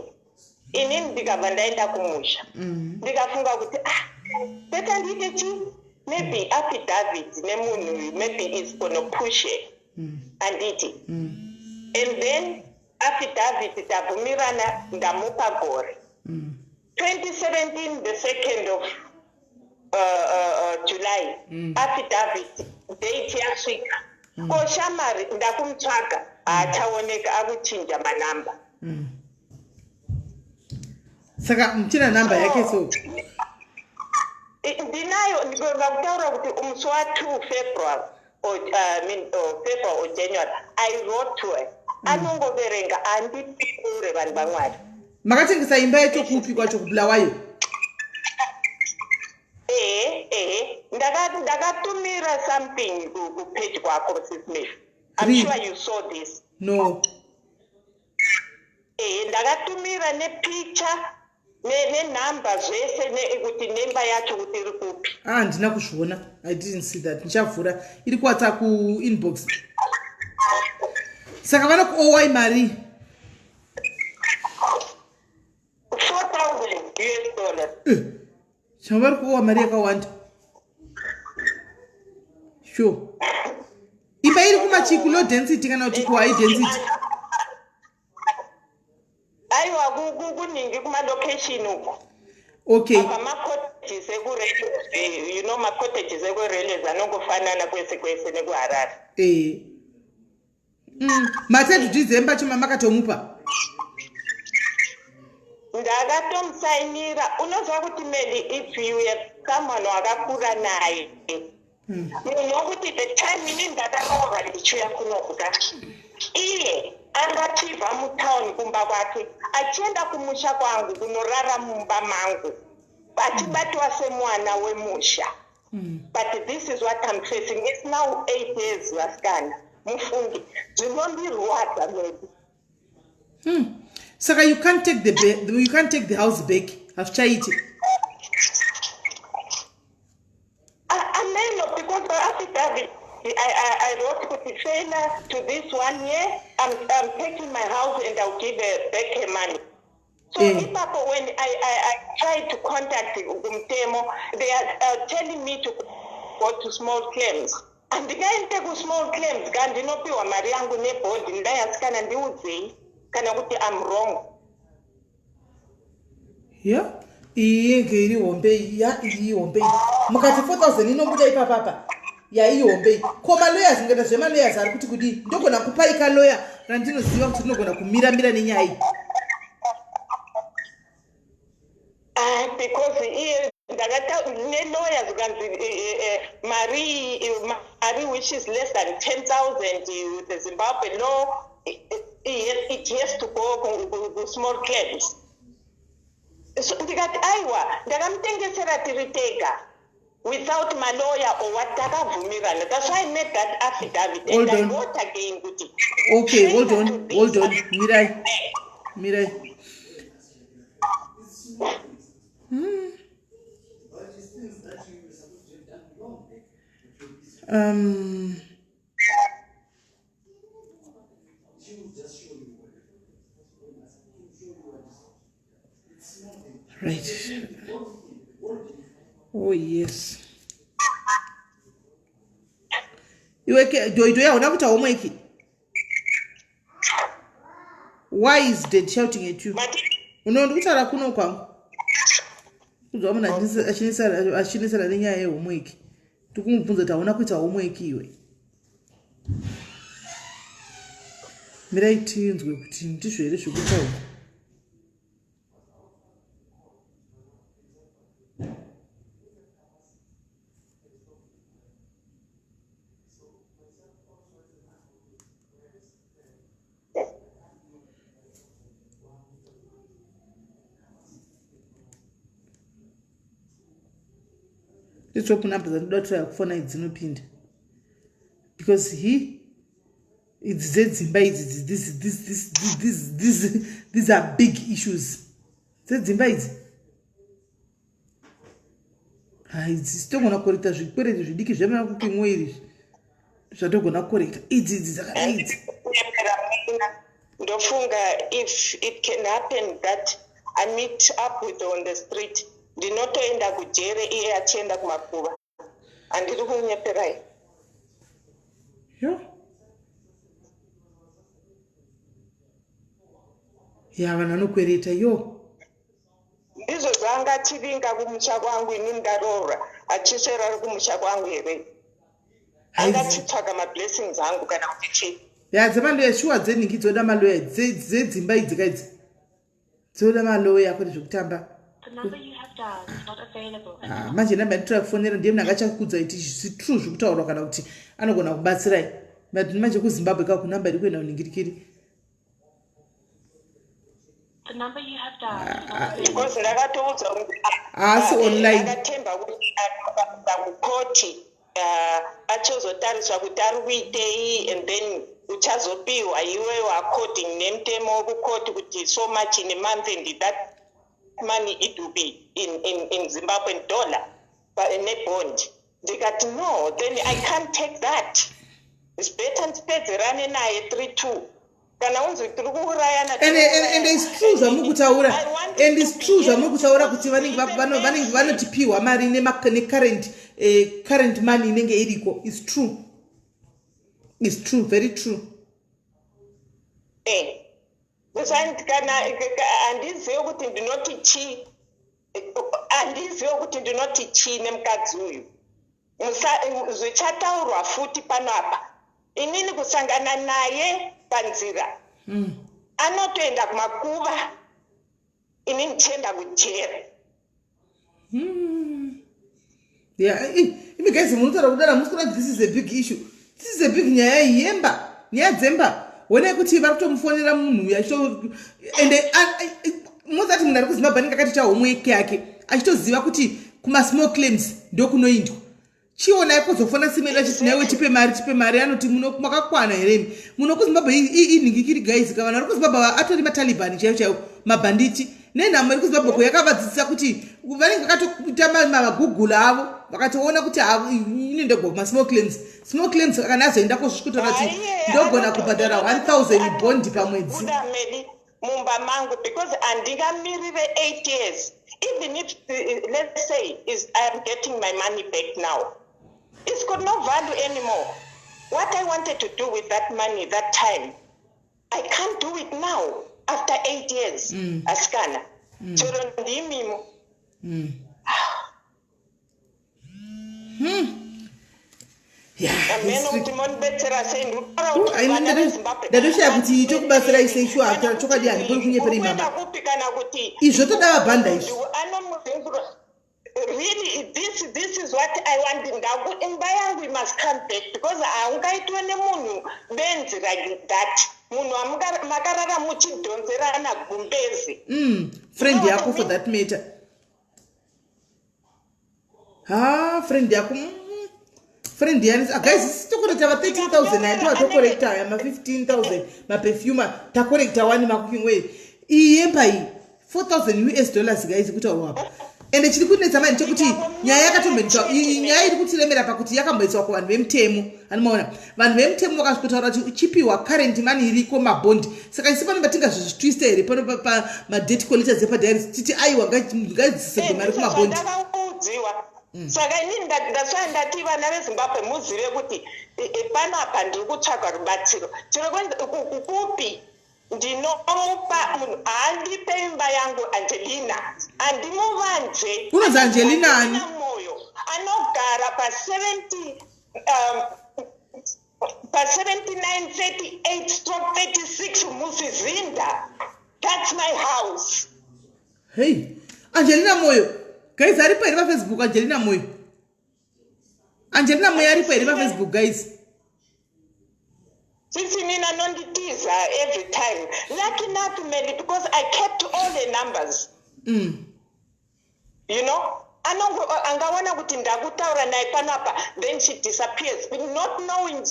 inini ndikabva ndaenda kumusha. Ndikafunga kuti ah, better ndiite chi maybe affidavit nemunhu uyu, maybe is gonna push her, handiti? And then affidavit tabvumirana, ndamupa gore. 2017, the 2nd of July, affidavit date yasvika. Ko shamwari ndakumutsvaga, haachaoneka, akuchinja manamba. Saka muchina namba yake so? Ndinayo. Ndikutaura kuti musi wa2 February or, I mean, February or January, I wrote to her. Anongoverenga, handipindure, vanhu vaMwari. Makatengesa imba yacho kupi kwacho, kuBulawayo? Ehe, ndakatumira something kupage kwako, Sis Smith. I'm Really? sure you saw this. No. Ehe, ndakatumira nepicture nenhamba, zvese, kuti nemba yacho kuti iri kupi. Ah, handina kuzviona. I didn't see that. Ndichavhura iri kuWhatsApp kuinbox. Saka vanokuowai mari? 4000 US dollars. Chava vari kuowa mari yakawanda. Sure, imba iri kumachiku low density kana kuti kuhigh density? Aiwa, kuningi, kumalocation uko. Apa macottages ekurailways, macottages ekurailways anongofanana kwese kwese nekuHarare. Matitle deeds emba choma makatomupa? Ndakatomusainira. Unoziva kuti maybe if you have someone wakakura naye, munhu wokuti the time ini ndakaroorwa ndichiuya kunokuka, iye angachibva mutauni kumba kwake achienda kumusha kwangu kunorara mumba mangu, achibatwa semwana wemusha. But this is what I'm facing. It's now 8 years, vasikana, mufungi, zvinondirwadza maybe. Saka you can't take the house back, hazvichaiti? Ameno, because the affidavit I wrote kuti failure to to this one here I'm, I'm taking my house and I'll give her back her money. So Eh. ipapo when I, I, I tried to contact kumtemo, they are telling me to go to small claims. Handingaende kusmall claims ka, ndinopiwa mari yangu nebhondi. Ndai asikana, ndiudzei kana kuti I'm wrong. Ya, iyi yenge iri hombe ya, iyi hombe iyi. Mukati 4000 inobuda ipapapa. Ya, iyi hombe iyi. Ko malawyers, ngaita zvemalawyers ari kuti kudii? Ndogona kupaika lawyer randinoziva kuti rinogona kumiramira nenyaya iyi. Ah, because iye ndakata nelawyer, zikanzi mari which is less than 10,000, with the Zimbabwe law it has to go ku small claims. So ndikati aiwa, ndakamutengesera tiri tega without malawyer or what, takabvumirana. That's why I made that affidavit Hold and I on. wrote again kuti Okay, hold failure to on, this hold on. Mirai, mirai. Right. Oh yes, iwe Dhoidhoi, hauna kuita homework. Why is Dad shouting at you? Uno ndikutaura kuno kwangu, kunzwa munhu achinesana nenyaya yehomework. Tikumubvunza kuti hauna kuita homework iwe. Mirai tinzwe kuti ndizvo here zvekutaura. Nditsvopu namba dzandinoda kutora kufona idzi dzinopinda, because he idzi dzedzimba idzi, these are big issues dzedzimba idzi. Haidzi togona kukorekta zvikwereti zvidiki zvemana cooking oil izvi, zvatogona kukorekta idzi, idzi dzakadai idzi. Ndofunga if it can happen that I meet up with on the street, ndinotoenda kujere iye achienda kumakuva. Handiri kunyeperai. Yo, ya, vanhu vanokwereta yo. Ndizvo zvaanga achivinga kumusha kwangu. Ini ndaroora, achiswera ari kumusha kwangu here? Angachitsvaga mablessings angu kana kuti chii? Ya, dzemaloya shuwa, dzenhingi dzoda maloya, dzedzimba idzi kaidzi dzoda maloya, kwete zvekutamba. Ah, manje namba yanditora kufonera ndiye munhu angachakudza kuti zvisi true zvekutaurwa kana kuti anogona kubatsirai. But manje kuZimbabwe kako namba iri kuenda kuningirikiri. Because ndakatoudza kuti Haasi online. Akatemba kuti akaenda kukoti, achizotariswa kuti ari kuitei, and then uchazopiwa iwewo according nemutemo wekukoti kuti so much in a month, and that money it will be in Zimbabwean dollar, but nebond. Ndikati no, then I can't take that. It's better ndipedzerane naye 3-2 kana unzi tiri kuurayana. And it's true zvamuri kutaura, and it's true zvamuri kutaura kuti vanenge vanotipiwa mari necurrent current money inenge iriko. It's true, it's true, very true. Kana handizive kuti ndinoti chii, handizive kuti ndinoti chii nemukadzi uyu. Zvichataurwa futi panapa. Inini kusangana naye panzira, anotoenda kumakuva, ini ndichienda kujere. Yeah, imi guys munotaura kudara, musi kuona this is a big issue. This is a big nyaya yemba, nyaya dzemba. Honai kuti vari kutomufonera munhu uyu achito, ende mozati munhu ari kuZimbabwe anenge akatoita homework yake, achitoziva kuti kumasmall claims ndokunoindwa. Chionai kuzofona simeni achiti, "Naiwe, tipe mari, tipe mari." Anoti, "Muno makakwana here imi?" Muno kuZimbabwe inhingikiri guys ka. Vanhu vari kuZimbabwe atori maTaliban chaivo chaivo, mabhanditi nenhamo iri kuZimbabwe ko yakavadzidzisa kuti vanenge vakatoita magugula avo. Vakatoona kuti ini ndogwa kumasmall claims. Small claims kana azoenda kozvikutora kuti ndogona kubhadhara 1000 bond pamwedzi. Mumba mangu, because handingamirire 8 years. Even if, let's say, is I am getting my money back now, it's got no value anymore. What I wanted to do with that money that time, I can't do it now after 8 years. Asikana, chero ndimimo. Ameno kuti monibetsera sei. Ndikutaura kuti vana veZimbabwe Ndatoshaya kuti tokubatsirai sei. Shuwa, chokwadi handikoni kunyeperei mama. Kuenda kupi kana kuti Izvo toda vabhanda izvi. Anomuzingura. Really, this is what I want. Ndaku imba yangu must come back, because haungaitwe nemunhu benzi like that, munhu makarara muchidhonzerana gumbezi. Friend yako for that matter. Ha, friend yako, friend yani. Ah, guys, tokorekta va 13 000 aya, tova aya ma 15 000 maperfume takorekta wani macooking oil. Iyi yemba iyi 4000 US dollars, guys, kutaurwa apa. Ende chiri kunetsa mani chekuti nyaya yakatomboitwa, iyi nyaya iri kutiremera pakuti yakamboiswa kuvanhu vemutemo. Anomaona vanhu vemutemo vakasvikotaura kuti uchipiwa current money iriko, mabhondi. Saka isi pano patingazvizvitwista here pano pamadate collectors dzepadiaries titi aiwa, ngadzisegwe mari kumabhondi? Ndakaudziwa. Saka inini that's why ndati vana veZimbabwe muzive kuti panapa ndiri kutsvaga rubatsiro. Chero kupi ndinomupa munhu haandipe imba yangu. Angelina handimuvanze. Unonzi Angelina ani? Moyo anogara pa70 pa7938/36 Musizinda. That's my house. Hei, Angelina Moyo, guys, aripo here paFacebook? Angelina Moyo, Angelina Moyo aripo here paFacebook, guys? Sisi nina nonditiza every time. Lucky enough, Meli, because I kept all the numbers. Anongo angaona kuti ndakutaura naye panapa, then she disappears, but not knowing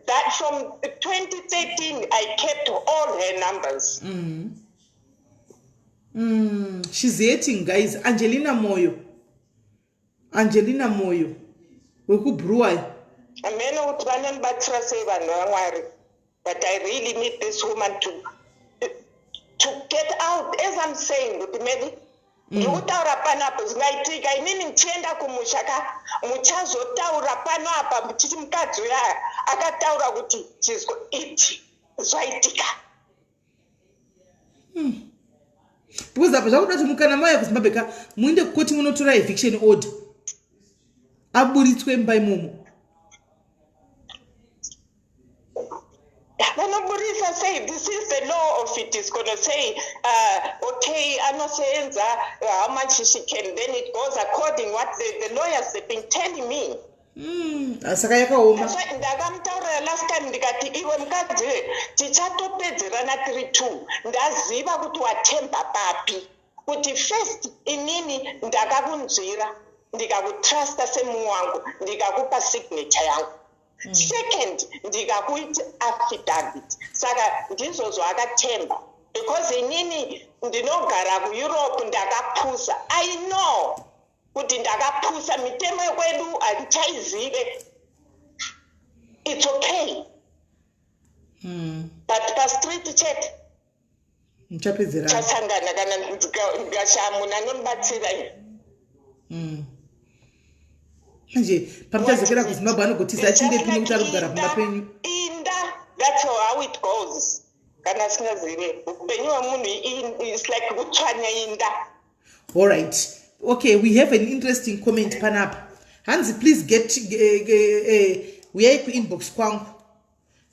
that from 2013 I kept all her numbers. She's hating, guys. Angelina Moyo, Angelina Moyo wekubruwai. Amene kuti vanondibatsira sei vanhu vaMwari, but I really need this woman to get out. As I'm saying kuti maybe ndiri kutaura panapo, zvingaitika inini ndichienda kumusha ka, muchazotaura pano apa muchiti mukadzi uya akataura kuti chizwa iti zvaitika. Because apa zvakuda kuti mukana mauya kuZimbabwe ka, muinde kukoti munotora eviction order, aburitswe mumba imomo. Vanoburisa sei? This is the law of it, is gonna say, okay, anosenza how much she can, then it goes according what the lawyers have been telling me. Saka yakaoma. That's why ndakamutaurira last time ndikati, iwe mukadzi, tichatopedzerana 3-2. Ndaziva kuti watemba papi, kuti first inini ndakakunzwira, ndikakutrusta semumwe wangu, ndikakupa signature yangu. Second, ndikakuita affidavit. Saka ndizvo zvaakatemba, because inini ndinogara kuEurope, ndakapusa. I know kuti ndakapusa, mitemo yekwedu handichaizive. It's okay, but pastreet chete. Muchapedzerana. Chasangana kana ndikashaya munhu anonibatsira. Manje pamuchadzokera kuZimbabwe anogotisa achindepi nekuti ari kugara pamba penyu? Inda, that's how it goes. Kana asingazive upenyu hwemunhu is like kutswanya inda. All right, okay, we have an interesting comment panapa. Hanzi, please get uyai kuinbox kwangu.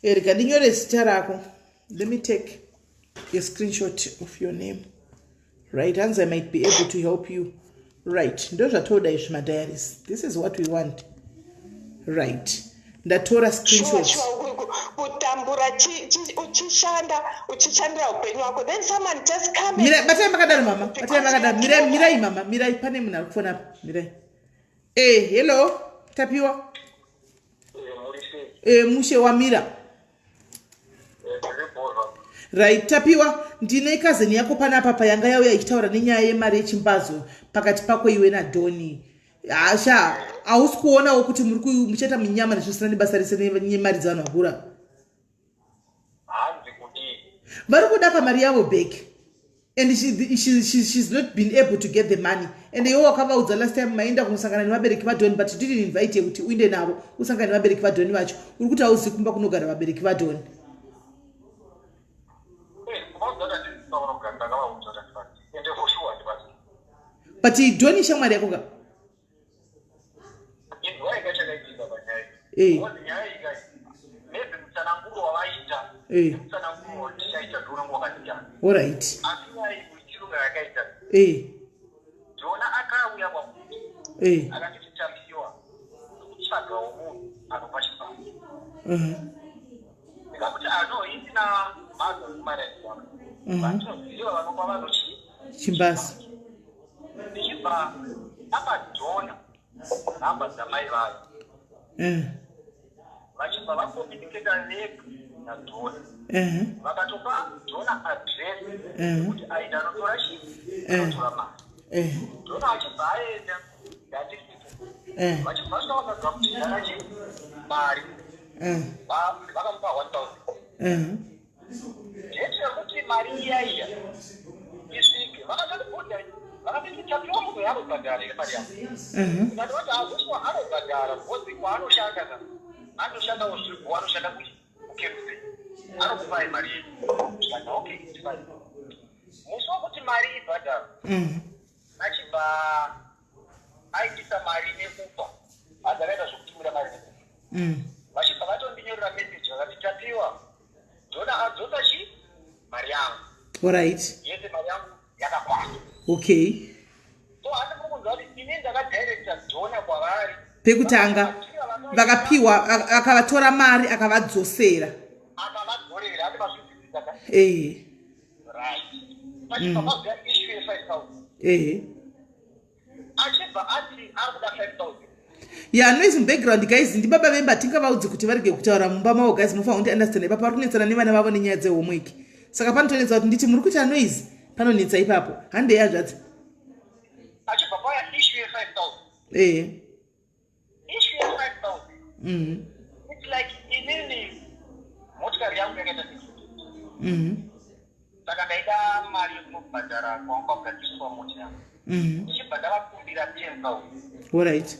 Rega ndinyore zita rako. Let me take a screenshot of your name. Right, hanzi, I might be able to help you. Right, ndo zvatoda izvi, madiaries. This is what we want. Right, ndatora screenshot. Sure, kutambura uchishanda, uchishandira upenyu hwako, then someone just come. Mirai, batai makadaro mama, batai makadaro. Mirai, mirai mama, mirai, pane munhu ari kufona apa. Mirai. Hello, Tapiwa. Mushe wamira. Right, Tapiwa, ndine kazeni yako panapa payanga yauya ichitaura nenyaya yemari yechimbazo pakati pako iwe naDhoni. Sha, hausi kuonawo kuti muri muchaita munyama nezvisina nebasa rese nemari dzevanhu vakura? Hanzi kudii? Vari kuda kamari yavo back and she's not been able to get the money, and iwe wakavaudza last time maenda kunosangana nevabereki vaDoni, but you didn't invite her kuti uinde navo usangane nevabereki vaDoni vacho. Uri kuti hauzivi kumba kunogara vabereki vaDoni. Eh, kuvaudza kuti handisi vanogara, ndakavaudza kuti handivazivi, ende for sure handivazivi. But Doni shamwari yako ka? Inzwai kachakaitika panyaya iyi. Because nyaya iyi kai, maybe mutsananguro wavaita nemutsananguro wandichaita ndiunenge wakasiyana. Asi nyaya iyi muitirwo yakaita, Ndiona akauya kwakuti akanditi, "Tapiwa, ndikutsvagawo munhu anopa chibharo." Ndikakuti, "Ano isina mhadzo yekumaraini vandinoziva vanopa vanhu chi Chimbazi." Ndichibva apadhona nhamba dzamai vayo, vachibva vacommunicata vega naDhona. Vakatopa Dhona address kuti aenda anotora chii, anotora mari. Dhona achibva aenda, ndandisipo. Vachibva vasvika vakagamuchirana chi mari. Vakamupa 1000. Date yekuti mari iya iya isvike, vakatondibvunza, vakatiti, "Tapiwa, munhu yaanobhadhara here mari yako?" Ndikati vati hazviswa, anobhadhara because kwaanoshanda ka, anoshandawo zviripo, anoshanda kuKMC, anokupai mari yenyu. Ndikati, "Okay, it's fine." Musi wekuti mari ibhadharwa, achibva aindisa mari nekupa, hanzi akaita zvekutumira mari nekupa. Vachibva vatondinyorera message, vakati, "Tapiwa, Dhona adzosa chi mari yangu." Yese mari yangu yakakwana. So handi muri kunzwa kuti ini ndakadirecta Dhona kwavari. Pekutanga vakapiwa, akavatora mari, akavadzosera. Akavadzorera, ati mazvinzwisisa ka? Eh. Right, pachibva pazoya issue ye5000. Achibva ati ari kuda 5000. Ya, noise mubackground guys, ndibaba vemba. Tingavaudzi kuti varege kutaura mumba mavo. Guys, mufanira kundi understand ipapo, vari kunetsana nevana vavo nenyaya dzehomework, saka panotonetsa kuti nditi muri kuita noise, panonetsa ipapo. Handei, hazvadzi. Achibva paya issue ye5000. Issue ye5000, it's like inini motikari yangu yakaita accident, saka ndaida mari yekunobhadhara kwanga kwagadziriswa mota yangu. Ndichibva ndavakumbira 10,000.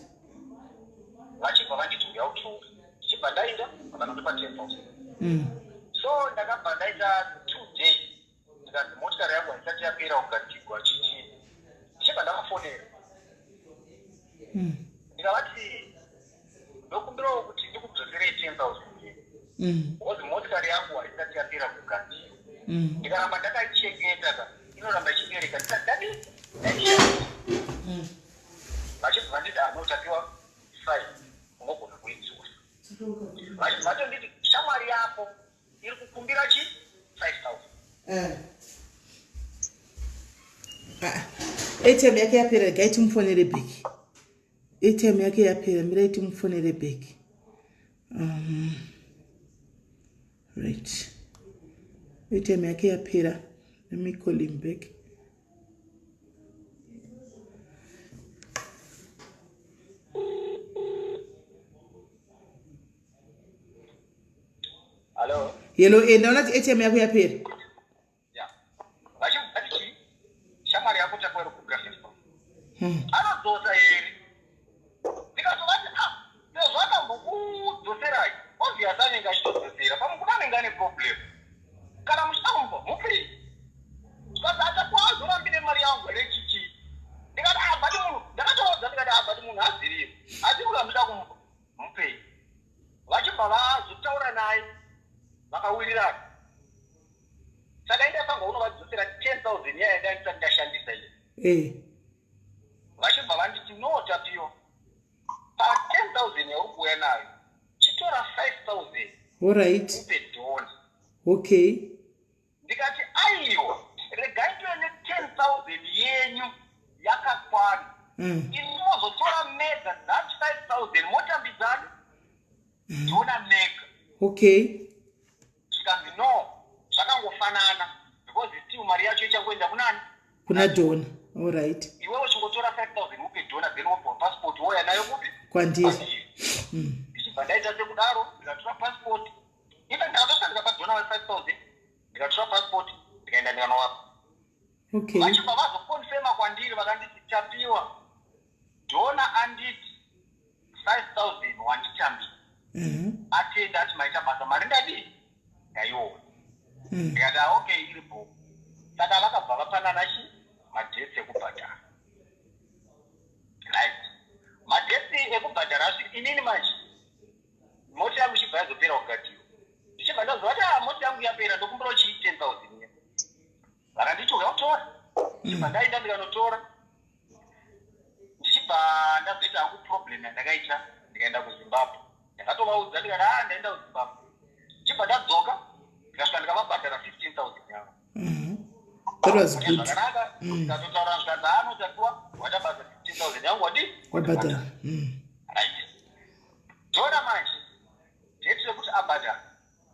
Vachibva vanditi, "Uya utunge." Ndichibva ndaenda, vakanondipa 10,000. So ndakabva ndaita 2 days, ndikanzi motikari yangu haisati yapera kugadzirwa, chichii. Ndichibva ndavafonera, ndikavati, "Ndokumbirawo kuti ndikudzoserei 10,000 yenyu, because motikari yangu haisati yapera kugadzirwa. Ndikaramba ndakaichengeta ka, inoramba ichibereka." Ndikati ndadii, ndaishandisa. Vachibva vanditi, "Anotapiwa, fine, unogona kuidzora." Vachibva vatonditi, "Shamwari yako iri kukumbira chi 5000." Ah, airtime yake yapera. Regai timufonere back. Airtime yake yapera, mirai timufonere back. Right, airtime yake yapera. Let me call him back. Hallo. Hello, ndaona kuti airtime yako yapera. Ya, vachibva vati, "Shamwari yako Tapiwa iri kukumbira 5000, anodzosa here?" Ndikazovati, "Ah, sezvo akambokudzoserai, obvious anenge achitodzosera. Pamwe kuda anenge ane problem. Kana muchida kumupa, mupei." Zvikanzi, "Achakuazorambi nemari yangu here, chichii?" Ndikati, "Ah, but munhu," ndakatoudza, ndikati, "Ah, but munhu aziviri, asi kuti amuchida kumupa, mupei." Vachibva vazotaura naye, vakawirirana. Saka indafanirwa kunovadzosera 10,000 yaya ndandisati ndashandisa iyo. Vachibva vanditi, "No, Tapiwa, pa10,000 yauri kuuya nayo, chitora 5000 upe Dhona." Ndikati, "Aiwa, regai ndive ne10,000 yenyu yakakwana. Ini mozotora mega that 5000, motambidzana Dhona mega." Zvikanzi, "No, zvakangofanana, because still mari yacho ichangoenda kunani?" Kuna Dhona, alright. Iwewe chingotora 5000 upe. donor, then wopiwa passport, wouya nayo kupi? Kwandiri. Ndichibva ndaita sekudaro, ndikatora passport. Even ndakatosvika ndikapa donor we 5000, ndikatora passport, ndikaenda ndikanovapa. Vachibva vazoconfirma kwandiri, vakanditi, "Tapiwa, donor anditi 5000 wanditambira." Atenda, ati maita basa, mari ndadii, ndaiona. Ndikati, "Ah, okay, iripo." Saka vakabva vapanana chi madates ekubhadhara, right? Madates ekubhadhara asvika, inini manje mota yangu ichibva yazopera kugadzirwa. Ndichibva ndaziva kuti, "Ah, mota yangu yapera, ndokumbira chii 10,000." Iya vakanditi, "Uya utora." Ndichibva ndaenda ndikanotora. Ndichibva ndazoita hangu problem yandakaita, ndikaenda kuZimbabwe. Ndakatovaudza, ndikati, "A, ndaenda kuZimbabwe." Ndichibva ndadzoka, ndikasvika ndikavabhadhara 15,000 yavo. That was good. Zvakanaka. Ndikatotaura, zvikanzi, "Anotapiwa, watabasa 15,000 yangu, wadi Wabhadhara. Right. Donor manje, date rekuti abhadhara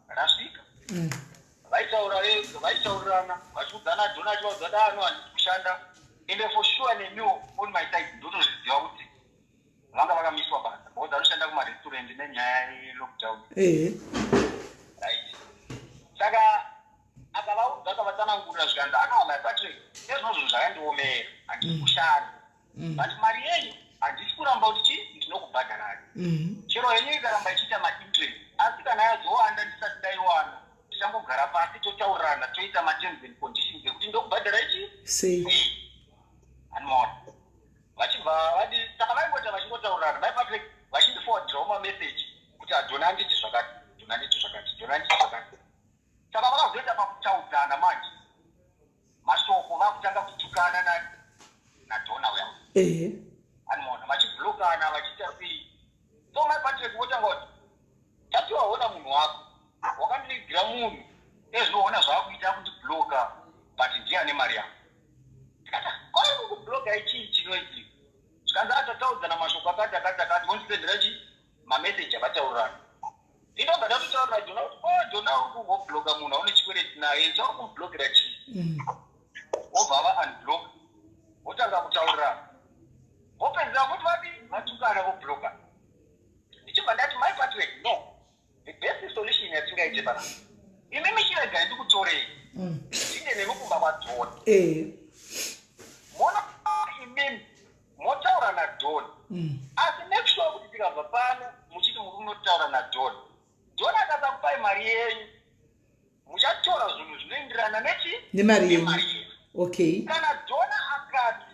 rasvika. Vaitaura vaitaurirana, vachiudzana, donor achivaudza kuti, "Ano, handisi kushanda." Ende for sure nemiwo on my side ndotozviziva kuti vanga vakamiswa basa because anoshanda kumarestaurant nenyaya yelockdown. Right, saka akavaudza, akavatsanangurira, zvikanzi, "Ano, mai Patrick, ezvino zvinhu zvakandiomera, handisi kushanda, but mari yenyu handisi kuramba kuti chi ndinokubhadharai. Chero yenyu ikaramba ichiita mainterest, asi kana yazowanda ndisati ndaiwana, tichangogara pasi totaurirana, toita materms and conditions ekuti ndokubhadhara ichi." Sei? Anoona vachibva vadi. Saka vaingota vachingotaurirana, mai Patrick vachindiforwardirawo mameseji kuti, "Adonor anditi zvakati, donor anditi zvakati, donor anditi zvakati." Saka vakazoita pakutaudzana manje mashoko, vakutanga kutukana nadonor uya. Anoona vachiblockana, vachiita sei. So mai Patrick votanga kuti, "Tatiwaona munhu wako, wakandivigira munhu, ezvinoona zvaakuita kundibloka, but ndiye ane mari yangu." Ndikati, "Kwai kukubloka ichii chinoitika?" Zvikanzi, "Atataudzana mashoko akati akati akati." Vondisendera chi mameseji avataurirana. Indobva ndatotaurira donor kuti, "O donor, uri kungobloka munhu aune chikwereti naye, chauri kumublokera chii?" Wobva va unblock, votanga kutaurirana, vopedzera kuti vadi vatukana, vobloka. Ndichibva ndati, "Mai Patrick, no, the best solution yatingaite panapa, imi michiregai ndikutorei, ndinde nemi kumba kwadonor. Mona imimi motaura nadonor, asi make sure kuti tikabva pano muchiti muri kunotaura nadonor, donor akasakupai mari yenyu, muchatora zvinhu zvinoenderana nechi Nemari yenyu. Nemari yenyu. Kana donor akati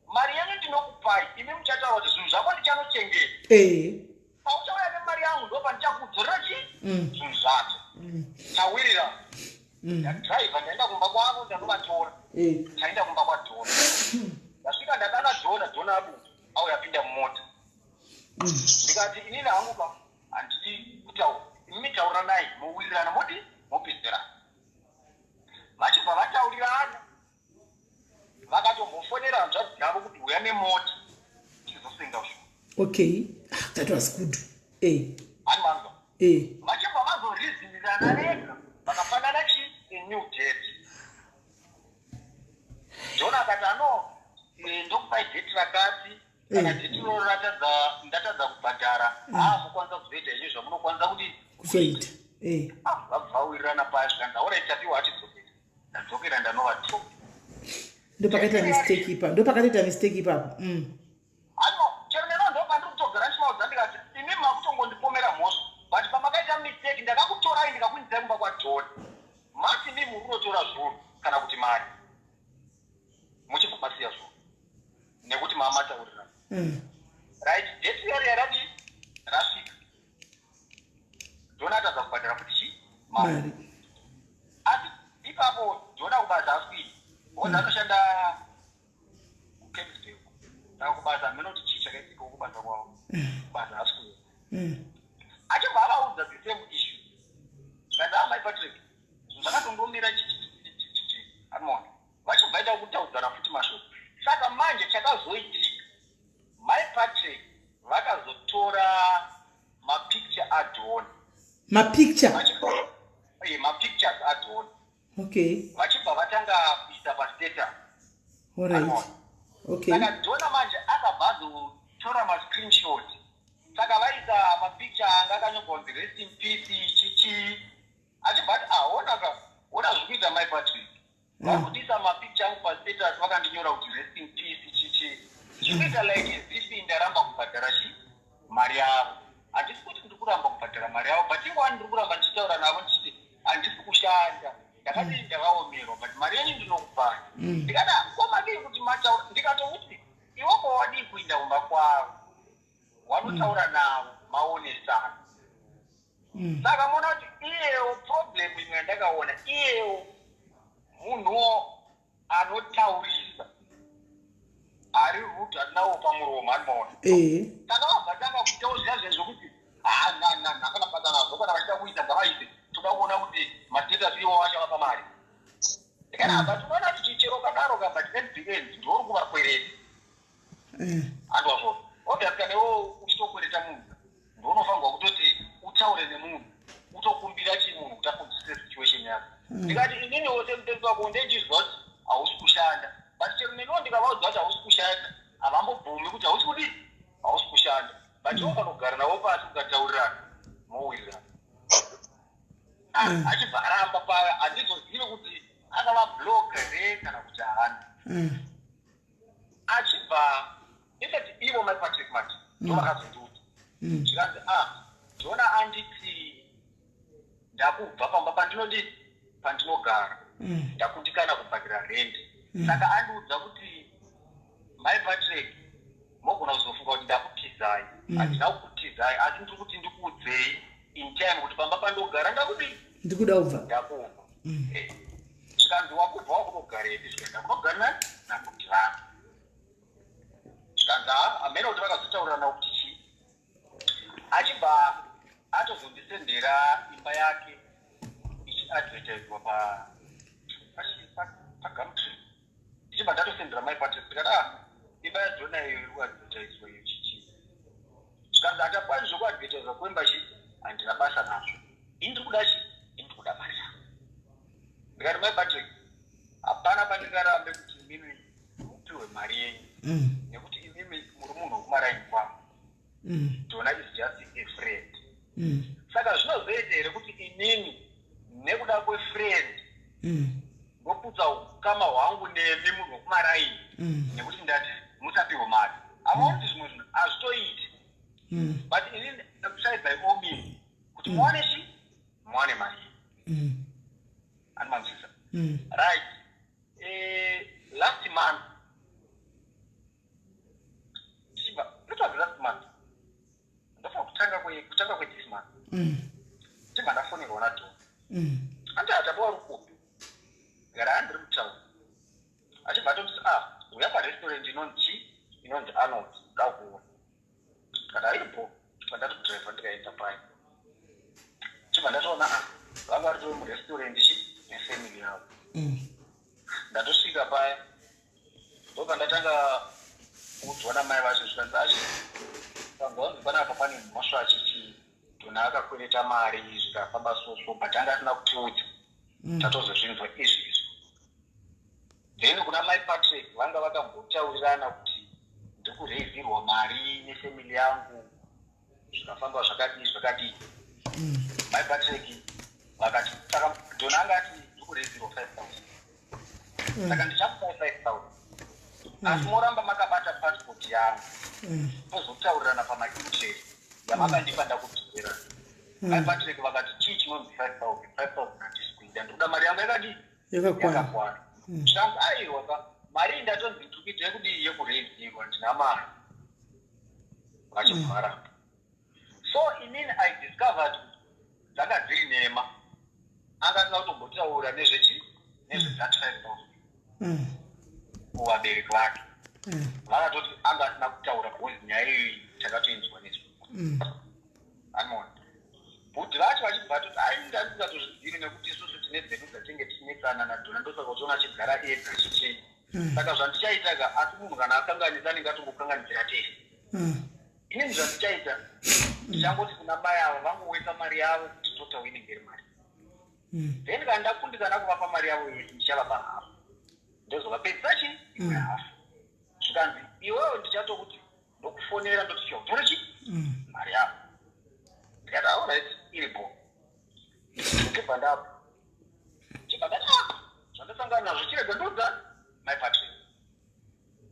mari yenyu ndinokupai, imi muchataura kuti zvinhu zvako ndichanochengeta. Pauchauya nemari yangu, ndo pandichakudzorera chi zvinhu zvacho. Tawirira." Ndadhiraivha, ndaenda kumba kwavo, ndanovatora. Taenda kumba kwadonor. Ndasvika, ndadana donor, donor abuda, auya apinda mumota. Ndikati, "Inini hangu ka handidi kutaura, imi tauranai, mowirirana, modi mopedzerana." Vachibva vataurirana, vakatombofonera hanzvadzi dzavo kuti, "Uya nemota tizosenga zvinhu." Okay, ah, that was good. Handimanzwa? Vachibva vazoreasonirana vega, vakafanana chi a new date. Donor akati, "Ano, ndokupai date rakati. Kana date iroro ndatadza kubhadhara, haa, mukwanisa kuzoita henyu zvamunokwanisa kuti Kuzoita. Ah, vabva vawirirana paya, zvikanzi, "Alright, Tapiwa, atidzokera." Ndadzokera, ndanovatora. Ndopakaita mistake ipapo, ndopakatoita mistake ipapo. Ano, chero neno ndopandiri kutogara ndichivaudza, ndikati, "Imi makutongondipomera mhosva, but pamakaita mistake, ndakakutorai ndikakuinzai kumba kwadonor, mati imi muri kunotora zvinhu kana kuti mari, muchibva masiya zvinhu nekuti maamataurirana." Right, date yari yaradi rasvika, donor atadza kubhadhara futi chi mari. Mari. Asi ipapo donor kubasa aswini because anoshanda kuCamsburg. Saka kubasa hamene kuti chii chakaitika kubasa kwavo, kubasa aswini. Achibva avaudza the same issue, zvikanzi, "Ah, mai Patrick, zvinhu zvakatongomira chichichichichi." Anoona vachibva ita kutaudzana futi mashoko. Saka manje chakazoitika, mai Patrick vakazotora mapicture adonor. Mapicture? Mapictures adonor. Vachibva vatanga kuisa pastatus. Okay. Saka Dona manje akabva azotora mascreenshot. Saka vaisa mapicture anga akanyorwa kunzi rest in peace chichi. Achibva ati ah ona ka ona zviri kuita mai Patrick. Vari kutiisa mapicture angu pastatus vakandinyora kuti rest in peace chichi. Zvikuita like as if ndaramba kubhadhara chi mari yavo. Handisi kuti ndiri kuramba kubhadhara mari yavo but ingowani ndiri kuramba ndichitaura navo ndichiti handisi kushanda. Ndakati ndakaomerwa but mari yenyu ndinokupai. Ndikati ah, ko madii kuti mataura ndikatomuti iwe kwawadii kuinda kumba kwavo wanotaura navo maonesana. Saka muona kuti iyewo problem imwe yandakaona iyewo munhuwo anotaurisa ari rude atinawo pamuromo anomaona. Saka vabva tanga kuitawo zviya zviya zvokuti hakana basa nazvo kana vachida kuita ngavaite toda kuona kuti mastatus iwo achavapa mari. Ndikati ah, but unoona kuti chero kadaro ka but at the end ndiwe uri kuvakwereta. Handwazvo. Obviously kana iwe uchitokwereta munhu ndounofanirwa kutoti utaure nemunhu utokumbira chimunhu kuti akunzwisise situation yako. Ndikati ininiwo semutengi wako ndechizwa kuti hausi kushanda but chero neniwo ndikavaudza kuti hausi kushanda havambobvumi kuti hausi kudii hausi kushanda but iwe ukanogara navo pasi ukataurirana mowirirana. Achibva aramba paya handizozivi kuti akavablock here kana kuti haana. Achibva infact ivo mai Patrick manje ndo vakazondiudza zvikanzi ah Jona anditi ndakubva pamba pandinodii pandinogara ndakundikana kubhadhara rent. Saka andiudza kuti mai Patrick mogona kuzofunga kuti ndakutizai. Handina kukutizai asi ndiri kuti ndikuudzei in time kuti pamba pandogara ndakudii ndikuda kubva. Ndakubva. Zvikanzi wakubva wakunogarepi? Zvikaenda kunogara nani nakuti vangu. Zvikanzi ah hameno kuti vakazotaurirana kuti chii. Achibva atozondisendera imba yake ichiadvertiswa pa paGumtree. Ndichibva ndatosendera mai Patrick ndikati ah imba yaDona iyo iri kuadvertiswa iyo chichii. Zvikanzi hatakwani zvekuadvertiswa kwemba chi handina basa nazvo. Ini ndiri kuda chi ini ndiri kuda mari yangu. Ndikati mai Patrick hapana pandingarambe kuti imimi mupiwe mari yenyu nekuti imimi muri munhu wekumaraini kwangu. Dona is just a friend. Saka zvinozoita here kuti inini nekuda kwefriend ndoputsa ukama hwangu nemi munhu wekumaraini nekuti ndati musapiwe mari. Havaoni kuti zvimwe zvinhu hazvitoiti. But inini try by all means kuti muwane chi muwane mari. Anomanzwisisa. Right. Last month ndichibva it was last month ndofanira kutanga kutanga kwethis month ndibva ndafonerwa naDona. Andi hatabuwa rukupi gara handiri mutauni. Achibva atonditi ah uya parestaurant inonzi chi inonzi Arnold ngakuona. Kana iripo chibva ndatodhiraivha ndikaenda paya. Chibva ndatoona ah vanga varitori murestaurant chi nefamily yavo. Ndatosvika paya ndobva ndatanga kuudzwa namai vacho zvikanzi achi kanzwa kunzi panapa pane mhosva achichi Dona akakwereta mari zvikafamba so but anga asina kutiudza. Tatozozvinzwa izvi izvi. Then kuna mai Patrick vanga vakambotaurirana kuti ndikureizirwa mari nefamily yangu zvikafamba zvakadii zvakadii. Mai Patrick vakati saka Dona anga ati ndikureizirwa 5000. Saka ndichakupai 5000 asi moramba makabata passport yangu tozotaurirana pamainterest yamakandipa ndakudzorera. Mai Patrick vakati chii chinonzi 5000 5000 handisi kuida ndikuda mari yangu yakadii yakakwana. Zvikanzi aiwa ka mari iyi ndatonzi ndiri kuita yekudii yekureizirwa ndina mari vachibva varamba. So inini I discovered dzanga dziri nhema anga asina kutombotaura nezvechi nezve that 5000 kuvabereki vake. Vakatoti anga asina kutaura because nyaya iyoyi takatoinzwa nezvo. Anoona bhudhi vacho vachibva vatoti ai ndandingatozvizivi nekuti isusu tine dzedu dzatinge tichinetsana naDhona ndosaka uchiona achigara ega chichii. Saka zvandichaita ka asi munhu kana akanganisa anenge atongokanganisira tese. Inini zvandichaita ndichangoti kuna mai ava vangowesa mari yavo kuti total inenge iri mari. Then kana ndakundikana kuvapa mari yavo yese ndichavapa hafu ndozovapedzisa chi imwe hafu. Zvikanzi iwewe ndichatokuti ndokufonera ndoti chiya utore chi mari yako. Ndikati alright, iripo. Ndibva ndapa, chibva ndati ah, zvandasangana nazvo, chirega ndoudza Mai Patrick.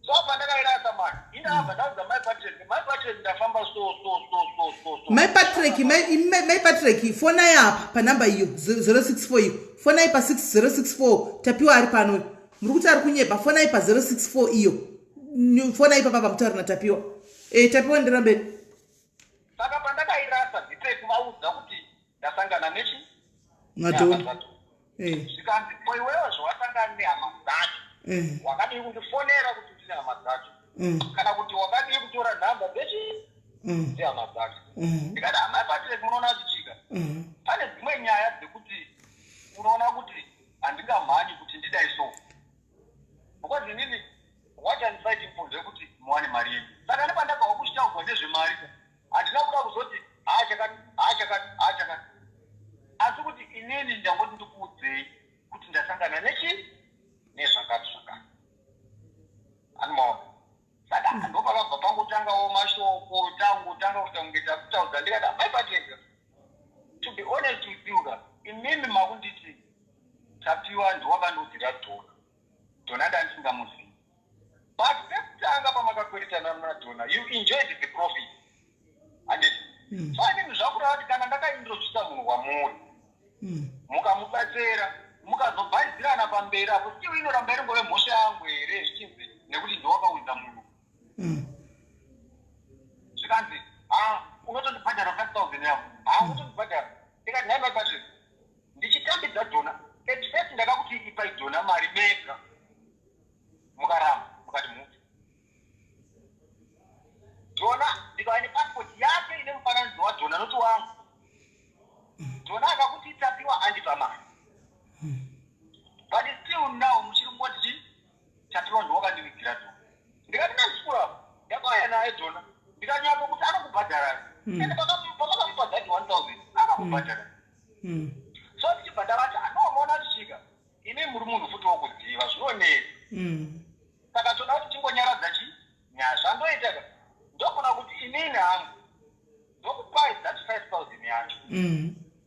So apa ndakairasa mari ine, abva ndaudza Mai Patrick, "Mai Patrick, ndafamba so so so so so so." Mai Patrick, Mai Patrick, fonai apa panhamba iyo 064 iyo. Fonai pa6064. Tapiwa ari pano, muri kuti ari kunyepa. Fonai pa064 iyo. Fonai papa pamutaura naTapiwa. Tapiwa, ndirambeni. Saka pandakairasa, ndipe kuvaudza kuti ndasangana nechi Madhona. Nehama dzacho. Zvikanzi, "Ko iwewe zvawasangana nehama dzacho, wakadii kundifonera kuti ndine hama dzacho, kana kuti wakadii kutora nhamba dzechi dzehama dzacho?" Ndikati, "Amai Patrick, munoona kuti chika pane dzimwe nyaya dzekuti unoona kuti handingamhanyi kuti ndidai so, because inini what I'm fighting for ndekuti muwane mari yenyu. Saka nepandakahwa kuchitaurwa nezvemari, handina kuda kuzoti haa chakati, haa chakati, haa chakati, asi kuti inini ndangoti ndikuudzei kuti ndasangana nechi nezvakati zvakati." Animaona, saka ndopakabva pangotangawo mashoko, tangotanga kuita kunge takutaudza. Ndikati, "Amai Patrick, to be honest with you ka, imimi makunditi Tapiwa ndiwakandiudzira Dhona. Dhona ndandisingamuzivi, but pekutanga pamakakweretana naDhona, you enjoyed the profit, handiti?" So inini zvakureva kuti kana ndakaintrodusa munhu wamuri, mukamubatsira, mukazobhaidzirana pamberi apo, still inoramba iringove mhosva yangu here, zvichinzi nekuti ndiwakaudza munhu? Zvikanzi, "Ha, unotondibhadhara 5000 yako, ha, unotondibhadhara." Ndikati, "Nhai Mai Patrick, ndichitambidza Dhona, at first ndakakuti ipai Dhona mari mega, mukaramba, mukati mupi Dhona. Ndikava nepasipoti yake ine mufananidzo waDhona, noti wangu. Dhona akakuti Tapiwa andipa mari, but still now muchiri kungoti Tapiwa ndiwakandivigira Dhona." Ndikati, "Nazvikura ndakauya naye Dhona, ndikanyatso kuti anokubhadharai, ende pamakamupa that 1000 akakubhadharai." So ndichibva ndavati, "Anomaona tichika imi muri munhu futi wokuziva zvinonetsa, saka toda kuti tingonyaradza chi nyaya. Zvandoita ka, ndogona kuti inini hangu ndokupai that 5000 yacho,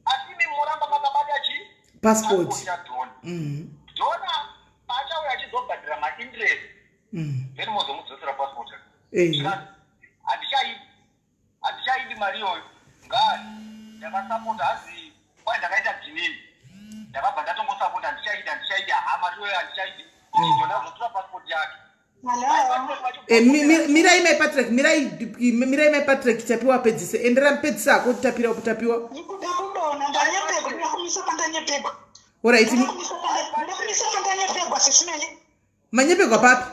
asi imi moramba makabata chi passport yaDhona. Dhona paachauya achizobhadhira mainterest, then mozomudzosera passport." Zvikanzi, "Handichaidi, handichaidi mari iyoyo." Ngari ndakasapota, hanzi kwai ndakaita ginini, ndakabva ndatongosapota, "Handichaidi, handichaidi, ha, mari iyoyo handichaidi." Dhona azotora passport yake. Mirai Mai Patrick, mirai, mirai Mai Patrick. Tapiwa apedzise. Endera, mupedzise hako, Tapira, Tapiwa. Ndikuda kudonha, ndanyepegwa, ndida kumisa pandanyepegwa. Alright. Ndida kumisa pandanyepegwa, sisimeli. Manyepegwa papi?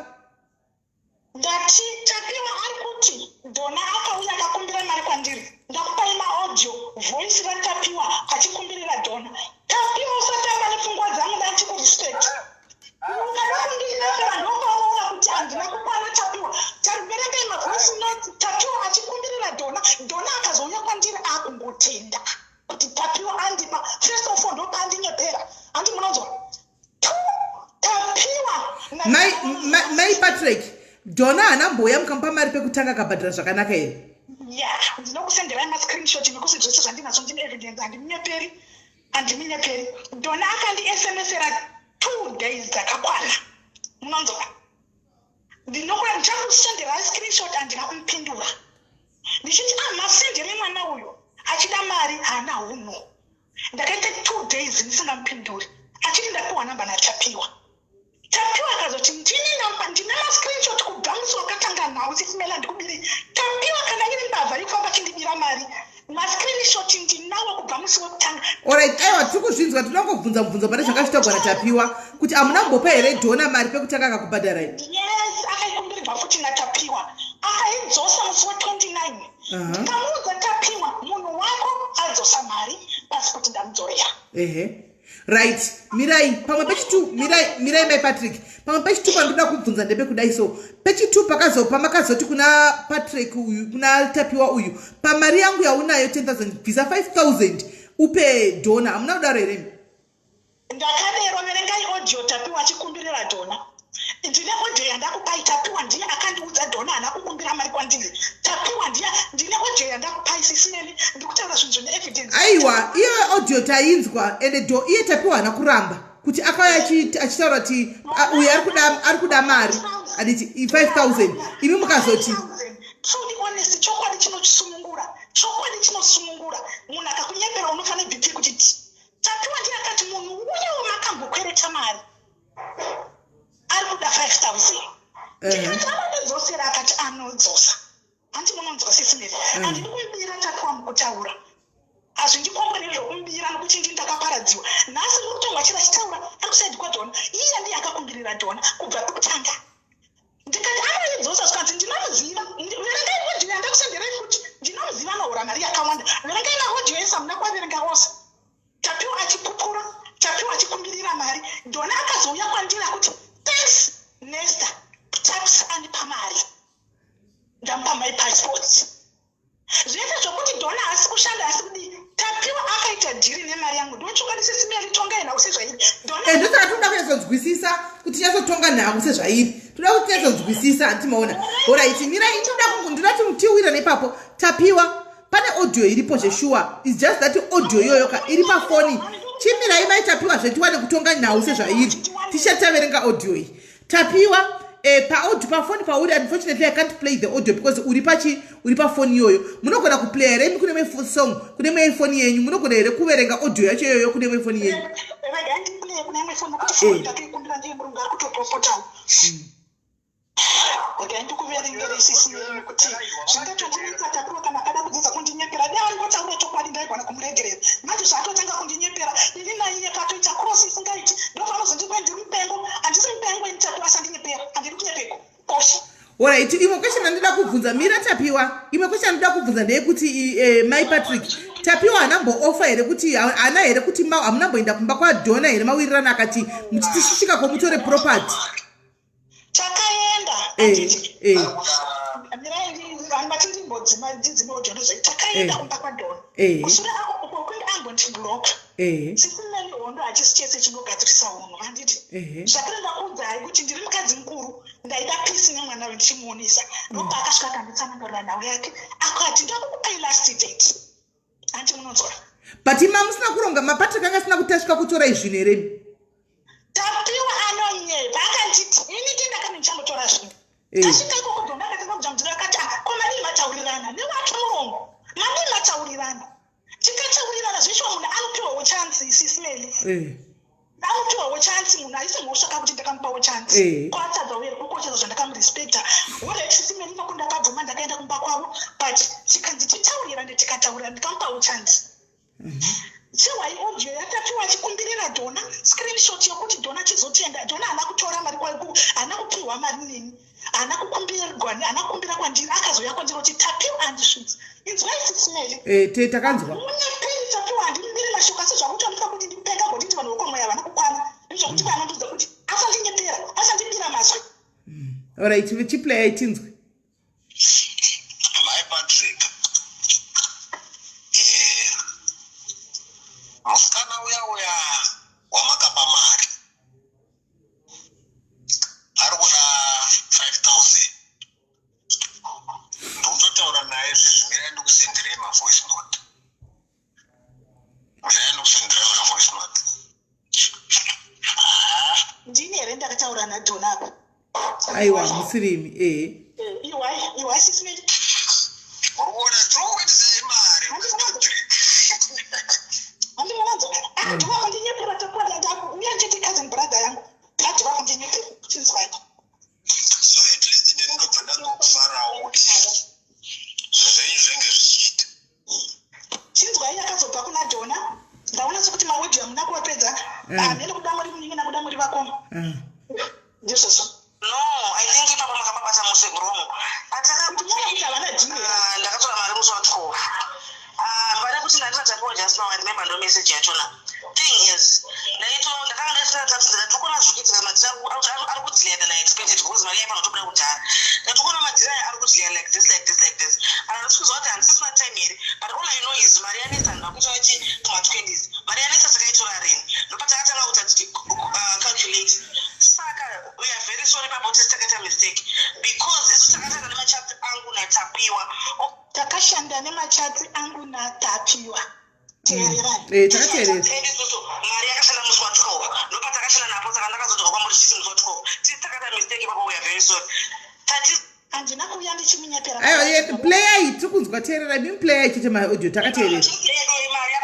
Ndati Tapiwa ari kuti Dhona akauya akakumbira mari kwandiri. Ndakupai maaudio voice raTapiwa achikumbirira Dhona. Tapiwa, usatamba nepfungwa dzangu, ndachikurespect. Ukada kundinyepera, ndopaunoona kuti handina kukwana. Tapiwa, taverengai mavoice notes, Tapiwa achikumbirira Dhona. Dhona akazouya kwandiri akungotenda kuti Tapiwa andipa. First of all, ndopaandinyepera, handi munonzwa? Two, Tapiwa Mai Patrick, Dhona haana mboya mukamupa mari pekutanga akabhadhara zvakanaka here? Ya, ndinokusenderai mascreenshot nekuti zvese zvandinazvo, ndine evidence, handimunyeperi, handimunyeperi. Dhona akandi-smsera 2 days dzakakwana, munonzwa? Ndinokuda, ndichakusenderai screenshot. Handina kumupindura, ndichiti, "Ah, masendere mwana uyu achida mari haana hunhu." Ndakaita 2 days ndisingamupinduri, achiti ndapiwa namba naTapiwa. Tapiwa akazoti ndine namba, ndine mascreenshot kubva musi wakatanga nhau. Sisimela, ndikubiri Tapiwa, kana iri mbavha yekufamba chindibira mari, mascreenshot ndinawo kubva musi wekutanga. Alright, aiwa, tiri kuzvinzwa. Tinongobvunza mubvunzo pane zvakachitaurwa naTapiwa kuti hamuna kumbopa here Dhona mari pekutanga akakubhadharai? Yes, akaikumbirirwa futi naTapiwa, akaidzosa musi wa29. Ndikamuudza, "Tapiwa, munhu wako adzosa mari, pasipoti ndamudzorera." Ehe, right, mirai. Pamwe pechitu, mirai, mirai Mai Patrick. Pamwe pechitu pandoda kubvunza ndepekudai. So pechitu pamakazoti kuna Patrick uyu, kuna Tapiwa uyu, "Pamari yangu yaunayo 10,000, bvisa 5000 upe Dhona," hamuna kudaro here? Ndakadero. Verengai audio, Tapiwa achikumbirira Dhona. Ndine audio yandakupai. Tapiwa ndiye akandi Aiwa, iyo audio tainzwa, ende do iye Tapiwa haana kuramba kuti akauya achitaura kuti uyu ari kuda mari, anditi, 5000, imi mukazoti Truly honest, chokwadi chinochisunungura, chokwadi chinosunungura. Munhu akakunyepera unofanira BP kuti ti Tapiwa ndiye akati munhu uyewo makambokwereta mari ari kuda 5000. Ndikati anondidzosera, akati anodzosa. Handi munonzwa, Sis Mary? Handidi kumubira Tapiwa mukutaura, hazvindikomboreri zvokumubira nokuti ndini ndakaparadziwa. Nhasi muri kutongwa chira chitaura ari kuside kwaDhona, iye ndiye akakumbirira Dhona kubva pekutanga. Ndikati anoidzosa, zvikanzi ndinomuziva. Verengai audio yandakusenderai kuti ndinomuziva, anohora mari yakawanda. Verengai maaudio ese, hamuna kuaverenga ose. Tapiwa achipupura, Tapiwa achikumbirira mari. Dhona akazouya kwandiri akuti, "Thanks Nesta, Taps andipa mari, ndamupa my passport." Zvese zvokuti Dhona haasi kushanda, asi kudii, Tapiwa akaita deal nemari yangu. Ndochokwadi, Sis Mary, tongai nhau sezvairi. Dhona Ndosaka toda kunyatsonzwisisa kuti tinyatsotongana nhau sezvairi. Toda kuti tinyatsonzwisisa, handiti maona? Alright, mirai, ndoda kuti tiwirane ipapo. Tapiwa, pane audio iripo zveshuwa. Is just that audio iyoyo ka iri pafoni. Chimirai, maitapiwa, zvetiwane kutonga nhau sezvairi tichati taverenga audio iyi. Tapiwa, paaudio pafoni pauri, unfortunately I can't play the audio because uri pachi uri pafoni iyoyo. Munogona kuplaya here imi kune imwe song, kune imwe foni yenyu? Munogona here kuverenga audio yacho iyoyo kune imwe foni yenyu? Regai ndiplay kune imwe foni, nokuti foni ndatoikumbira ndiye murungu ari kutopopotawo. Regai ndikuverengere, Sis yenyu, kuti zvingatondinetsa. Tapiwa kana akada kudzidza kundinyepera, dai angotaura chokwadi ndaigona kumuregerera. Manje zvaatotanga kundinyepera, ini naiye patoita cross isingaiti. Ndopanozondikwe ndiri mupengo. Handisi mupengo ini. Tapiwa asandinyepera, handiri kunyepeko koshi. Alright, imwe question andida kubvunza, mira Tapiwa, imwe question andida kubvunza ndeyekuti mai Patrick, Tapiwa haanambooffer here kuti haana here kuti hamunamboenda kumba kwaDhona here, mawirirana akati muchitishisvika kwomutore property? Takaenda. Handiti mirai, mati ndimbodzima, ndidzime audio ndozvai. Takaenda kumba kwaDhona. Kushure kwekuti ambondibloka, Sis Mary, hondo hachisi chese chinogadzirisa unhu, handiti? Zvakare ndakuudzai kuti ndiri mukadzi mukuru, ndaida peace nemwana we ndichimuonesa. Ndopa akasvika akanditsanangurira nhau yake, akati ndakukupai last date. Hanti munonzwa? But ima musina kuronga, maPatrick anga asina kuti tasvika kutorai zvinhu heremi? Tapiwa anonyepa. Akanditi ini ndindakati ndichambotora zvinhu. Tasvika ikoko, Dhona akatanga kujamudzira, akati, "Ah, ko madii mataurirana newake murongo? Madii mataurirana?" Tikataurirana zvishuwa, munhu anopiwawo chance, Sis Mary. Anopiwawo chance munhu, haisi mhosva kakuti ndakamupawo chance. Kwatadza uye kukoshesa zvandakamurespecta. Alright, Sis Mary, inoko ndakabvuma, ndakaenda kumba kwavo, but tikanzi titaurirane, tikataurirana, ndikamupawo chance. Chihwai audio yaTapiwa achikumbirira Dhona, screenshot yokuti Dhona chizotenda. Dhona haana kutora mari, haana kupiwa mari neni, haana kukumbirwa, haana kukumbira kwandiri. Akazouya kwandiri kuti Tapiwa andisvitsa. Inzwai, Sis Mary. Te takanzwa. Munyeperi Tapiwa, handimbiri mashoko, asi zvakutooneka kuti ndipenga goditi. Vanhu vokwamweya havana kukwana. Ndizvokuti vanondiudza kuti asandinyepera, asandibira mazwi. Alright, chiplaya tinzwe. Mai Patrick, musikana uya uya wamakapa mari ari kuda 5000. Ndikutotaura naye zvezvi. Mirai ndikusenderei mavoice note, mirai ndikusenderei mavoice note. Ah, Ndini here ndakataura naDhona apa? Aiwa, musirimi, ehe. Iwai, iwai, Sis Mary. Uri kuona, tiri kukuitisai mari, Patrick. Handimunonzwa akadhiva kundinyepera. Takwadi uya ndichiti cousin brother yangu adhiva kundinyepera. Chinzwai. So at least ndinobva ndangokufarawo kuti zvinhu zvenyu zvenge zvichiita. Chinzwai, yakazobva kuna Dhona. Ndaona sekuti maaudio hamuna kuwapedza. Hamene kuda muri munin'ina, kuda muri vakoma. Ndizvozvo. No, I think ipapo makababata muse wrong. Kuti muona kuti havana deal here? Ndakatora mari musi wa12. Pane kuti ndandisatapiwa just now, I remember, ndo message yachona. Thing is, ndaito ndakanga ndaisina tax, ndikatokona zvikuitika. Madhiri ari kudelaya than I expected because mari yaifana kutobuda kudhara. Ndatokuona madhiri aya ari kudelaya like this, like this, like this, and handisi kuziva kuti handisisina time here. But all I know is mari yanesa. Handina kuitora chi kuma20s. Mari yanesa takaitora rini? Ndopatakatanga kuti calculate. Saka we are very sorry papo tisi takaita mistake because isu takatanga nemachats angu naTapiwa. Takashanda nemachats angu naTapiwa. Teererai. Takateerera. Isusu mari yakashanda musi wa12, ndopatakashanda napo. Saka ndakazodzoka kwamuri chisi musi wa12. Tisi takaita mistake ipapo, we are very sorry. Tati Handina kuuya ndichimunyepera. Aiwa, playai, tiri kunzwa. Teerera, mimi playai chete maaudio, takateerera. Edu mari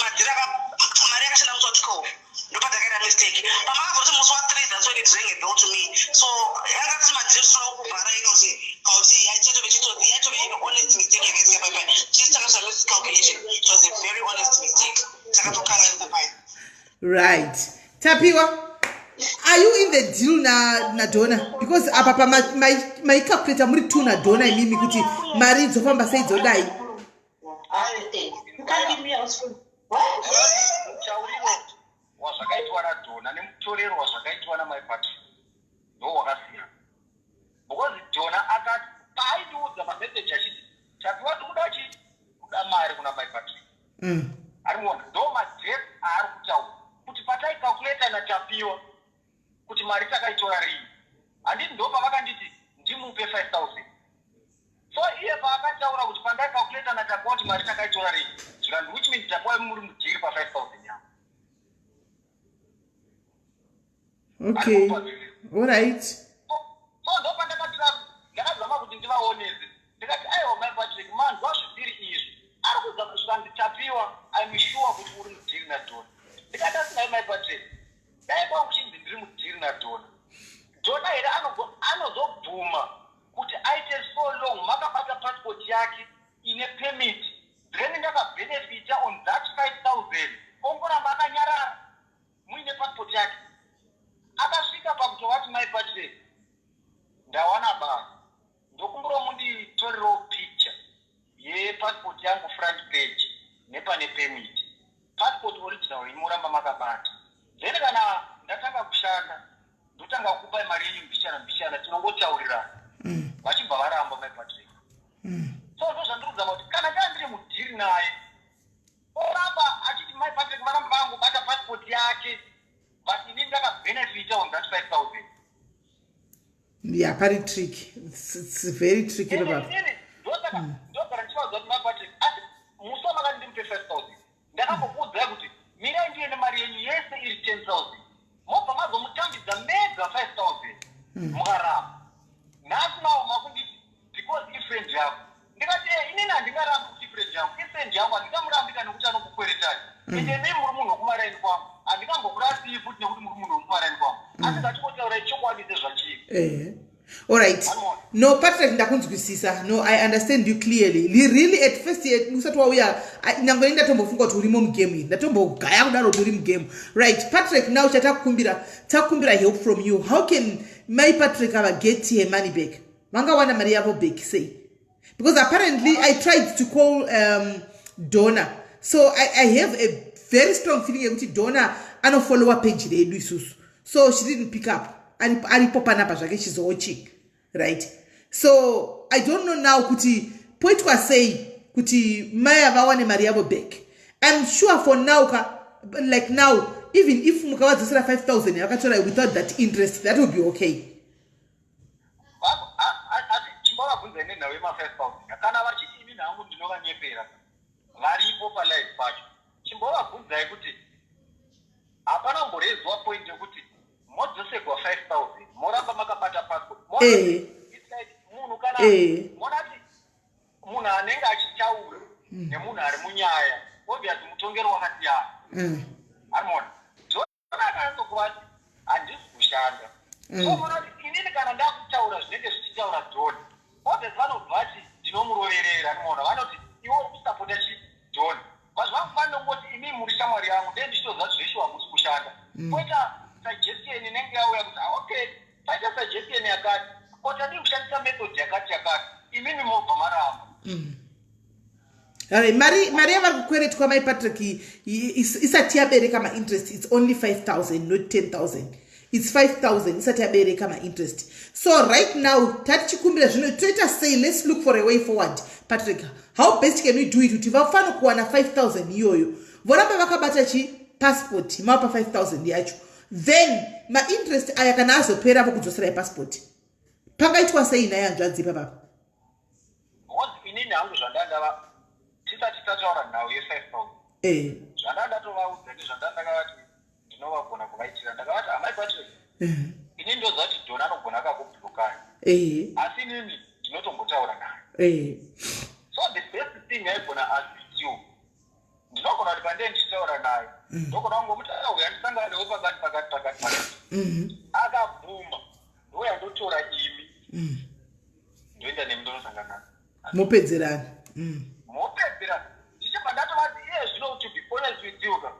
madhiri mari yakashanda musi wa12, ndopatakaita mistake. Pamakazoti musi wa3, that's when it rang a bell to me. So yanga tiri madhiri tisina kuvhara inoti kauti yaitove chitsotsi, yaitove honest mistake yakaitika paipai. Chisi takaita miscalculation. It was a very honest mistake, takatokanganisa pai. Right, Tapiwa, are you in the deal nadona? Because apa pamaicalculata muri two nadona imimi kuti mari dzofamba sei, dzodai. You can't give me a spoon. Mutauriro wazvakaitwa nadhona nemutorero wazvakaitwa namaiPatrick ndo wakasiyana, because Dhona akati paaindiudza mameseji achiti, "Tapiwa, tikuda chi kuda mari kuna maiPatrick." Arimuona ndo madates aari kutaura kuti pataicalculata naTapiwa kuti mari takaitora rii, handiti? Ndo pavakanditi ndimupe 5000. So iye paakataura kuti pandaicalculata naTapiwa kuti mari takaitora rii, zvikanzi, which means Tapiwa muri mudeal pa5000 yangu. Okay, alright. So ndopandakatira, ndakazama kuti ndivaonese, ndikati, "Aiwa, Mai Patrick, manzwa zvisiri izvi." Ari kuzama, zvikanzi, "Tapiwa, I'm sure kuti uri mudeal nadhona." Ndikati, "Asinai, Mai Patrick, dai kwa kuchinzi ndiri mudeal nadhona, Dhona here anozobvuma kuti aite so long makabata passport yake ine permit, then ndakabhenefita on that 5000, ongoramba akanyarara muine passport yake?" Akasvika pakutovati, "Mai Patrick, ndawana basa, ndokumburawo munditorerewo picture yepassport yangu, front page nepane permit, passport original imoramba makabata. Then kana ndatanga kushanda, ndotanga kukupai mari yenyu mbichana mbichana, tinongotaurirana." Vachibva varamba, Mai Patrick. So ndo zvandiri kuzama kuti kana taa ndiri mudeal naye, oramba achiti Mai Patrick varamba vangobata passport yake, but inini ndakabhenefita on that 5000. Yeah, pari tricky. It's very tricky. Ende Baba. Inini ndosaka ndogara ndichivaudza kuti, "Mai Patrick, asi musi wamakati ndimupe 5000, ndakambokuudzai kuti mirai ndiye nemari yenyu yese iri 10,000, mobva mazomutambidza mega 5000, mukaramba. Nhasi mavo makunditi because ifriend yako." Ndikati, "E, inini handingarambi kuti ifriend yangu, ifriend yangu, handingamurambika nekuti anokukweretai. Ende mii muri munhu wekumaraini kwangu, handingambokurasii futi nekuti muri munhu wekumaraini kwangu, asi ngatingotaurai chokwadi sezvachiri." Alright, no, Patrick, ndakunzwisisa. No, I understand you clearly. Really, at first usati wauya, nyangwe ndatombofunga kuti urimo mugame iri, ndatombogaya kudaro kuti uri mugame. Right, Patrick, now chatakukumbira, takukumbira help from you. How can Mai Patrick ava get her money back? Vangawana mari yavo back sei? Because apparently I tried to call Donna, so I have a very strong feeling yekuti Donna anofollowa page redu isusu, so she didn't pick up. Aripo panapa zvake, she's watching, right? So I don't know now kuti poitwa sei kuti maya vawane mari yavo back. I'm sure for now ka, like now, even if mukavadzosera 5000 yavakatora without that interest, that will be okay. Asi chimbovabvunzai nenhau yema5000. Kana vachiti ini nhangu ndinovanyepera, varipo palive pacho, chimbovabvunzai kuti hapana kumborezwa point yekuti modzosegwa 5000, moramba makabata passport. It's like munhu kana monati munhu anenge achitaura nemunhu ari munyaya, obviously mutongero wakasiyana. Arimona Jona akanyatsokuva handisi kushanda. So munoti inini kana ndakutaura zvinenge zvichitaura Dhoni, obviously vanobva vati ndinomuroverera. Anoona vanoti iwe uri kusapota chi Dhoni, but vangu vanongoti inini muri shamwari yangu, ndee ndichitoziva kuti zveshuwa hamusi kushanda. Poita suggestion inenge yauya kuti, "Ah, okay, paita suggestion yakati, ko tadii kushandisa method yakati yakati?" Imimi mobva maramba. Alright, mari yavari kukweretwa Mai Patrick isati yabereka mainterest, it's only 5000, not 10,000. It's 5000 isati yabereka mainterest. So right now tatichikumbira zvino, toita sei? Let's look for a way forward. Patrick, how best can we do it kuti vafane kuwana 5000 iyoyo, voramba vakabata chi passport, mavapa 5000 yacho, then mainterest aya kana azopera vokudzoserai passport? Pangaitwa sei naye, hanzvadzi, ipapapa? Because inini hangu zvandandava tisati tataura nhau ye5000. eh. Zvanda ndatovaudza ndezvanda ndakavati ndinovagona kuvaitira. Ndakavati, amai Patrick, ini ndoziva kuti Dona anogona akakublokai, asi inini ndinotombotaura naye. So the best thing yaigona assist you, ndinogona kuti pandee ndichitaura naye, ndogona kungomuti, auya ndisanganewo pakati pakati pakati pakati. Akabvuma, ndouya ndotora imi, ndoenda nemi ndonosangana naye. Mopedzerana. Mopedzera. Ndichibva ndatovati, iye zvino, to be honest with you ka,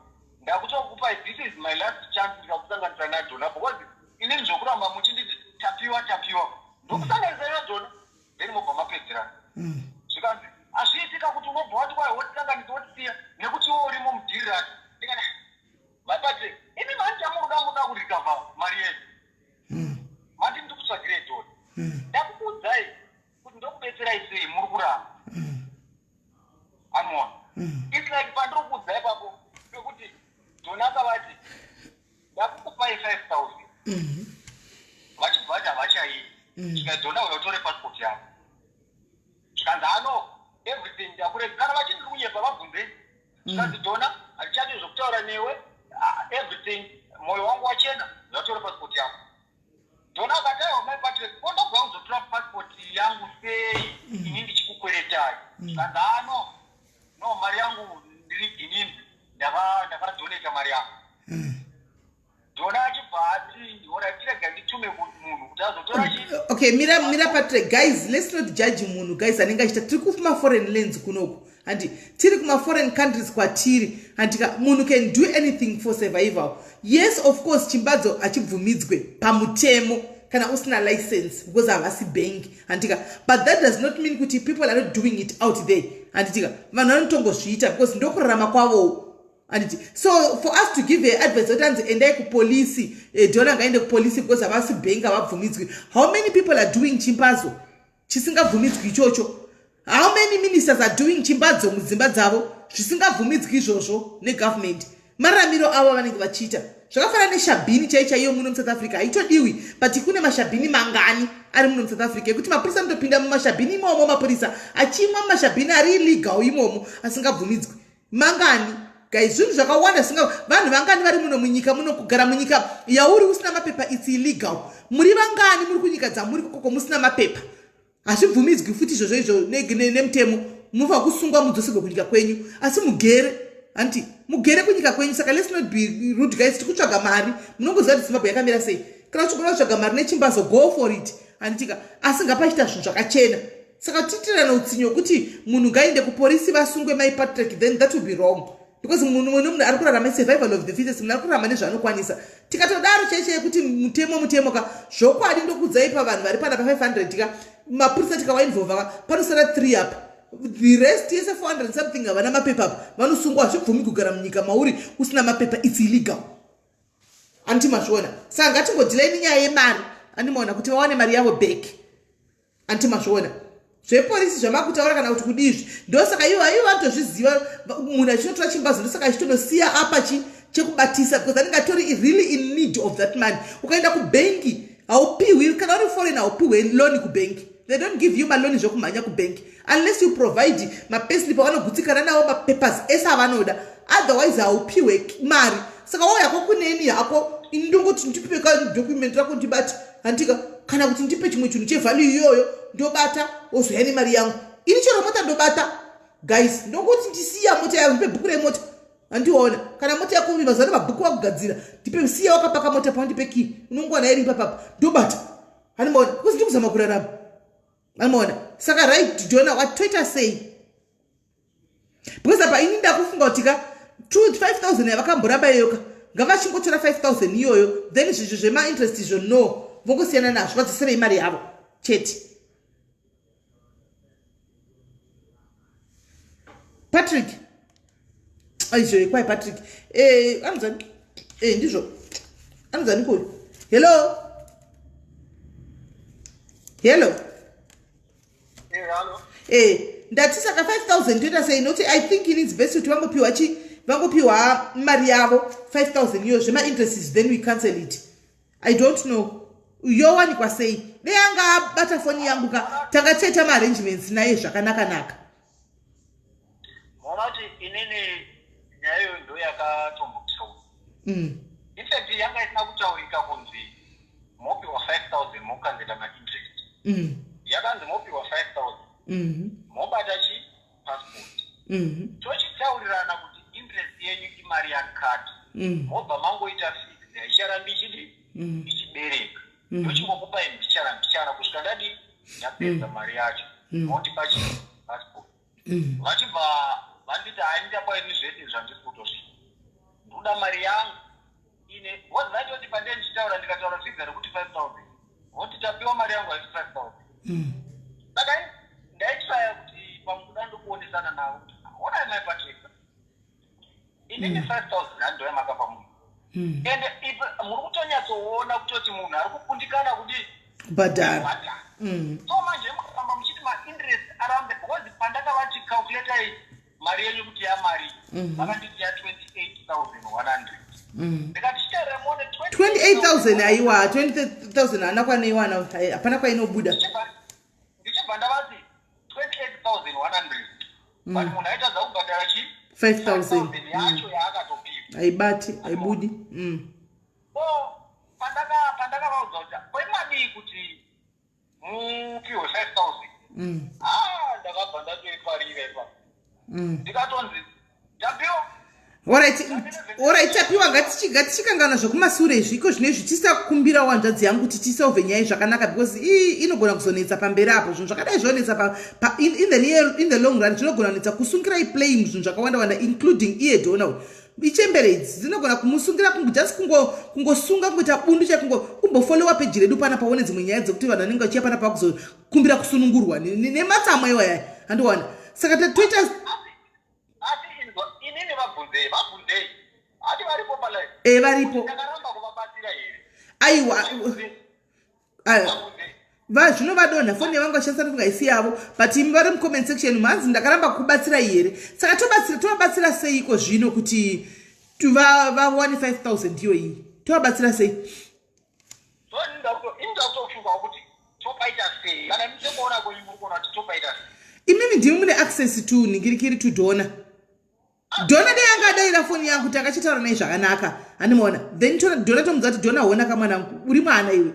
ndakutokupai, this is my last chance ndikakusanganisa naDhona, because inini zvokuramba muchinditi tapiwa, tapiwa, ndokusanganisa naDhona, then mobva mapedzerana. Zvikanzi, hazviitika kuti unobva wati kwai wotisanganisa wotisiya nekuti iwe urimo mudhiri rake. Ndikati, vaPatrick, imi mani chamuruda muda kurecover mari yenyu. Mati ndikutsvagirei Dhona. Ndakukuudzai kuti ndokubetserai sei, muri kuramba. Amona, it's like pandiri kuudza ipapo pekuti Dhona akavati, ndakukupai 5000, vachibva vati havachaii. Zvikanzi, Dhona, uya utore passport yako. Zvikanzi, ano everything ndakurezi. Kana vachindiri kunyepa, vabvunzei. Zvikanzi, Dhona, handichadi zvokutaura newe. Ah, everything, mwoyo wangu wachena, uya passport yako. Dhona akati, aiwa mai Patrick, ko ndobva kuzotora passport yangu sei ini ndichikukweretai? Zvikanzi, ano no, mari yangu ndiri ginimbi, ndakadonata mari yangu. Dhona achibva ati, ora chirega nditume munhu kuti azotora chi. Okay, mira, mira Patrick. Guys, let's not judge munhu, guys, anenge achiita. Tiri kumaforeign lands kunoku, handi tiri kumaforeign countries kwatiri, handika? Munhu can do anything for survival. Yes, of course, chimbadzo hachibvumidzwe pamutemo kana usina license, because havasi bank, handika? But that does not mean kuti people are not doing it out there, handitika? Vanhu vanotongozviita because ndokurarama kwavowo, handiti? So for us to give a advice kuti anzi endai kupolisi, Dona ngaende kupolisi because havasi bank, havabvumidzwi, how many people are doing chimbazo chisingabvumidzwi ichocho? How many ministers are doing chimbadzo mudzimba dzavo zvisingabvumidzwi izvozvo negovernment? Mararamiro avo vanenge vachiita zvakafanana neshabhini chai chaiyo muno muSouth Africa haitodiwi, but kune mashabhini mangani ari muno muSouth Africa ekuti mapurisa anotopinda mumashabhini imomo, mapurisa achimwa mumashabhini ari illegal imomo asingabvumidzwi? Mangani, guys? Zvinhu zvakawanda zvisinga. Vanhu vangani vari muno munyika muno? Kugara munyika yauri usina mapepa, it's illegal. Muri vangani muri kunyika dzamuri kokoko musina mapepa? Hazvibvumidzwi futi izvozvo izvo nemutemo. Munofanira kusungwa, mudzoserwe kunyika kwenyu, asi mugere, hanti mugere kunyika kwenyu. Saka let's not be rude, guys. Tiri kutsvaga mari. Munongoziva kuti Zimbabwe yakamira sei. Kana uchigona kutsvaga mari nechimbazo, go for it, handitika? Asi ngapachiita zvinhu zvakachena. Saka tiitirana utsinye hwekuti munhu ngaende kupolisi, vasungwe mai Patrick, then that will be wrong, because munhu ari kurarama survival of the fittest. Munhu ari kurarama nezvaanokwanisa. Tikatodaro chaichai kuti mutemo mutemo ka, zvokwadi ndokudzai, pavanhu vari pana pa500 ka, mapurisa tikawainvolva ka, panosara 3 apa, the rest yese 400 something havana mapepa apa, vanosungwa. Hazvibvumi kugara munyika mauri usina mapepa, it's illegal, anditi mazviona? Saka ngatingodhilai nenyaya yemari, andimaona kuti vawane mari yavo back, anditi mazviona? Zvepolisi zvamakutaura kana kuti kudizvi, ndosaka ivo ivo vanotozviziva. Munhu achinotora chimbazo, ndosaka achitonosiya apa chi chekubatisa, because anenge atori really in need of that money. Ukaenda kubhengi haupiwi, kana uri foreign haupiwe loan kubhengi. They don't give you maloan zvekumhanya kubhengi unless you provide mapayslip avanogutsikana nawo, mapapers ese avanoda, otherwise haupiwe mari. Saka wauyako kuneni hako, ini ndongoti ndipe kadocument rako ndibate, handika? Kana kuti ndipe chimwe chinhu chevalue iyoyo, ndobata, wozoya nemari yangu. Ini chero mota ndobata, guys. Ndokuti ndisiya mota yangu, ndipe bhuku remota, handiona? Kana mota yako, mazuva ano mabhuku wakugadzira, ndipe, siya wakapaka mota pano, ndipe key, unongowana iri ipapapa, ndobata, handimaona? Kuzi ndikuzama kurarama, handimaona? Saka right, Dona, watoita sei? Because apa ini ndakufunga kuti ka 5000 yavakamboramba iyoka, ngavachingotora 5000 iyoyo, then zvizvo zvemainterest izvo no, vongosiyana nazvo, vadzoserei mari yavo chete. Patrick, aizvo kwai Patrick, anonzani? Ndizvo, anonzani koyo? Hello, hello. Ndati saka 5000 toita sei? Nokuti I think it is best kuti vangopiwa chi, vangopiwa mari yavo 5000 iyo, zvemainterests then we cancel it. I don't know yowanikwa sei. Dei anga abata foni yangu ka, tanga tichaita maarrangements naye zvakanaka-naka. Maona kuti inini Nyaya iyoyo ndo yakatombotaurwa. In fact, yanga isina kutaurika kunzi mopiwa 5000 mokanzela mainterest. Yakanzi mopiwa 5000, mobata chi passport, tochitaurirana kuti interest yenyu imari yakati, mobva mangoita fix, haicharambi ichidi ichibereka. Ndochingokupai mbichana mbichana kusvika ndadi ndapedza mari yacho, motipa chi passport. Vachibva vanditi, "Hainita kwaini zvese zvandiri kutosvika, ndoda mari yangu ine." Because vaitoti pandee ndichitaura, ndikataura figure rekuti 5000, voti, "Tapiwa, mari yangu haisi 5000." Saka ndaitraya kuti pamukuda ndokuonesana navo kuti, "Onai mai Patrick, inini 5000 handiyo yamakapa munhu, ende if muri kutonyatsoona kutoti munhu ari kukundikana kuti kubhadhara." Kubhadhara. So manje mukaramba muchiti mainterest arambe, because pandakavati calculatai mari yenyu kuti yamari, vakanditi ya 28,100. Ndikati chitaura muone. 28,000, aiwa, 20,000 haana kwanoiwana, hapana kwainobuda. Ndichibva ndavati 28,100, but munhu aitadza kubhadhara chi 5,000. 5,000 yacho yaakatopiwa. Haibati, haibudi. So pandakavaudza kuti kwemadii kuti mupiwe 5000, ah, ndakabva ndatoiparira ipapo. Ndikatonzi, "Tapiwa." Alright, Tapiwa, ngatichikanganwa zvekumasure izvi. Iko zvino izvi tisakumbirawo hanzvadzi yangu kuti tisolve nyaya zvakanaka, because ii inogona kuzonetsa pamberi apo. Zvinhu zvakadai zvonetsa in the long run, zvinogona kunetsa kusungirai plame zvinhu zvakawanda wanda, including iye Donald. Ichembere idzi dzinogona kumusungira just kungosunga, kungoita bundu chai, kumbofollowa peji redu pana paone dzimwe nyaya dzekuti vanhu vanenge vachiya pana pakuzokumbira kusunungurwa nematsamwa iwaya, handiwana. Saka toita Asi inzwa, inini vabvunzei, vabvunzei, hati varipo palive? E, varipo. Ndakaramba kuvabatsira here? Aiwa. Vabvunzei. Zvino vadonha foni yavanga vashandisa, ndofunga isi yavo, but imi vari mucomment section mhanzi, "Ndakaramba kubatsirai here?" Saka tobatsira, tovabatsira seiko zvino kuti vawane 5000 iyo iyi? Tovabatsira sei? So ini ndakutofungawo kuti topaita sei. Kana misekuona kwenyu, muri kuona kuti topaita sei? Imimi ndimi mune access to ningirikiri, to Dona. Dona dai anga adaira foni yangu kuti akachitaura naye zvakanaka, handimaona? Then Dona tomudza kuti, "Dona, hona kamwanangu, uri mwana iwe,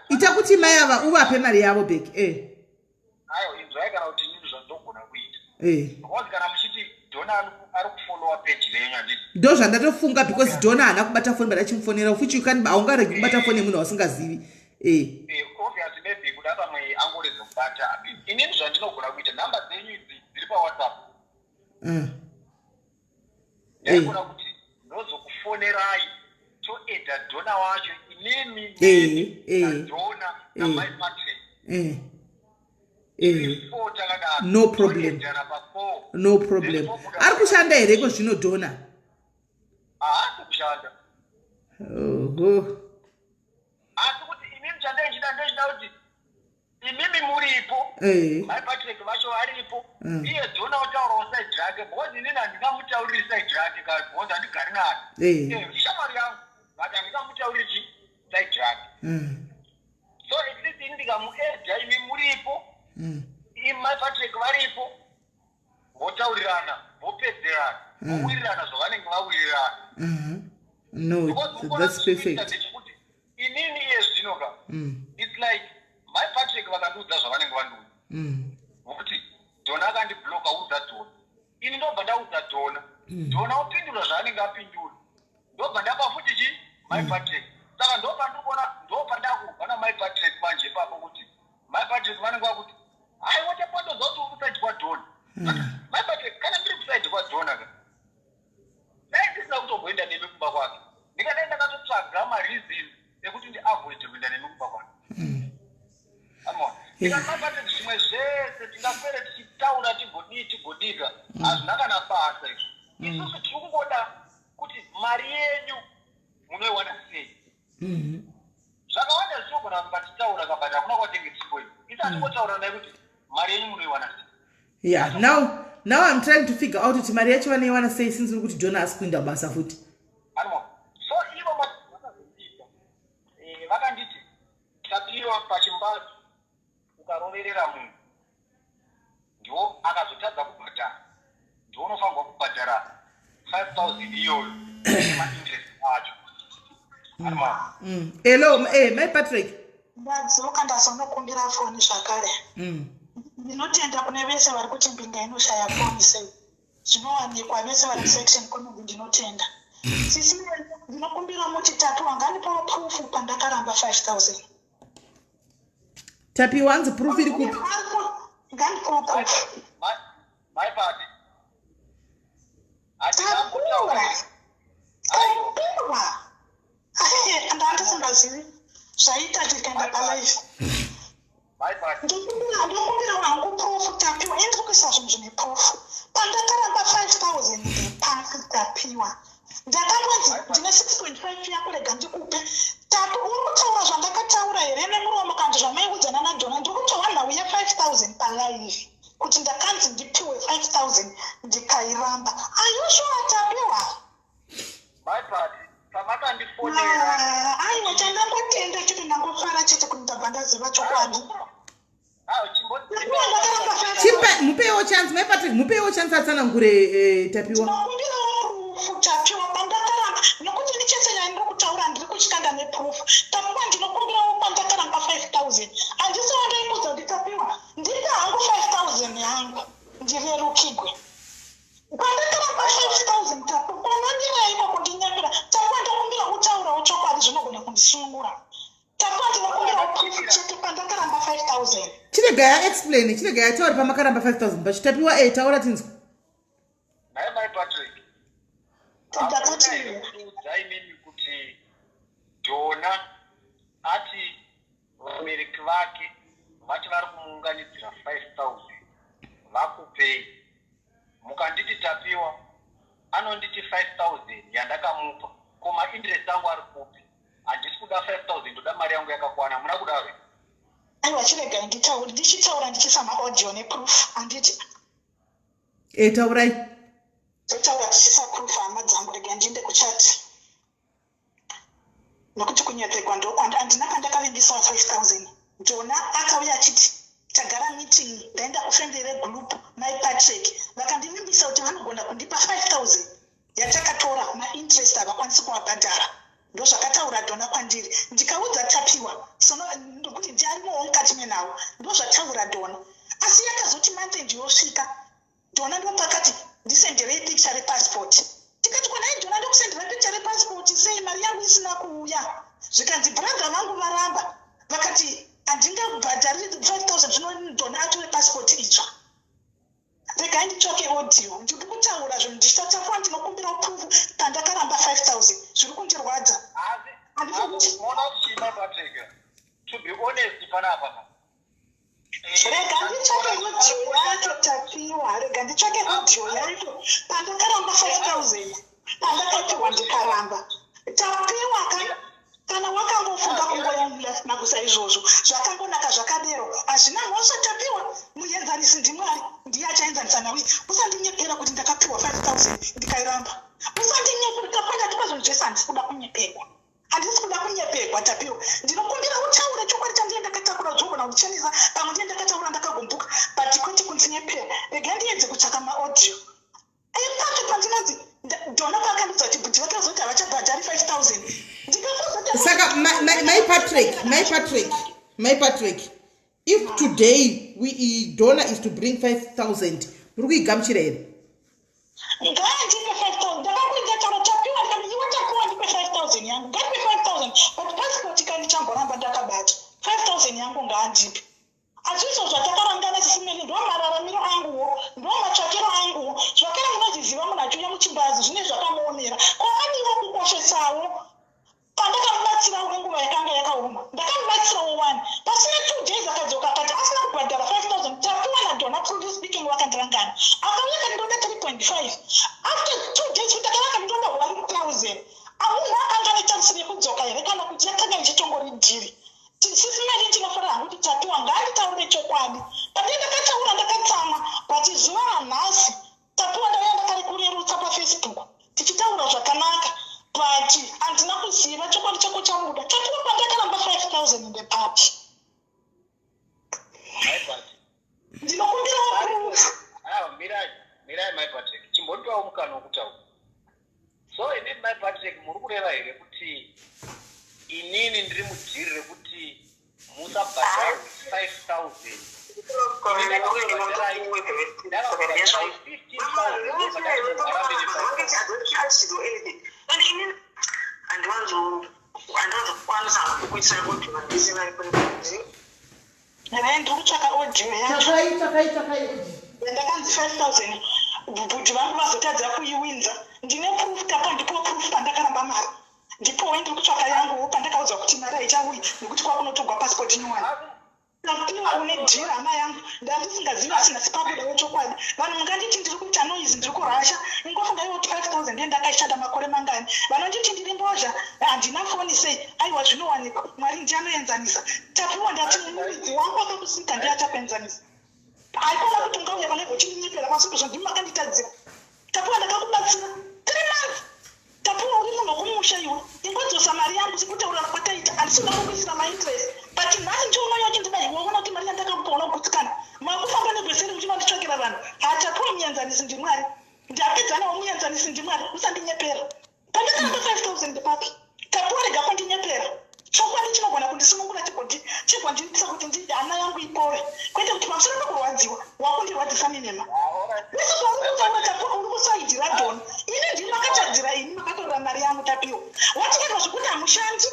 ita kuti mai ava uvape mari yavo back." Aiwa, inzwai, kana kuti inini zvandogona kuita, because kana muchiti Dona ari kufollowa peji renyu, handiti? Ndo zvandatofunga, because Dona haana kubata foni, but achimufonera, futi you can, haungaregi kubata foni yemunhu wasingazivi. Obviously maybe kuda pamwe angoreze kubata. Inini zvandinogona kuita, nhamba dzenyu idzi dziri paWhatsApp, ndaigona kuti ndozokufonerai, toedha Dona wacho, inini naDona namai Patrick. Four takadaro. No problem. Toedhana pa4. No problem. Ari kushanda here iko zvino Dona? Haasi kushanda. Oho. Asi kuti inini chandaichida, ndechida kuti imimi muripo, mai Patrick vacho varipo, iye Dona otaurawo side rake, because inini handingamutauriri side rake ka, because handigari naye. Ishamwari yangu, but handingamutauriri chi side rake. So at least ini ndikamuedha, imi muripo, mai Patrick varipo, votaurirana, vopedzerana, vowirirana zvavanenge vawirirana. No, Because mukuona that's chikuita perfect. ndechekuti inini iye zvino ka, it's like mai Patrick vakandiudza zvavanenge vandiudza, vokuti Dona akandibloka, udza Dona. Ini ndobva ndaudza Dona, Dona opindura zvaanenge apindura, ndobva ndapa futi chi mai Patrick. Saka ndopandiri kuona, ndopandakubva namai Patrick manje ipapo, kuti mai Patrick vanenge vakuti, "Haiwa, tapandoza kuti uri kuside kwaDona." Mai Patrick, kana ndiri kuside kwaDona ka, dai ndisina kutomboenda nemi kumba kwake. Ndingadai ndakatotsvaga mareasons ekuti ndiavoide kuenda nemi kumba kwake. Amona? Ndikati zvimwe zvese tingaswere tichitaura, tigodii tigodika, hazvina kana basa izvo. Isusu tiri kungoda kuti mari yenyu munoiwana sei. Zvakawanda zvichogona kuramba tichitaura ka, but hakuna kwatinge tichikoita. Isi hatingotaura naye kuti mari yenyu munoiwana sei. Yeah, now I'm trying to figure out kuti mari yacho vanoiwana sei, since uri kuti Dona asi kuinda basa futi. Anwa so ivo vakazviita, vakanditi, "Tapiwa, pachimbadzo ukaroverera munhu, ndiwo akazotadza kubhadhara, ndiwo unofanirwa kubhadhara 5000 iyoyo nemainterest acho. Hello, mai Patrick. Ndadzoka, ndazonokumbira foni zvakare. Ndinotenda kune vese vari kuti mbinga inoshaya foni sei, zvinowanikwa. Vese vari musection comment, ndinotenda. Sisi, ndinokumbira muti Tapiwa ngandipawo proof pandakaramba 5000. Tapiwa, hanzi proof iri kupi? Ngandipawo proof. Mai Pati, handinambotaura. Tapiwa, ndandisingazivi zvaita tikaenda palive. Mai Pati. Ndokumbira hangu proof, Tapiwa. Indiri kuisa zvinhu zvine proof. Pandakaramba 5000 ndepasi, Tapiwa? Ndakambonzi ndine 6.5 yako, rega ndikupe. Tapi, uri kutaura zvandakataura here nemuromo kana zvamaiudzana naDhona? Ndiri kutaura nhau ye5000 palive, kuti ndakanzi ndipiwe 5000 ndikairamba. Are you sure, Tapiwa? Mai Pati, pamakandifonera. Ah, aiwa, chandangotenda chete, ndangofara chete kuti ndabva ndaziva chokwadi. Ndakaramba 5000. Chipa, mupewo chance mai Patrick, mupewo chance atsanangure, Tapiwa. Ndinokumbirawo proof, Tapiwa, pandakaramba, nokuti ndichese nyaya ndiri kutaura, ndiri kuchikanda neproof. Tapiwa, ndinokumbirawo pandakaramba 5000. Handisi wandaimudza kuti Tapiwa, ndipe hangu 5000 yangu ndirerukigwe. Pandakaramba 5000, Tapiwa, unondireiko kundinyepera? Tapiwa, ndokumbira kutaurawo chokwadi, zvinogona kundisunungura. Tapiwa, ndinokumbirawo proof chete pandakaramba 5000. Chirega yaexplain, chirega yataura pamakaramba 5000 pacho. Tapiwa, taura tinzwa. Naye mai Patrick. Ndakati Kuudza imimi kuti Dhona ati vabereki vake vati vari kumuunganidzira 5000 vakupei. Mukanditi Tapiwa anonditi 5000 yandakamupa, ko mainterest angu ari kupi? Handisi kuda 5000, ndoda mari yangu yakakwana. Muna kudaro? Aiwa, chiregai nditaure, ndichitaura ndichiisa maaudio neproof, handiti? Taurai. Totaura tichiisa proof, hama dzangu. Rega ndiende kuchat, nokuti kunyepegwa ndokwanda. Handina pandakavimbiswa 5000. Jona akauya achiti tagara meeting, ndaenda kufamily regroup, mai Patrick vakandivimbisa kuti vanogona kundipa 5000 yatakatora, mainterest havakwanisi kuabhadhara. Ndozvakataura Dhona kwandiri. Ndikaudza Tapiwa sono ndokuti ndiarimowo mukati menhau. Ndozvataura Dhona, asi yakazoti month ndiyosvika, Dhona ndopakati ndisenderei picture repassport. Tikati kwanai Dhona, ndokusendera picture repassport sei mari yangu isina kuuya? Zvikanzi brother vangu varamba, vakati handingabhadhari 5000. Zvino Dhona atore passport itsva. Regai nditsvake audio, ndiri kutaura zvinhu ndichitatapuwa. Ndinokumbira proof pandakaramba 5000. Zviri kundirwadza. Mona kuti, Patrick, to be honest, panapa Rega nditsvake audio yacho, Tapiwa. Rega nditsvake audio yacho pandakaramba 5000, pandakapiwa ndikaramba. Tapiwa, kana wakangofunga kungoyasina izvozvo, zvakangonaka zvakadero, hazvina mhosva. Tapiwa, muenzanisi ndiMwari, ndiye achaenzanisa nawe. Usandinyepera kuti ndakapiwa 5000 ndikairamba. Usandinyepera, Tapiwa. Ndatipa zvinhu zvese, handisi kuda kunyepegwa, handisi kuda kunyepegwa. Tapiwa, ndinokumbira utaure chokwadi chandiye ndakatakura. Zvogona kundichenesa, pamwe ndiye ndakataura ndakagumbuka, but kwete kundinyepera. Rega ndiedze kutsvaka maaudio epacho pandinonzi Dhona paakandidza kuti bhudhi vake vazoti havachabhadhari 5000. Saka mai Patrick, mai Patrick, mai Patrick, if today we Dona is to bring 5000, muri kuigamuchira here? Ngaandipe 5000. Ndakakuita taura, Tapiwa, ndikati iwe Tapiwa, ndipe 5000 yangu. Ngatipe 5000, but passport kandichamboramba ndakabata. 5000 yangu ngaandipe. Hazvizvo zvatakarangana sisimene. Ndo mararamiro anguwo, ndo matsvakiro anguwo. Zvakare munozviziva, munhu achiuya muchimbazi zvine zvakamuomera. Kwaaniwo kukoshesawo pandakamubatsirawo nenguva yakanga yakaoma, ndakamubatsirawo one. Pasina 2 days akadzoka akati asina kubhadhara 5000. Tapiwa naDhona, truly speaking, vakandirangana. Akauya akati ndoda 3.5. After 2 days kuti akauya akati ndoda 1000. Amunhu akanga netarisiro yekudzoka here, kana kuti yakanga ichitongori deal? Sisi Meli, ndinofanira hangu kuti Tapiwa ngaanditaurire chokwadi. Pane Ndakanzi 5000 bhuti vangu vazotadza kuiwinza. Ndine proof tapa, ndipo proof pandakaramba mari, ndipo ndiri kutsvaka yanguwo pandakaudzwa kuti mari haichauyi nekuti kwakunotogwa passport nyowani. Tapiwa, une dhiri hama yangu, ndandisingazivi asi nhasi pabudawo chokwadi. Vanhu munganditi ndiri kuita noise, ndiri kurasha. Ingofunga iwo kuti 5000 ndiye ndakaishanda makore mangani. Vanonditi ndiri mbozha, handina foni sei? Aiwa, zvinowanikwa. Mwari ndiye anoenzanisa. Tapiwa, ndati muridzi wako akakusika ndiye achakuenzanisa. Haikona kuti ungauya panenge uchindinyepera pasipozvo. Ndimi makanditadzira, Tapiwa. Ndakakubatsira 3 months. Tapiwa, uri munhu wokumusha iwe. Ingodzosa mari yangu sekutaurira kwataita. Handisi kuda kukuisira mainterest, but nhasi ndiunoya uchindida iwe. Uona kuti mari yandakakupa unogutsikana. Makufamba negweseri muchinonditsvakira vanhu. Hatapiwa, muenzanisi ndimwari. Ndapedzanawo, muenzanisi ndimwari. Usandinyepera. Pandakaramba 5000 ndepapi? Tapiwa, rega kundinyepera. Chokwadi chinogona kundisunungura, chigondiitisa kuti hana yangu ipore, kwete kuti pamusoro pekurwadziwa wakundirwadzisa nenhema. Wese pauri kutaura, Tapiwa, uri kusaidhira Dhona. Ini ndini makatadzira, ini makatorera mari yangu. Tapiwa, watinyepera zvekuti hamushandi.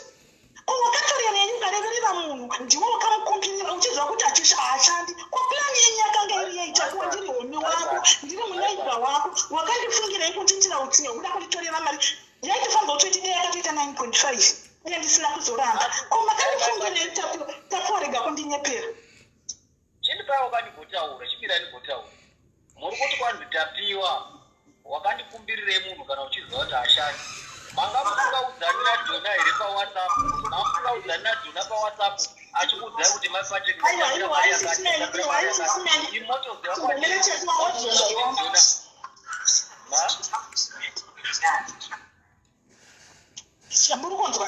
Ko wakatorerei ukareverera munhu? Ndiwe wakamukumbirira uchiziva kuti haashandi. Ko plan yenyu yakanga iri yei, Tapiwa? Ndiri homi wako, ndiri muneighbour wako. Wakandifungirei kundiitira utsinye hwekuda kunditorera mari yaitofanirwa kutoti dei yakatoita 9.5 uye ndisina kuzoramba? Ko makandifungirei, Tapiwa? Tapiwa, rega kundinyepera. Chindipai wakandigotaura, chimirai ndigotaura. Muri kuti kwanzi Tapiwa wakandikumbirirei munhu kana uchiziva kuti hashandi? Manga musingaudzani naDhona here paWhatsApp? Manga musingaudzani naDhona paWhatsApp achikuudzai kuti mai Patrick Aiwa, iwo haisisina, iwo haisisina. imotoziva Chimbomirira, Tapiwa, wabvunza iwo. Dhona ma Muri kunzwa?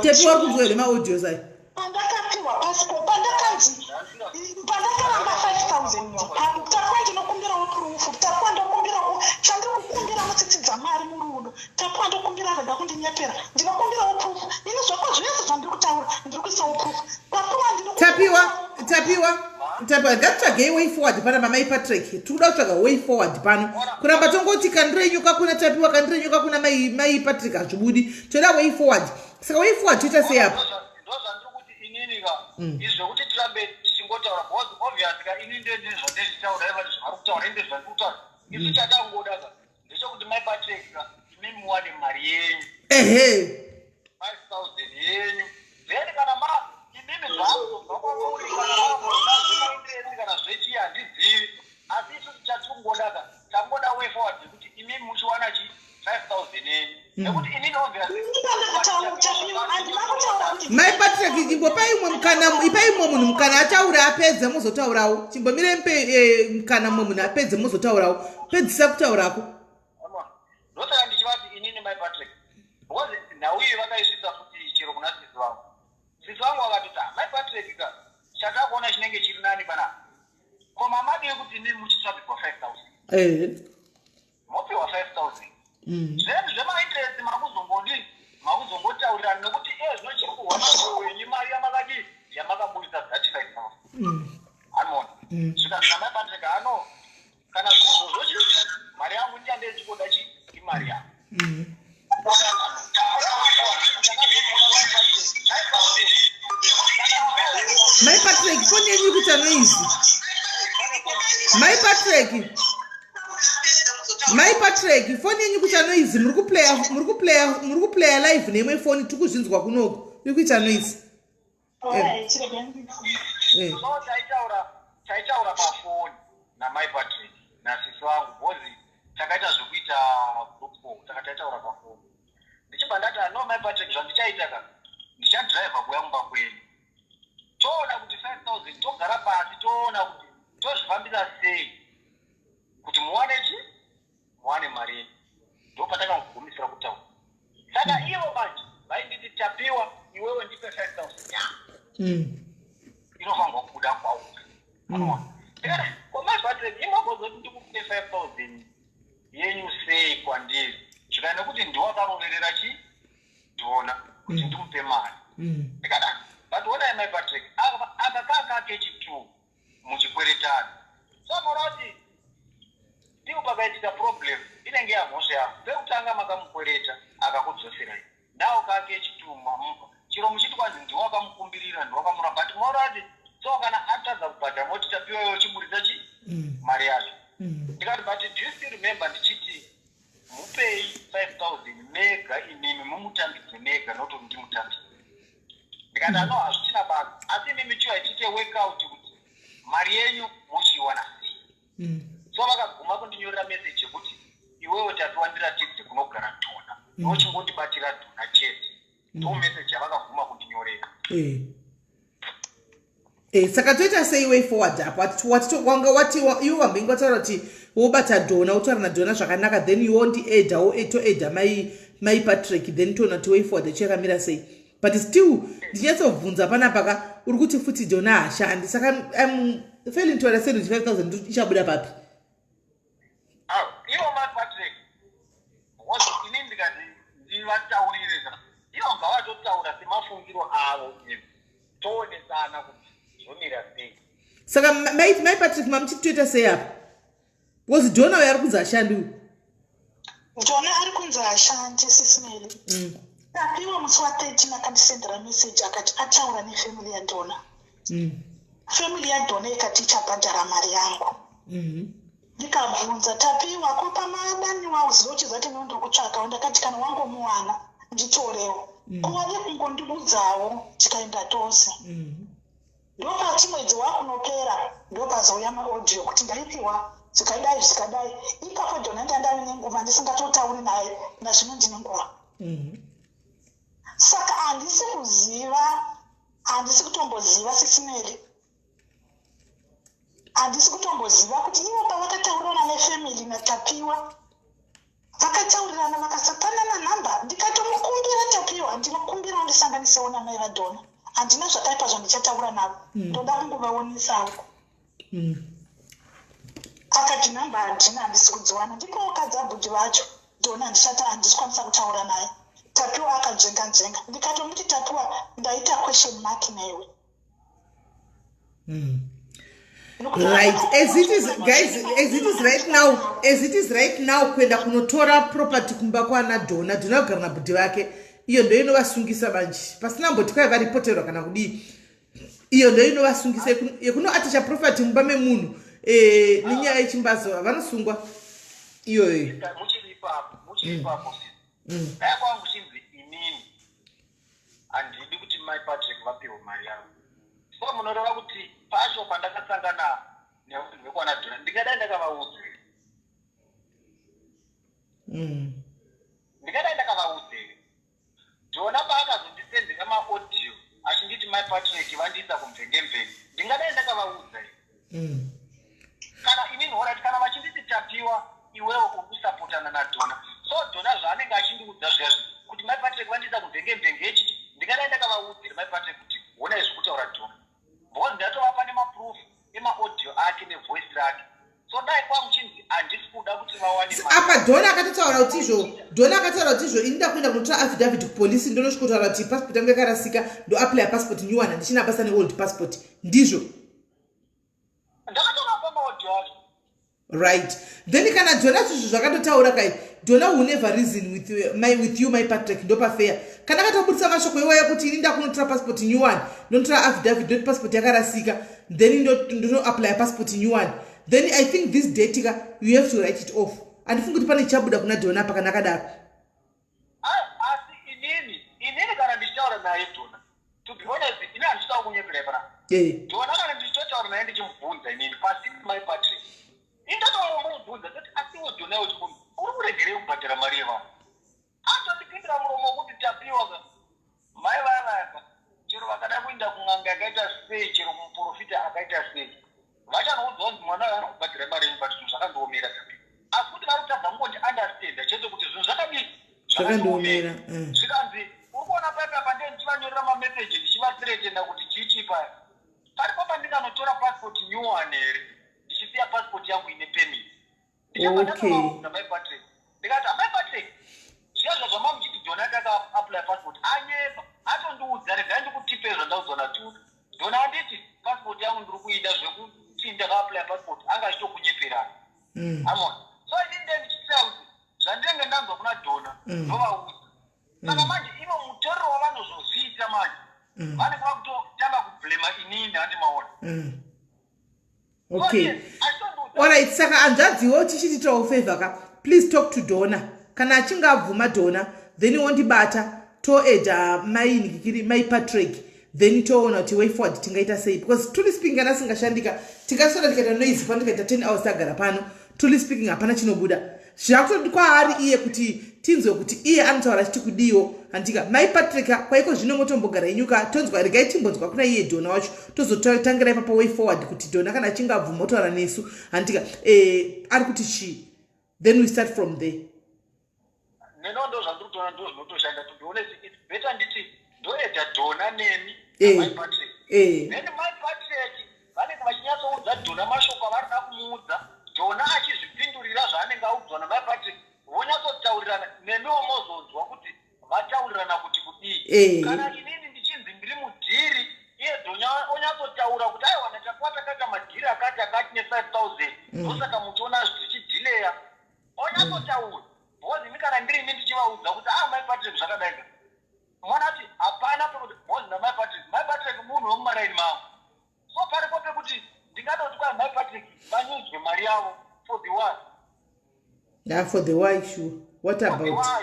Tapiwa, uri kunzwa here maaudios ayo? Pandakapiwa passport, pandakanzi, pandakaramba 5000, Tapiwa, ndinokumbirawo proof. Tapiwa, ndokumbirawo chandiri kukumbira mutsitsi dzamwari murudo. Tapiwa, ndokumbira, rega kundinyepera. Ndinokumbirawo proof. Ini zvako zvese zvandiri kutaura ndiri kuisawo proof. Tapiwa, ndiri Tapiwa, Tapiwa, Tapiwa, ngatitsvagei way forward pana mamai Patrick. Tiri kuda kutsvaga way forward pano. Kuramba tongoti kandirenyuka kuna Tapiwa, kandirenyuka kuna mai Patrick, hazvibudi. Toda way forward. Saka way forward toita sei apa? Ndo zvandiri kuti inini ka, izvekuti tirambe tichingotaura, because obvious ka, ini ndendini zvandezvitaura, iva zvavari kutaura, inde zvandiri kutaura. Isu chatangoda ka ndechekuti mai Patrick ka, imi muwane mari yenyu. 5000 yenyu. Then kana ma imimi zvakuzobva kwamuri, kana makuda zvemainterest kana zvechii, handizivi. Asi isusu chatingoda ka, tangoda way forward yekuti imimi muchiwana chi 5000 yenyu, nekuti inini obviously Handina kutaura kuti Mai Patrick, chimbopai umwe mukana, ipai mumwe munhu mukana ataure, apedze muzotaurawo. Chimbomire mupe mukana mumwe munhu apedze, muzotaurawo. Pedzisa kutaurako. Ndosaka ndichivati inini mai Patrick, because nhau iyi vakaisvitsa futi chero kuna sisi vangu. Sisi vangu vakatoti, "Ah, mai Patrick ka, chatakuona chinenge chiri nani panapa, ko mamadii kuti imimi muchitsvagirwa 5000, mopiwa 5000, then zvemainterest makuzongodi makuzongotaurirana, nekuti iye zvino chiri kuhwa wenyu mari yamakadii yamakaburitsa that 5000." Anoona zvikanzi namai Patrick, ano kana zvizvozvo, mari yangu ndichande ndichikoda chi imari yangu. Mai Patrick, foni yenyu iri kuita noise. Mai Patrick, mai Patrick, foni yenyu kuita noise. Muri kuplaya live neimwe foni, tiri kuzvinzwa kunoku, iri kuita noise. Alright, rega nditi. So taitaura pafoni namai Patrick nasisi vangu, because takaita zvekuita group call. Saka taitaura pafoni, ndichibva ndati, "No, mai Patrick, zvandichaita ka, ndichadhiraivha kuuya mumba kwenyu, toona kuti 5000, togara pasi, toona kuti tozvifambisa sei kuti muwane chi muwane mari yenyu." Ndo patakangogumisira kutaura. Saka ivo manje vainditi, "Tapiwa, iwewe ndipe 5000 yangu, inofanirwa kubuda kwauri." Ko mai Patrick, imagozoti ndikupe 5000 yenyu sei kwandiri? Zvikaenda nekuti ndiwakaroverera chi ndiona kuti ndimupe mari. Ndikada, but onai mai Patrick, aka kaa kechi2 muchikweretana. So muona kuti ndipo pakaitika problem, inenge yamhosva yangu. Pekutanga makamukwereta, akakudzoserai. Nawo kake kechi2 mamupa, chiro muchiti kwanzi ndiwakamukumbirira, ndiwakamura, but muona kuti so kana atadza kubhadhara, moti, "Tapiwayo, chiburitsa chi mari yacho." Ndikati, "But do you still remember ndichiti mupei 5000 mega imimi, mumutambidze mega, not kuti ndimutambidze?" Ndikati, "Ano hazvichina basa, asi imimi chiwa tiite workout kuti mari yenyu muchiiwana sei." So vakaguma kundinyorera meseji yekuti, "Iwewe Tapiwa, ndiratidze kunogara Dhona, iwe chingondibatira Dhona chete." Ndo meseji yavakaguma kundinyorera. Saka toita sei way forward apo? Wanga wati iwe wambenge wataura kuti wobata Dhona, wotaura naDhona zvakanaka, then iwo ndiedha, toedha mai Patrick, then toona kuti way forward yacho sei. But still ndinyatsobvunza panapa ka, uri kuti futi Dhona haashandi, saka I'm failing to understand kuti 5000 ichabuda papi? Ivo mai Patrick, because inini ndikati ndivataurire, ivo ngavatotaura semafungiro avo, toonesana kuti zvomira sei. Saka mai Patrick, mamuchiti toita sei apa? Because Dhona uyo ari kunzi hashandi uyu. Dhona ari kunzi hashandi, Sis Melly. Tapiwa musi wa13 akandisendera meseji, akati ataura nefamily yaDhona. Family yaDhona ikati ichabhadhara mari yangu. Ndikabvunza Tapiwa, "Ko pamadaniwa uziva uchizati nondokutsvakawo?" Ndakati, "Kana wangomuwana nditorewo." Ko wade kungondiudzawo, tikaenda tose. Ndopati mwedzi wakunopera, ndopazouya maaudio kuti ndaipiwa zvikadai zvikadai. Ipapo Dhona ndandave nenguva ndisingatotauri naye, nazvino ndine nguva. Saka handisi kuziva, handisi kutomboziva, Sis Melly, handisi kutomboziva kuti ivo pavakataurirana nefamily naTapiwa, vakataurirana vakasapanana nhamba. Ndikatomukumbira, "Tapiwa, ndinokumbirawo ndisanganisewo namai vaDhona, handina zvakaipa zvandichataura navo, ndoda kungovaonisawo." Akati, "Nhamba handina, handisi kudziwana, ndipowo kadzabhudhi vacho Dhona, handisati, handisi kwanisa kutaura naye." Tapiwa akanzvenga nzvenga. Ndikatomuti, "Tapiwa, ndaita question mark newe." Right, as it is, guys, as it is right now, as it is right now, kuenda kunotora property kumba kwana Dhona, Dhona kugara nabhudhi vake, iyo ndo inovasungisa manje, pasina mboti kwai varipoterwa kana kudii. Iyo ndo inovasungisa, yekunoatacha property mumba memunhu nenyaya yechimbazo, vanosungwa iyoyo. Muchiri ipapo, muchiri ipapo, dai kwangu chinzi inini handidi kuti mai Patrick vapiwe mari yavo. So munoreva kuti pacho pandakasangana nevanhu vekwana Dhona, ndingadai ndakavaudza? Ndingadai ndakavaudza here? Dhona paakazondisendera maaudio achinditi mai Patrick vandiisa kumvengemvenge, ndingadai ndakavaudza here? Kana inini, alright, kana vachinditi, "Tapiwa, iwewe uri kusapotana naDhona," so Dhona zvaanenge achindiudza zviyazvi kuti mai Patrick vandiisa kumvengemvenge yechiti, ndingadai ndakavaudzira mai Patrick kuti honai zvekutaura Dhona? Because ndatovapa nemaproof emaaudio ake nevoice rake. So dai kwangu chinzi handisi kuda kuti vawane. Apa Dhona akatotaura kuti izvo, Dhona akataura kuti izvo, ini ndakuenda kunotora affidavit kupolisi, ndonosvikotaura kuti passport yangu yakarasika, ndoapply passport new one, handichina basa neold passport. Ndizvo. Ndakatovapa maaudio acho. Right, then kana Dhona zvizvo zvakatotaura kai, Dhona will never reason with you, my Patrick. Ndopafair kana akatobudisa mashoko iwayo kuti ini ndakunotora passport new one, ndonotora affidavit, ndoti passport yakarasika, then ndonoapply passport new one, then I think this date ka, you have to write it off. Handifungi kuti pane chichabuda kuna Dhona apa kana akadaro. Asi inini kana ndichitaura naye Dhona, to be honest, ini handichitaura kunyeperai panapa. Dona kana ndichitotaura naye ndichimubvunza inini pasini mai Patrick, indotomubvunza ndoti, asiwo Dona kuti uri kuregerei kubhadhara mari yevanhu? Atondipindira muromo wekuti, Tapiwa ka, mai vaya vayaka, chero vakada kuinda kun'anga yakaita sei, chero kumuprofita akaita sei, vachanoudzwa kunzi mwana uyo ari kubhadhara mari yenyu, but zvinhu zvakandiomera, Tapiwa. Asi kuti vari kutadza kungoti understanda chete kuti zvinhu zvakadii. Zvakandiomera. Zvikanzi, uri kuona paipa apa, ndee ndichivanyorera mameseji ndichivathreatena kuti chii paya paripo pandinganotora passport nyuwani here, ndichisiya passport yangu ine permit. Ndichabva ndatovaudza mai Patrick, ndikati, amai Patrick, zviya zvama muchiti Dona akaapply passport, anyeba, atondiudza. Regai ndikutipe zvandaudzwa naTuta. Dona anditi passport yangu ndiri kuida, zvekuti ndakaapply passport anga achitokunyeperana. Amona, so inini nde ndichitira kuti zvandinenge ndanzwa kuna Dona ndovaudza. Saka manje ivo mutorero wavanozozviita manje, vanenge vakutotanga kublema inini, handi maona? Okay, alright. Saka hanzvadziwo, tichititawo favor ka, please talk to Dona. Kana achinge abvuma Dona, then wondibata, toadda mai Nikikiri, mai Patrick, then toona kuti way forward tingaita sei, because truly speaking, kana asingashandika, tingaswera tikaita noise pano, tikaita 10 hours tagara pano, truly speaking hapana chinobuda. Zvakutodi kwaari iye kuti tinzwe kuti iye anotaura achiti kudiwo, handika mai Patrick? Kwaiko zvino motombogara inyuka, tonzwa. Regai timbonzwa kuna iye Dona wacho, tozotangira ipapo way forward, kuti Dona kana achinge abvuma otaura nesu, handika, ari kuti chii, then we start from there. Neno ndo zvandiri kutoona, ndo zvinotoshanda. To be honest, it's better nditi ndoadda Dona nemi mai Patrick. Then mai Patrick vanenge vachinyatsoudza Dona mashoko avari kuda kumuudza, Dona achizvipindurira zvaanenge audzwa namai Patrick, vonyatsotaurirana, nemiwo mozonzwa kuti vataurirana kuti kudii. Kana inini ndichinzi ndiri mudeal, iye Dona onyatsotaura kuti, aiwa, ndatakuva takaita madeal akati akati ne5 000, ndosaka muchiona zvichidelayer, onyatsotaura. Because ini kana ndiri ini ndichivaudza kuti, ah, mai Patrick, zvakadai, mwana ati hapana pekuti, because namai Patrick, mai Patrick munhu wemumaraini mangu, so paripo pekuti ndingatoti kwai mai Patrick vanyudzwe mari yavo for the why? Yeah, for the why, sure. What For the about why?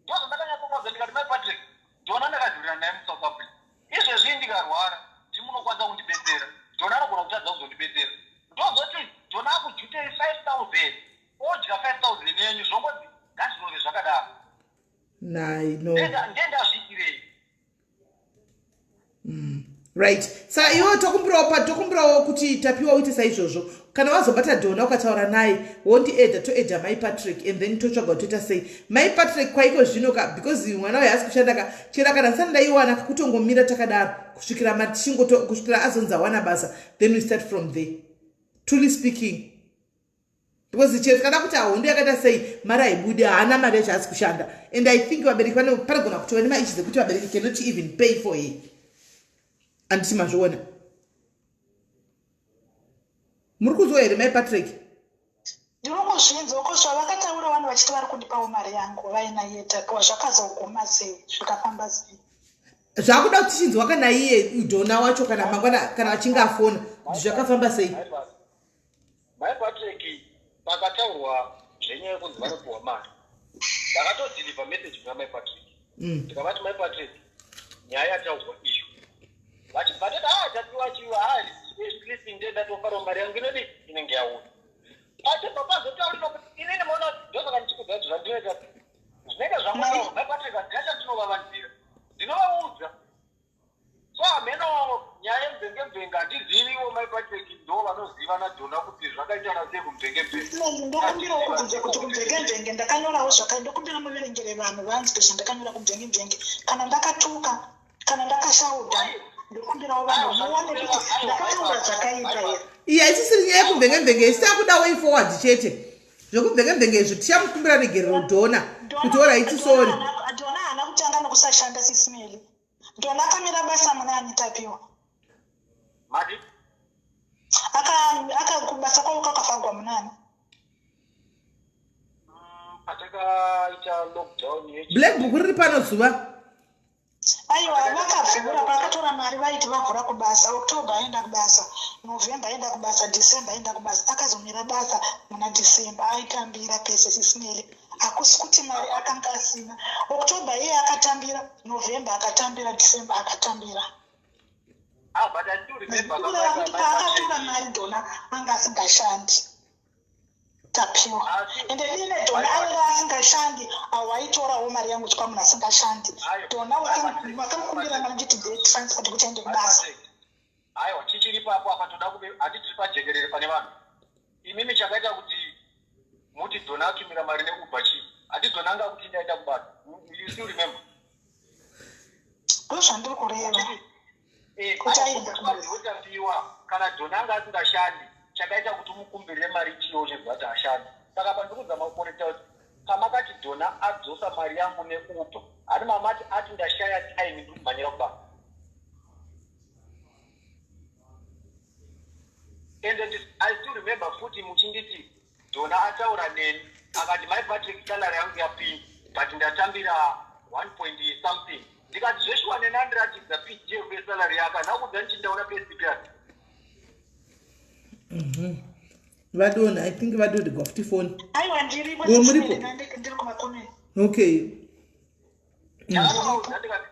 Ndozvo ndakanyatsomuudza, ndikati, mai Patrick, Dona ndakadhurira naye muSouth Africa. Izvezvi ndikarwara, ndimunokwanisa kundibetsera. Dona anogona kutadza kuzondibetsera. Ndozoti Dona akujutei 5000, odya 5000 yenyu, zvongodzi ngazvirove zvakadaro. Nai no. Ndendazviitirei? Right, saka iwe tokumbirawo tokumbirawo kuti Tapiwa uite saizvozvo. Kana wazobata Dona ukataura naye, wondiadda, toadda mai Patrick, and then totsvaga kuti toita sei. Mai Patrick, kwaiko zvino ka, because mwana uyo haasi kushanda ka, chero kana ndisati ndaiwana, kutongomira takadaro kusvikira matichingoto, kusvikira azonzi awana basa, then we start from there, truly speaking, because chero tikada kuti ahondo yakaita sei, mari haibudi, haana mari yacho, haasi kushanda. And I think vabereki panogona kutova nemaissues ekuti vabereki cannot even pay for her, handiti mazviona? Muri kunzwa here, mai Patrick? Ndiri kuzvinzwa. Ko zvavakataura vanhu vachiti vari kundipawo mari yangu vaina iye Tapiwa, zvakazoguma sei? Zvikafamba sei? Zvakuda kuti tichinzwa kana iye Dona wacho, kana mangwana kana achinge afona, kuti zvakafamba sei. Mai Patrick, pakataurwa zvenyaya yekunzi vanopiwa mari, ndakatodeliver message kuna mai Patrick. Ndikavati, mai Patrick, nyaya yataurwa iyo, vachibva tati, a Tapiwa chiwa, a at least nde ndatofarawo, mari yangu inodi inenge yauya. Pachibva pazotaurirwa kuti inini maona, ndosaka ndichikudza kuti zvandinoita zvinenge zvangotaurwa, mai Patrick, handina chandinovavanzira, ndinovaudza. So hameno nyaya yemubvengemvenge, handiziviwo. Mai Patrick ndo vanoziva naDhona kuti zvakaitana sei kumubvengemvenge. Ndokumbirawo kubvunza kuti kumubvengemvenge ndakanyorawo zvaka, ndokumbira muverengere vanhu vanzwe zvandakanyora kumubvengemvenge. Kana ndakatuka, kana ndakashauda, ndokumbirawo vanhu muone kuti ndakataura zvakaipa here. Iya isisiri nyaya yekumvenge-mvenge, isi takuda way forward chete. Zvekumvenge-mvenge izvo tichamukumbira regerero Dhona kuti alright, sorry. Dhona haana kutanga nokusashanda, Sismeli. Dhona akamira basa munani, Tapiwa? Madi? Aka kubasa kwavo kakafagwa munani? Patakaita lockdown Black book riri pano zuva. Aiwa, vakavhura pakatora mari, vaiti vavhura kubasa. October aenda kubasa, November aenda kubasa, December aenda kubasa. Akazomira basa muna December. Aitambira pese, Sismeli. Hakusi kuti mari akanga asina. October iye akatambira, November akatambira, December akatambira. Ah, but I still remember Kureva kuti paakatora mari Dona anga asingashandi. Tapiwa. Ende dine Dona aive asingashandi awaitorawo mari yangu chikwa munhu asingashandi. Dona wakamukumbira mari nditi transport kuti aende kubasa. Aiwa chichiri ipapo apa toda kuve hati tiri pajekerere pane vanhu. Imimi chakaita kuti muti Dona atumira mari neUber chii? Hati Dona anga kuti ndaenda kubasa. You still remember? Ndozvandiri kureva. Eh, Kuti aenda kubasa. Tapiwa kana Dona anga asingashandi chakaita kuti umukumbirire mari chiyo chezva kuti ashande. Saka pandikuzama kukonekta kuti pamakati Dona adzosa mari yangu neUber hani mamati ati ndashaya time ndiri kumhanyira kubasa. And I still remember futi muchinditi Dona ataura neni akati mai Patrick salary yangu yapinda but ndatambira 1 point something ndikati zveshuwa neni andiratidza pdf yesalary yake handina kuudza ndichiti ndaona payslip yake. Vadona, I think vadonhegwa futi foni. Aiwa ndiripo. Oh, muripo? Ndiri kumakomeni. Okay. Ndakatovaudza ndikati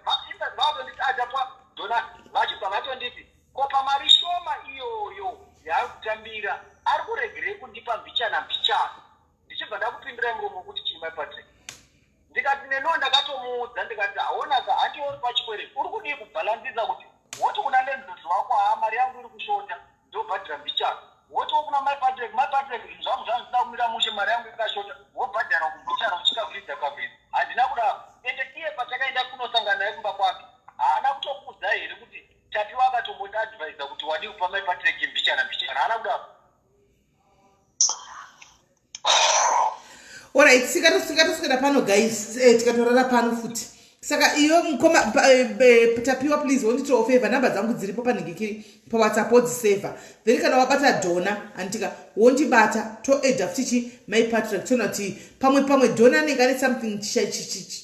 vatonditi achapa Dona vachibva vatonditi ko pamari shoma iyoyo yaari kutambira ari kuregerei kundipa mbichana mbichana ndichibva ndakupindurai muromo wekuti chii mai Patrick ndikati neniwo ndakatomuudza ndikati haonaka hanti uri pachikwereti uri kudii kubhalansisa kuti woti kuna landlord wako haa mari yangu iri kushota ndobhadhira mbichana wotiwo kuna mai Patrick mai Patrick zvinhu zvangu zvangu zvisina kumira mushe mari yangu yakashota wobhadhara kumbichana uchikavhiridza kavhiridza handina kudaro ende iye patakaenda kunosangana naye kumba kwake haana kutokuudza here kuti Tapiwa akatomboti advisa kuti wadii kupa mai Patrick mbichana mbichana haana kudaro. Alright, tikatoswera pano guys, eh, tikatorara pano futi. Saka iyo mukoma eh, eh, Tapiwa please wonditiwo favor number dzangu dziripo panhingikiri paWhatsApp wodziseva. Then kana wabata Dona anditika wondibata toedha futi chi mai Patrick toona kuti pamwe pamwe Dona anenge ane something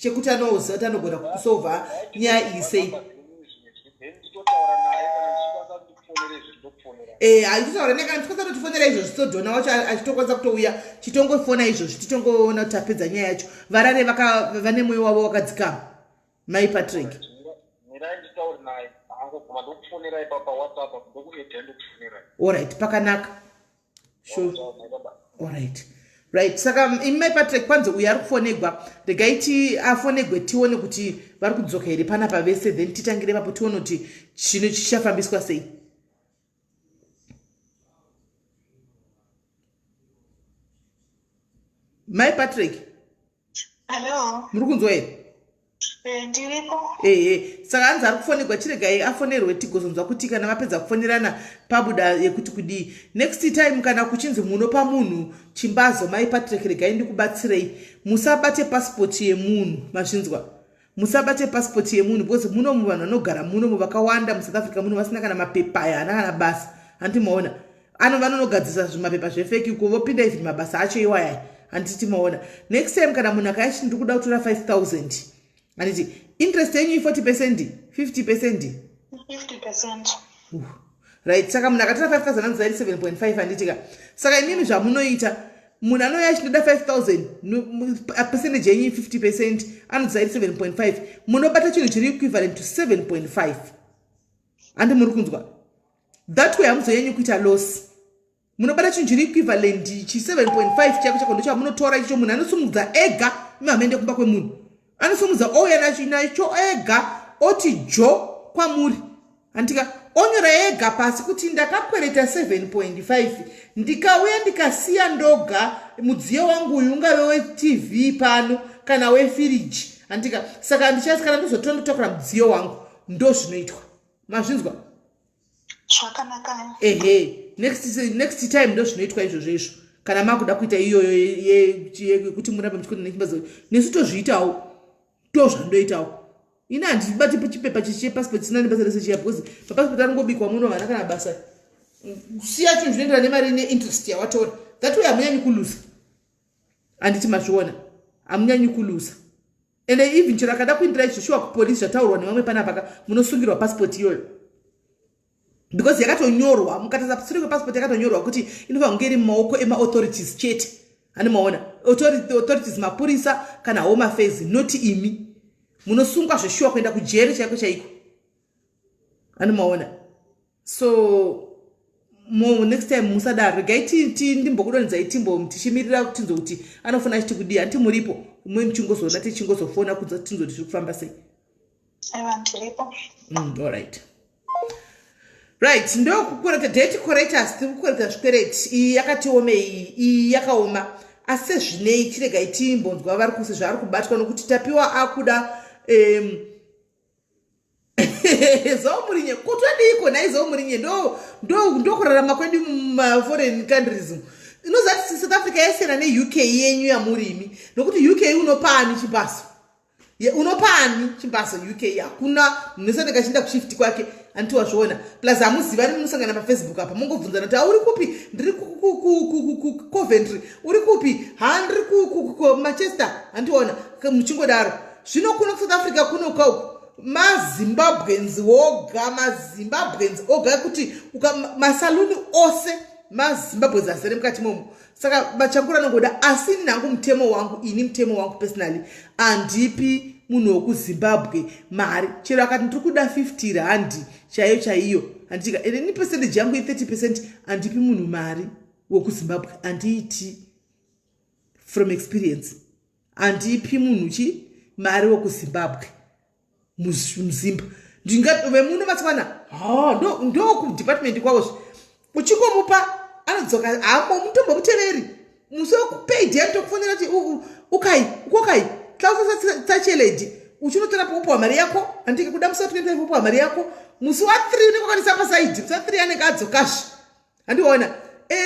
chekuti anoziva kuti anogona kusolva nyaya iyi sei. Eh, achitotaura naye kana tikwanisa kutotifonera izvozvi so dhona wacho achitokwanisa kutouya chitongofona izvozvi titongoona kuti tapedza nyaya yacho varare vane mwoyo wavo wakadzikama mai patrick orit pakanaka sure orit right saka imi mai patrick kwanzi uyo ari kufonegwa regai ti afonegwe tione kuti vari kudzoka here panapa vese then titangire papo tione kuti chinhu chichafambiswa sei mai patrick Hello. Muri kunzwa here? Eh, ndiripo. Ehe, saka hanzi ari kufonegwa chiregai afonerwe tigozonzwa kuti kana vapedza kufonerana pabuda yekuti kudii. Next time kana kuchinzi munopa munhu chimbazo mai Patrick regai ndikubatsirei. Musabate passport yemunhu, mazvinzwa? Musabate passport yemunhu because munomu vanhu vanogara munomu vakawanda muSouth Africa muno vasina kana mapepa aya, hana kana basa. Hanti maona? Ano vanonogadzirisa zvimapepa zvefeki uko vopinda even mabasa acho iwaya handiti maona next time kana munhu akaya chiti ndiri kuda kutora 5000 handiti interest yenyu i40 percent 50 percent 50 percent right saka munhu akatora 5000 anzi airi 7.5 handiti ka saka imimi zvamunoita munhu anouya achinoda 5000 percentage yenyu 50 percent anodza iri 7.5 munobata chinhu chiri equivalent to 7.5 handi muri kunzwa that way hamuzoyenyi kuita loss munobata chinhu chiri equivalent chi 7.5 chako chako ndochamunotora ichocho munhu anosumudza ega imahamende kumba kwemunhu anosumudza ouya nacho ega oti jo kwamuri handika onyora ega pasi kuti ndakakwereta 7.5 ndikauya ndikasiya ndoga mudziyo wangu uyu ungave wetv pano kana wefiriji handika saka ndichasi kana ndozotora ndotakura mudziyo wangu ndozvinoitwa mazvinzwa zvakanaka ehe next, next time ndozvinoitwa izvozvo izvo kana makuda kuita iyoyo yekuti murambe muchikonda nechimbazo nesu tozviitawo tozvandoitawo ini handibati chipepa chepassport chisina nebasa rese chiya because mapassport anongobikwa muno vana kana basa siya chinhu zvinoenderana nemari neinterest yawatora that way hamunyanyi kulusa handiti mazviona hamunyanyi kulusa ende even chero akada kuindira izvo shuwa kupolisi zvataurwa nevamwe panapa ka munosungirwa passport iyoyo because yakatonyorwa mukatarisa pasure kwepassport yakatonyorwa kuti inofanira kunge iri mumaoko emaauthorities chete hani maona authorities mapurisa kana home affairs not imi munosungwa zveshuwa kuenda kujeri chaiko chaiko hani maona. So mo next time musadaro, regai ndimbokudonhedzai timbo tichimirira tinzwe kuti anofona achiti kudii. Hanti muripo umwe muchingozoona tichingozofona kunza tinzwe kuti zviri kufamba sei? Aiwa, ndiripo. Allright, right, ndokukoreta debt collectors. Tiri kukoreta zvikwereti. Iyi yakatiomei, iyi yakaoma, asi sezvinei chiregai timbonzwa vari kuse zvaari kubatwa nokuti Tapiwa akuda zomurinye kutodiko nhai zomurinye. Ndokurarama kwedu mumaforeign countries. Inozati South Africa yasiyana neUK yenyu yamurimi, nokuti UK unopaani chimbaso? Unopaani chimbaso UK? Hakuna munhu wese anenge achienda kushift kwake, anditi wazviona? Plus hamuzivani, munosangana paFacebook apa, mongobvunzana kuti, "Auri kupi?" "Ndiri kuCoventry." "Uri kupi?" "Ha, ndiri kuManchester." Handiona muchingodaro. Zvino kuno kuSouth Africa kuno kauku maZimbabweans woga, maZimbabweans oga, kuti masaluni ose maZimbabweans azere mukati momo. Saka machangura anongoda. Asi ini nangu mutemo wangu, ini mutemo wangu personally, handipi munhu wekuZimbabwe mari chero akati ndiri kuda 50 randi chaiyo chaiyo, handitika. Ende ini percentage yangu i30%. Handipi munhu mari wekuZimbabwe, handiiti. From experience, handipi munhu chi mari wekuZimbabwe muZimba. Vemuno matswana ha ndokudepartment kwavozve, uchingomupa anodzoka hamo mutombomuteveri. Musi wekupayday anotokufonera kuti, "Ukai ukokai tlausatacheledi." Uchinotora pokupiwa mari yako, handike kuda musi wa25 wopiwa mari yako. Musi wa3 unenge wakwanisa pasaidi, musi wa3 anenge adzokazve, handiona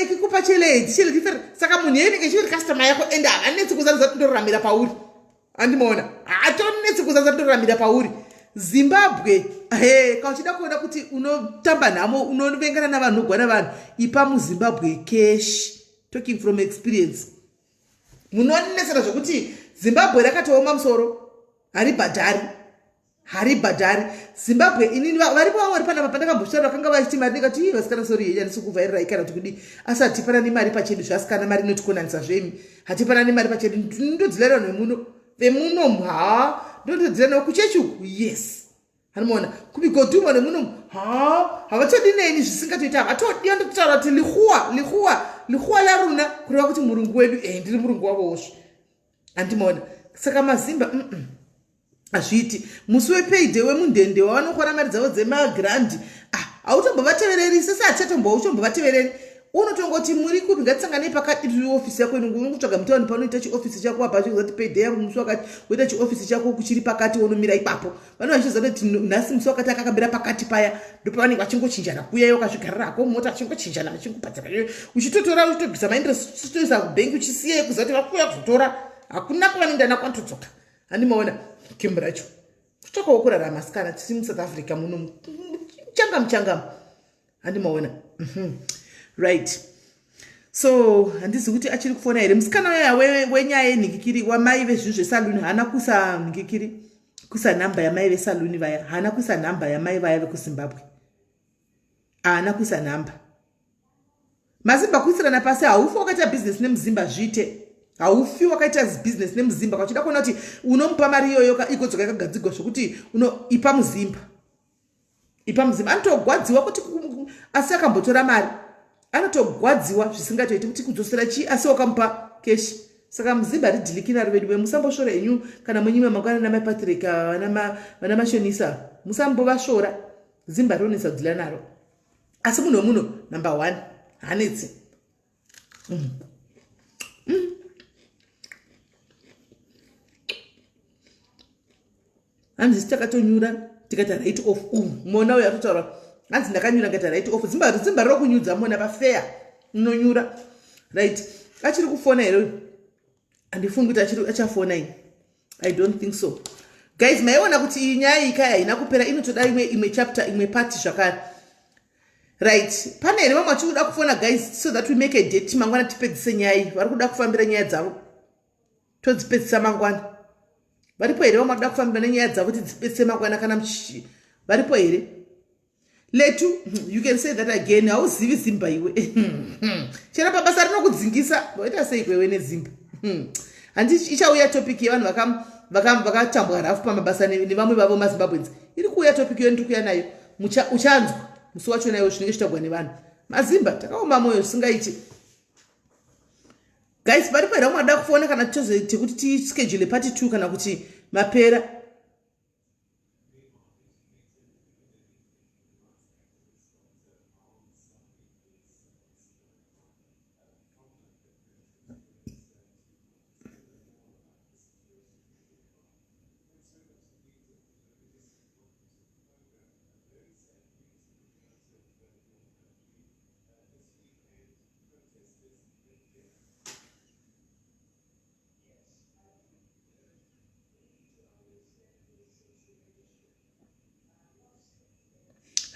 kikupa cheledi cheledi fer. Saka munhu yenenge ichiri customer yako, ende havanetsi kuzanza tindoraramira pauri, handimaona? Hatonetsi kuzanza tindoraramira pauri. Zimbabwe he, kana uchida kuona kuti unotamba nhamo, unovengana navanhu, unogwa navanhu, ipa muZimbabwe cash. Talking from experience, munonesera zvokuti Zimbabwe rakatooma musoro, haribhadhari, haribhadhari Zimbabwe. Inini varipo vamwe vari panapa pandakambosvara vakanga vachiti mari, ndikati, "Ii vasikana, sorry yenyu, handisi kuvhairirai kana kuti kudii, asi hatipanani mari pachedu zvasikana. Mari inotikonanisa zvemi, hatipanani mari pachedu." Ndodzilera vanhu vemuno, vemuno ha, ndotodzira navo kuchechi uku, yes, hanomaona kumigodhuma nemuno ha, havatodi neni zvisingatoita, havatodi. Ndototaura kuti lihuwa lihuwa lihuwa laruna, kureva kuti murungu wedu. E, ndiri murungu wavowozve, handimaona? Saka mazimba hazviiti. Musi wepayday wemundende wavanokora mari dzavo dzemagrandi, ah, hautombovatevereri sese, hatichatombo utombovatevereri. Unotongoti, "Muri kupi? Ngatisanganei pakati." Ofisi yako inongotsvaga mutauni panoita chiofisi chako apa chozati payday yangu musi wakati, woita chiofisi chako kuchiri pakati, wonomira ipapo. Vanhu vachiziva kuti nhasi musi wakati akakambira pakati paya, ndopavanenge vachingochinjana kuuya. Wakazvigarira hako mumota, vachingochinjana, vachingobhadzara, uchitotora, uchitobvisa mainterest, uchitoisa kubhengi, uchisiya kuziva kuti vakuuya kuzotora. Hakuna kwavanoenda nako, anotodzoka, handimaona? Kembu racho kutsvakawo kurarama sikana, tiri muSouth Africa muno, muchangamu changamu, handimaona? Right, so handizi kuti achiri kufona here musikana uya wenyaya yenhingikiri wamai vezvinhu zvesaluni. Haana kuisa nhingikiri, kuisa nhamba yamai vesaluni vaya. Haana kuisa nhamba yamai vaya vekuZimbabwe, haana kuisa nhamba. Mazimba kuisirana pasi. Haufi wakaita bhizinesi nemuzimba, zviite. Haufi wakaita bhizinesi nemuzimba. Kauchida kuona kuti unomupa mari iyoyo igodzoka yakagadzigwa zvokuti ipa muzimba, ipa muzimba. Anotogwadziwa kuti asi akambotora mari, anotogwadziwa zvisingatoiti kuti kudzosera chii, asi wakamupa cash. Saka muzimba ridhiliki naro vedu. Vemusambosvora henyu kana munyima mangwana namaiPatrick, vana mashonisa, musambovasvora. Zimba rinonetsa kudhila naro, asi munhu wemuno number one, hanetsi. Hanzi takatonyura tikaita write off. Mona uyo atotaura, hanzi ndakanyura ndikaita write off. Zimba, zimba rokunyudza mona pafeya, unonyura. Right, achiri kufona here uyu? Handifungi kuti achafona ini, I don't think so. Guys, maiona kuti iyi nyaya iyi kai haina kupera, inotoda imwe chapter, imwe part zvakare. Right, pane here vamwe vachiri kuda kufona, guys, so that we make a date mangwana tipedzise nyaya iyi? Vari kuda kufambira nyaya dzavo todzipedzisa mangwana. Varipo here vamwe vakuda kufambira nenyaya dzavo tidzipedzise mangwana? Kana varipo here? Letu, you can say that again. Hauzivi zimba iwe. Chero pabasa rinokudzingisa, waita sei kwewe nezimba? Handi ichauya topic yevanhu vakatambwa rafu pamabasa nevamwe vavo maZimbabweans. Iri kuuya topic iyo, ndiri kuuya nayo, uchanzwa. musi wachona iwo zvinenge zvitagwa nevanhu mazimba takaoma mwoyo zvisingaiti guys paripo here vamwe vada kufona kana tichozoite kuti tischedule party two kana kuti mapera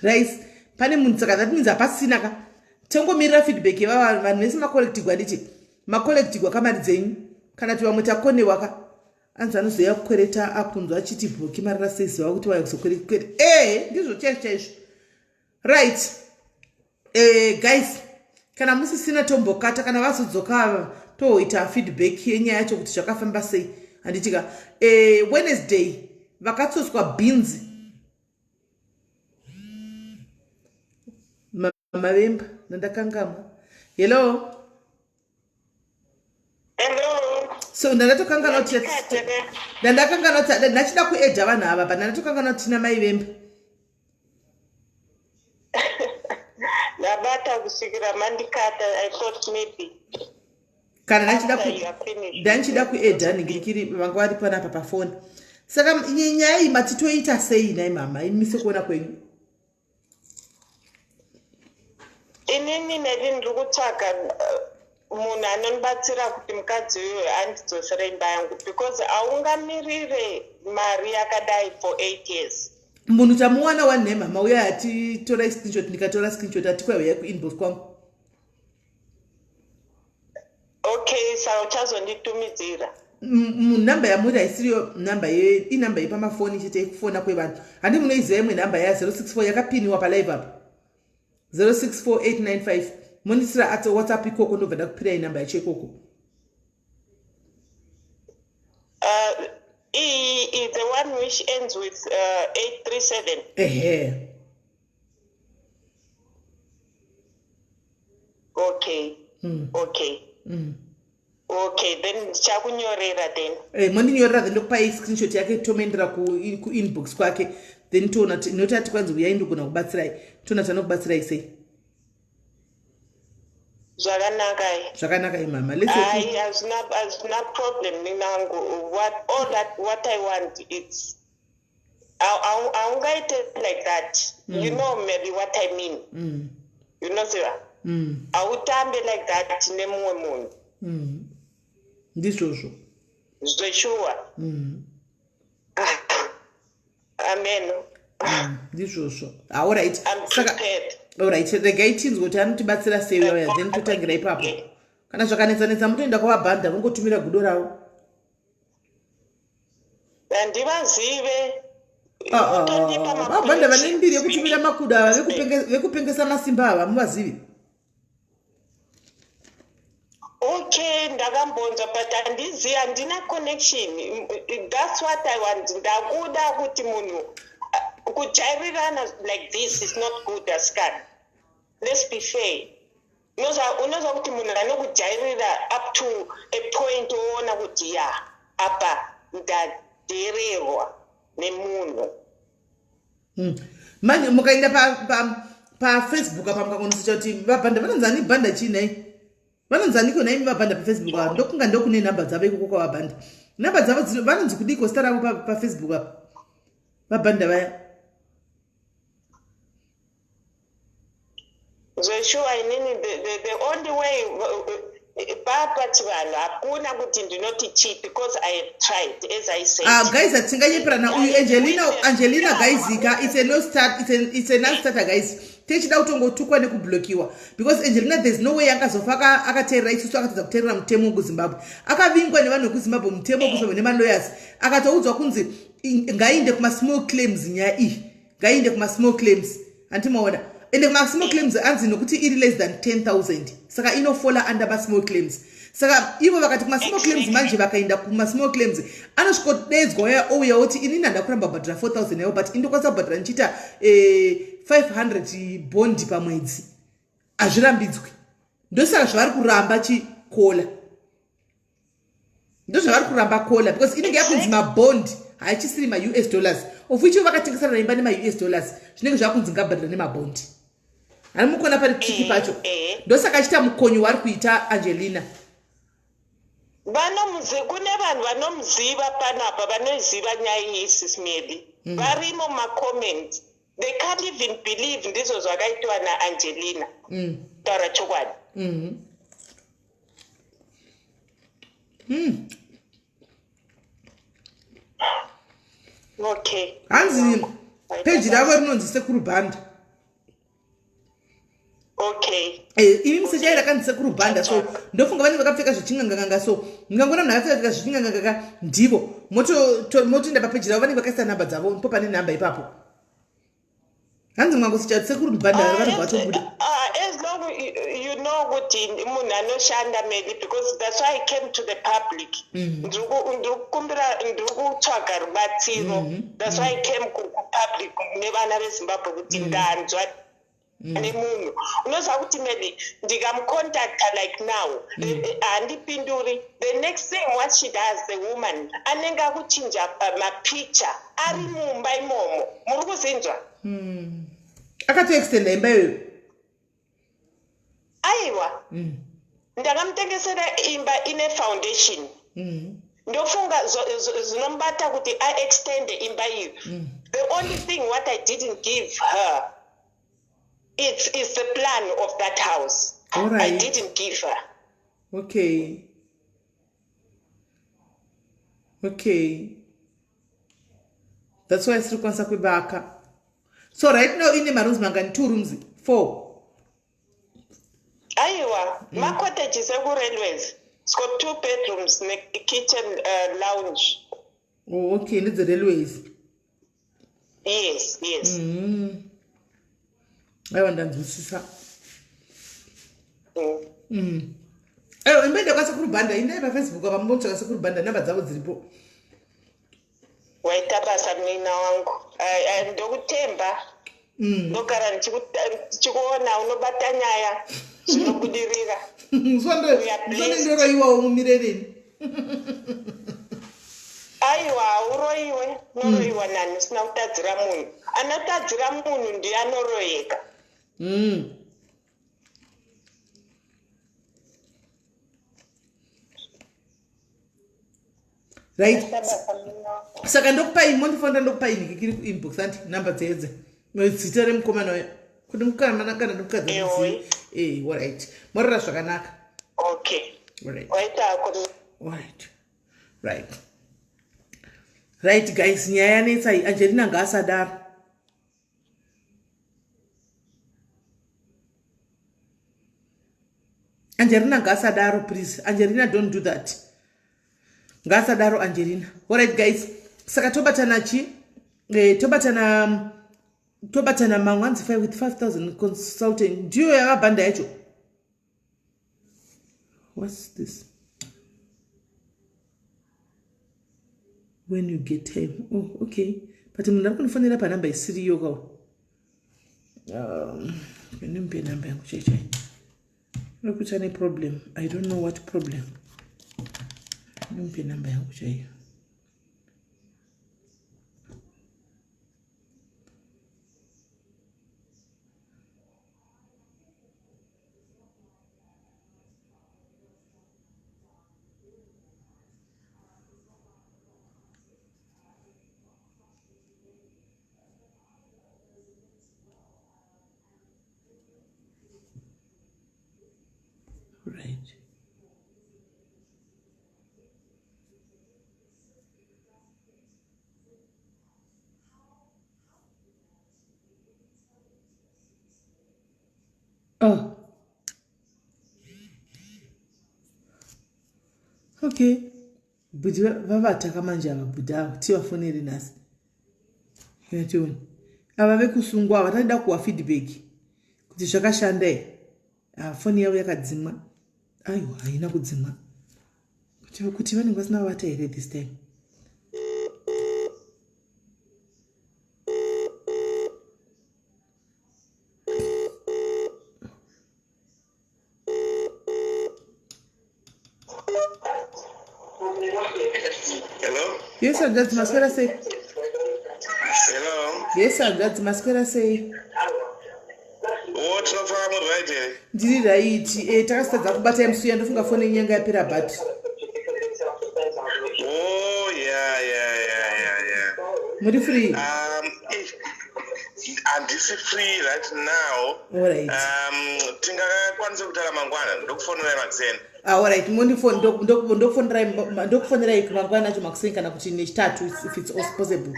rice pane munhu saka that means hapasina ka tongomirira feedback yeva vanhu vese macollectigwa nditi macollectigwa kamari dzenyu kana kuti vamwe takonewa ka anzi anozouya kukwereta akunzwa achiti bhoki marira sei ziva kuti waya kuzokwereta ee ndizvo chaizvo chaizvo right eh, guys kana musisina tombokata kana vazodzoka ava toita feedback yenyaya yacho kuti zvakafamba sei handitika eh, wednesday vakatsotswa bhinzi mavemba ndandakangamwa hello Hello. So ndandatokanganwa kuti ndandakanganwa kuti ndachida kuedha vanhu ava but ndandatokanganwa kuti tina mai vemba. Ndabata kusvikira mandikata I thought maybe. Kana ndachida ku ndachida kuedha ningirikiri vanga vari panapa pafoni. Saka nyaya iyi matitoita sei nhai mama imi sekuona kwenyu? Inini neni ndiri kutsvaga uh, munhu anondibatsira kuti mukadzi uyu andidzosere imba yangu because haungamirire mari yakadai for eight years. Munhu tamuwana wani nhai mama uya atitora screenshot ndikatora screenshot atikwai uyai kuinbox kwangu. Okay saka uchazonditumidzira. Number yamuri haisiriyo number ye inumber yepamafoni chete yekufona kwevanhu. Handi munoiziva imwe number ya 064 yakapiniwa palive apa. 064895 mondisira at WhatsApp ikoko ndobva ndakupirai number yacho ikoko. Iyi the one which ends with 837. Ehe. Okay. Okay. Okay, then ndichakunyorera then. Eh, mondinyorera then ndokupai screenshot yake tomuendera ku inbox kwake then toona noti ati kwanzi uyai ndogona kubatsirai toona tanokubatsirai sei. Zvakanaka. Zvakanaka imama. Let's Ai, hazvina hazvina problem ninangu. What all that what I want it's haungaite like that. You know maybe what I mean. You know ziva? Hautambe like that nemumwe munhu. Ndizvozvo. Zveshuwa. Amen. Ndizvozvo. Alright. I'm Saka prepared. alright, regai tinzwe kuti anotibatsira sei uya then totangira ipapo. Kana zvakanetsa-netsa mutoenda kwavabhanda vongotumira gudo ravo. Handivazive. Vabhanda vane mbiri yekutumira makudo ava vekupengesa masimba ava muvazivi. Okay, ndakambonzwa but handizivi, handina connection. That's what I want. Ndakuda kuti munhu kujairirana like this is not good asikana. Let's be fair. Unozwa kuti munhu anokujairira up to a point woona kuti ya apa ndadhererwa nemunhu. Manje mukaenda pafacebook apa mukangonosecha kuti vabhanda vanonzi ani bhanda chii nhai? Vanonzi aniko nhai vabhanda pafacebook apa? Ndokunga ndokune nhamba dzavo ikoko kwavabhanda. Nhamba dzavo vanonzi kudiko zita ravo pafacebook apa? Vabhanda vaya. Zveshuwa inini the only way papa chivanhu hakuna kuti ndinoti chii because I have tried as I said. Guys, hatinganyeperana uyu Angelina guys ka it's a no start, it's a non starter guys. Techida kutongotukwa nekublokiwa because Angelina there's no way akazofa akateerera isusu akatadza kuteerera mutemo wekuZimbabwe. Akavingwa nevanhu vekuZimbabwe mutemo wekuZimbabwe nemalawyers. Akatoudzwa kunzi ngaiende kuma small claims nyaya iyi. Ngaiende kuma small claims. Hanti maona? Ende kuma small claims anzi nokuti iri less than 10,000. Saka inofola under ma small claims. Saka ivo vakati kuma small claims manje vakaenda kuma small claims anosvikodedzwa uya ouya oti inini handa kuramba kubhadhara 4,000 yavo but indokwanisa kubhadhara ndichiita 500 bond pamwedzi hazvirambidzwi ndosaka zvavari kuramba chikola ndozvavari kuramba kola because inenge yakunzi mabond haichisiri maus dollars of which vakatengesana imba nemaus dollars zvinenge zvakunzi ngabhadhara nemabond hani mukona pari triki eh, pacho eh. ndosaka achiita mukonyo waari kuita angelina Vanomuzi kune vanhu vanomuziva panapa vanoiziva nyaya iyi sis Melly. Mm. Varimo mumacomment. They can't even believe ndizvo zvakaitwa naAngelina. Mm. Taura chokwadi. Mm. Mm. Okay. Hanzi peji ravo rinonzi Sekuru Banda. Okay. Eh, imi musechaira rakanzi Sekuru Banda so ndofunga vanenge vakapfeka zvechinganganganga so mukangona munhu akapfeka zvechinganganganga ndivo motoenda papeji ravo vanenge vakaisa nhamba dzavo ndipo pane nhamba ipapo. Hanzi mwangu sicha sekuru Banda ah, vanobva vatobuda. Ah, as long you know kuti munhu anoshanda maybe because that's why I came to the public. Mm. Ndiri kukumbira ndiri kutsvaga rubatsiro. Mm-hmm. That's why I came ku public nevana veZimbabwe kuti ndanzwa nemunhu unoziva kuti maybe ndikamucontacta like now eh, handipinduri the next thing what she does the woman anenge akuchinja eh, mapicture ari mumba imomo muri kuzinzwa Akatoextenda imba iyoyo. Aiwa ndakamutengesera imba ine foundation ndofunga zvinomubata kuti aextende imba iyo. The only thing what I didn't give her it's the plan of that house. Alright. I didn't give her. Okay, that's why siri kukwanisa kuibaka. So right now ine marooms mangani? Two rooms, four? Aiwa, macottages ekurailways. It's got two bedrooms nekitchen, lounge. Oh, okay, ndedzerailways. Yes. Aiwa, ndanzwisisa. Aiwa, imboenda kwaSekuru Bhanda, indai paFacebook apa mumbotsvaka Sekuru Bhanda, namba dzavo dziripo. Waita basa munin'ina wangu. Ndokutemba. Ndogara ndichikuona unobata nyaya zvinobudirira. We are blessed. Musondendoroiwawo mumirereni. Aiwa, hauroyiwe. Unoroyiwa nani usina kutadzira munhu? Anotadzira munhu ndiye anoroyeka. Right, saka ndokupai, mondifonera, ndokupai nhikikiri kuinbox anti namba dzedze, zita remukomana uyo kuti mukomana kana ndimukadzi. Ewe. Eh, alright, morara zvakanaka. Okay. Alright. Waitako. Alright, right guys, nyaya yanetsa iyi. Angelina ngaasadaro. Angelina ngaasadaro, please. Angelina, don't do that. Ngaasadaro Angelina. Alright guys, saka tobatana chi tobatana mamwe. Hanzi 5 with 5000 consulting ndiyo yavabhanda yacho. What's this? When you get time. Oh, okay, but munhu ari kundifonera panhamba isiriyo kawo. Ndimupe nhamba yangu chaichai. Uri kuti ane problem, I don't know what problem. Ndimupe nhamba yangu chaiyo. Right. Oh. Okay. Bhudhi vavata kamanje ava, bhudhi ava tivafoneri nhasi. Tione. Ava vekusungwa ava tadida kuwa feedback kuti zvakashanda here. Ah, foni yavo yakadzimwa. Aiwa, haina kudzimwa. Kuti vanenge vasina vavata here this time? Hello? Yes, hanzvadzi, maswera sei? Hello? Yes, hanzvadzi, maswera sei? Wo tinofara muri right here? Ndiri right. Eh, takasitadza kubata musi uya ndofunga foni yenyu yanga yapera battery. Oh, yeah, yeah, yeah, yeah, yeah. Muri free? Handisi free right now. Alright. Tingakwanisa kutaura mangwana, ndokufonerai makuseni. Ah, alright. Mondifone ndokufonerai mangwana acho makuseni kana kuti nechitatu if it's also possible.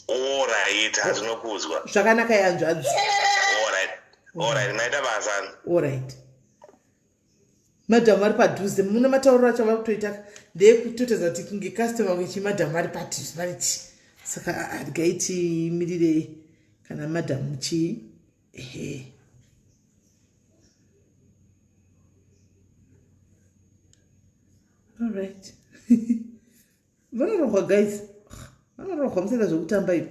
Alright, hazvinokuzwa. Zvakanaka yanzvadzi. Alright. Alright, maita basa. Alright. Madhamu vari padhuze, mune matauriro acho vari kutoita ndeyekutotedza kuti kunge customer kunge madhamu vari padhuze variti. Saka regai timirire kana madhamu chii. Ehe. Alright. Vanorohwa guys. Vanorohwa musaita zvekutamba ivi.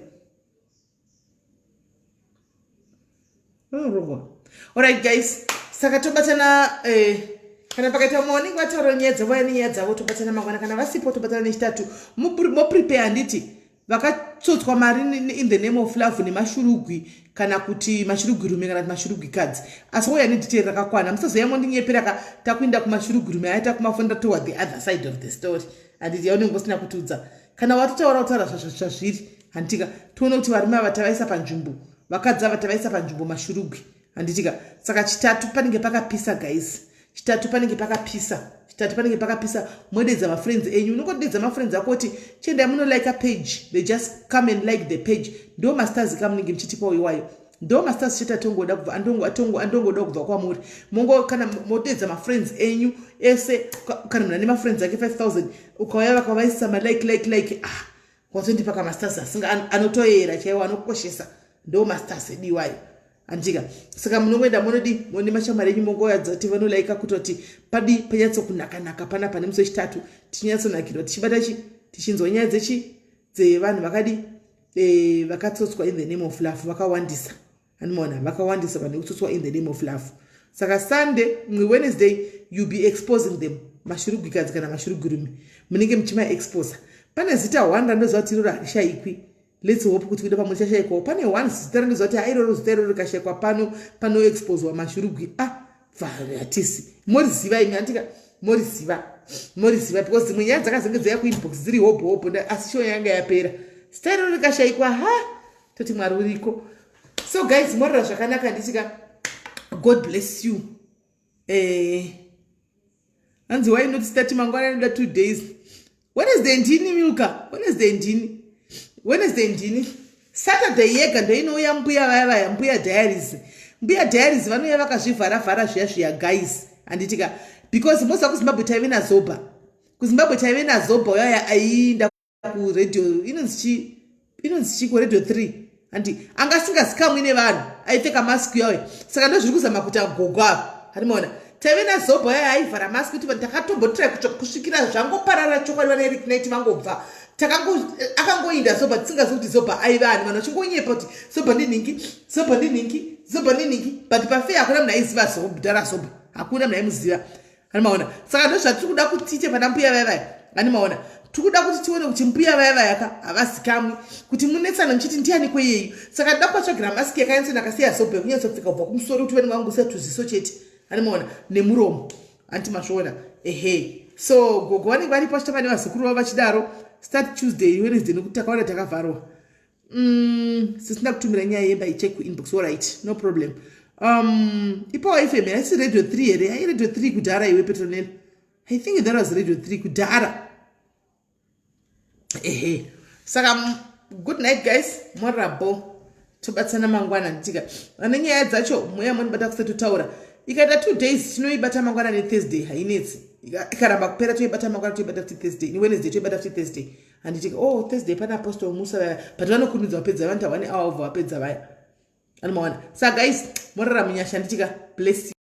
Vanorohwa. Alright guys. Saka tobatana kana pakaita mumwe vanenge vataura nyaya dzavo vaya nenyaya dzavo tobatana mangwana, kana vasipo tobatana nechitatu. Moprepare handiti vakatsotswa mari in the name of love nemashurugwi kana kuti mashurugwi rume kana kuti mashurugwi kadzi, asi wouya nedetail rakakwana. Musazoya mondinyepera ka takuinda kumashurugwi rume aya takumafonera toward the other side of the story handiti yaunenge usina kutiudza. Kana watotaura kutaura zvazviri handitika tione kuti varume ava tavaisa panzvimbo, vakadzi ava tavaisa panzvimbo mashurugwi handitika. Saka chitatu panenge pakapisa guys, chitatu panenge pakapisa, chitatu panenge pakapisa. Modedza mafriends enyu, unongodedza mafriends ako kuti chiendai munolike page, they just come and like the page. Ndo mastars kamunenge muchitipawo iwayo, ndo mastars chete atongoda kubva andongoda kubva kwamuri. Mongo kana modedza mafriends enyu ese, kana munhu ane mafriends ake 5000 ukauya vakavaisa malike like like, ah, watondipa kamastars asinga anotoyera chaiwo anokoshesa, ndo mastars edu iwayo handika. Saka munongoenda munodi mune mashamwari enyu mongoyadza kuti vanolaika kutoti padi panyatsokunakanaka panapa nemusi wechitatu tichinyatsonakirwa tichibata chi tichinzwa nyaya dzechi dzevanhu vakadi vakatsotswa in the name of love. Vakawandisa animoona, vakawandisa vanhu vekutsotswa in the name of love. Saka Sunday, Wednesday you be exposing them, mashurugwikadzi kana mashurugwirume munenge muchimaexposa. Pane zita one randoziva kuti iroro harishayikwi. Let's hope kuti kuda pamwe richashayikwawo. Pane one zita randoziva kuti hairoro zita iroro rikashayikwa pano panoexposwa mashurugwi, ah, hatisi moriziva imi andika moriziva, moriziva, because dzimwe nyaya dzakazenge dzaiya kuinbox dziri hobho hobho, asi show yanga yapera. Zita iroro rikashayikwa, ha, toti Mwari uriko. So guys, morora zvakanaka ndichika God bless you. Hanzi why not start mangwana? Anoda 2 days. Wednesday ndini milka, Wednesday ndini, Wednesday ndini. Saturday yega ndoinouya mbuya vaya vaya, Mbuya Diaries. Mbuya Diaries vanouya vakazvivharavhara zviya zviya guys, handitika, because moziva kuZimbabwe taive naZoba, kuZimbabwe taive naZoba uyaya aiinda kuradio inonzi chi inonzi chiko, Radio 3 handi, anga asingazikamwi nevanhu, aipfeka mask yayo. Saka ndo zviri kuzama kuti agogo ava harimaona taive naZoba yayo aivhara mask kuti takatombotirai kusvikira zvangoparara chokwadi. Vana Eric Knight vangobva akangoinda Zoba, tisingazivi kuti Zoba aiva ani. Vanhu vachingonyepa kuti Zoba ndinhingi, Zoba ndinhingi, Zoba ndinhingi, but pafeya hakuna munhu aiziva Zobdara Zoba, hakuna munhu aimuziva animaona. Saka ndo zvatiri kuda kuti tiite pana mbuya vaya vaya animaona. Tiri kuda kuti tione kuti mbuya vaya vayaka havazikamwi kuti munetsana muchiti ndiani kweyeyu. Saka tida kuvatsvagira masiki yakanyatsonaka seyaZoba yekunyatsopfeka kubva kumusoro kuti vanenge vangosiya tuziso chete animaona nemuromo anti mazviona. Ehe, so gogo vanenge varipo vachitamba nevazukuru vavo vachidaro. Start Tuesday, Wednesday nekuti takaona takavharwa. Sisina kutumira nyaya yemba icheck kuinbox. Alright, no problem. Ipawo FM haisi Radio 3 here? Ai, Radio 3 kudhara iwe Petronel. I think that was Radio 3 kudhara. Ehe, saka good night guys, morabo, tobatsana mangwana nditika vane nyaya dzacho mweya munibata kusati totaura. Ikaita 2 days tinoibata mangwana neThursday, hainetsi. Ikaramba kupera toibata mangwana, toibata futi Thursday, neWednesday toibata futi Thursday handitika. Oh, Thursday pana Apostle Musa vaya, but vanokurumidza vapedza, vanoita one hour obva vapedza vaya anomaona. Saka guys, morara munyasha nditika. Bless you.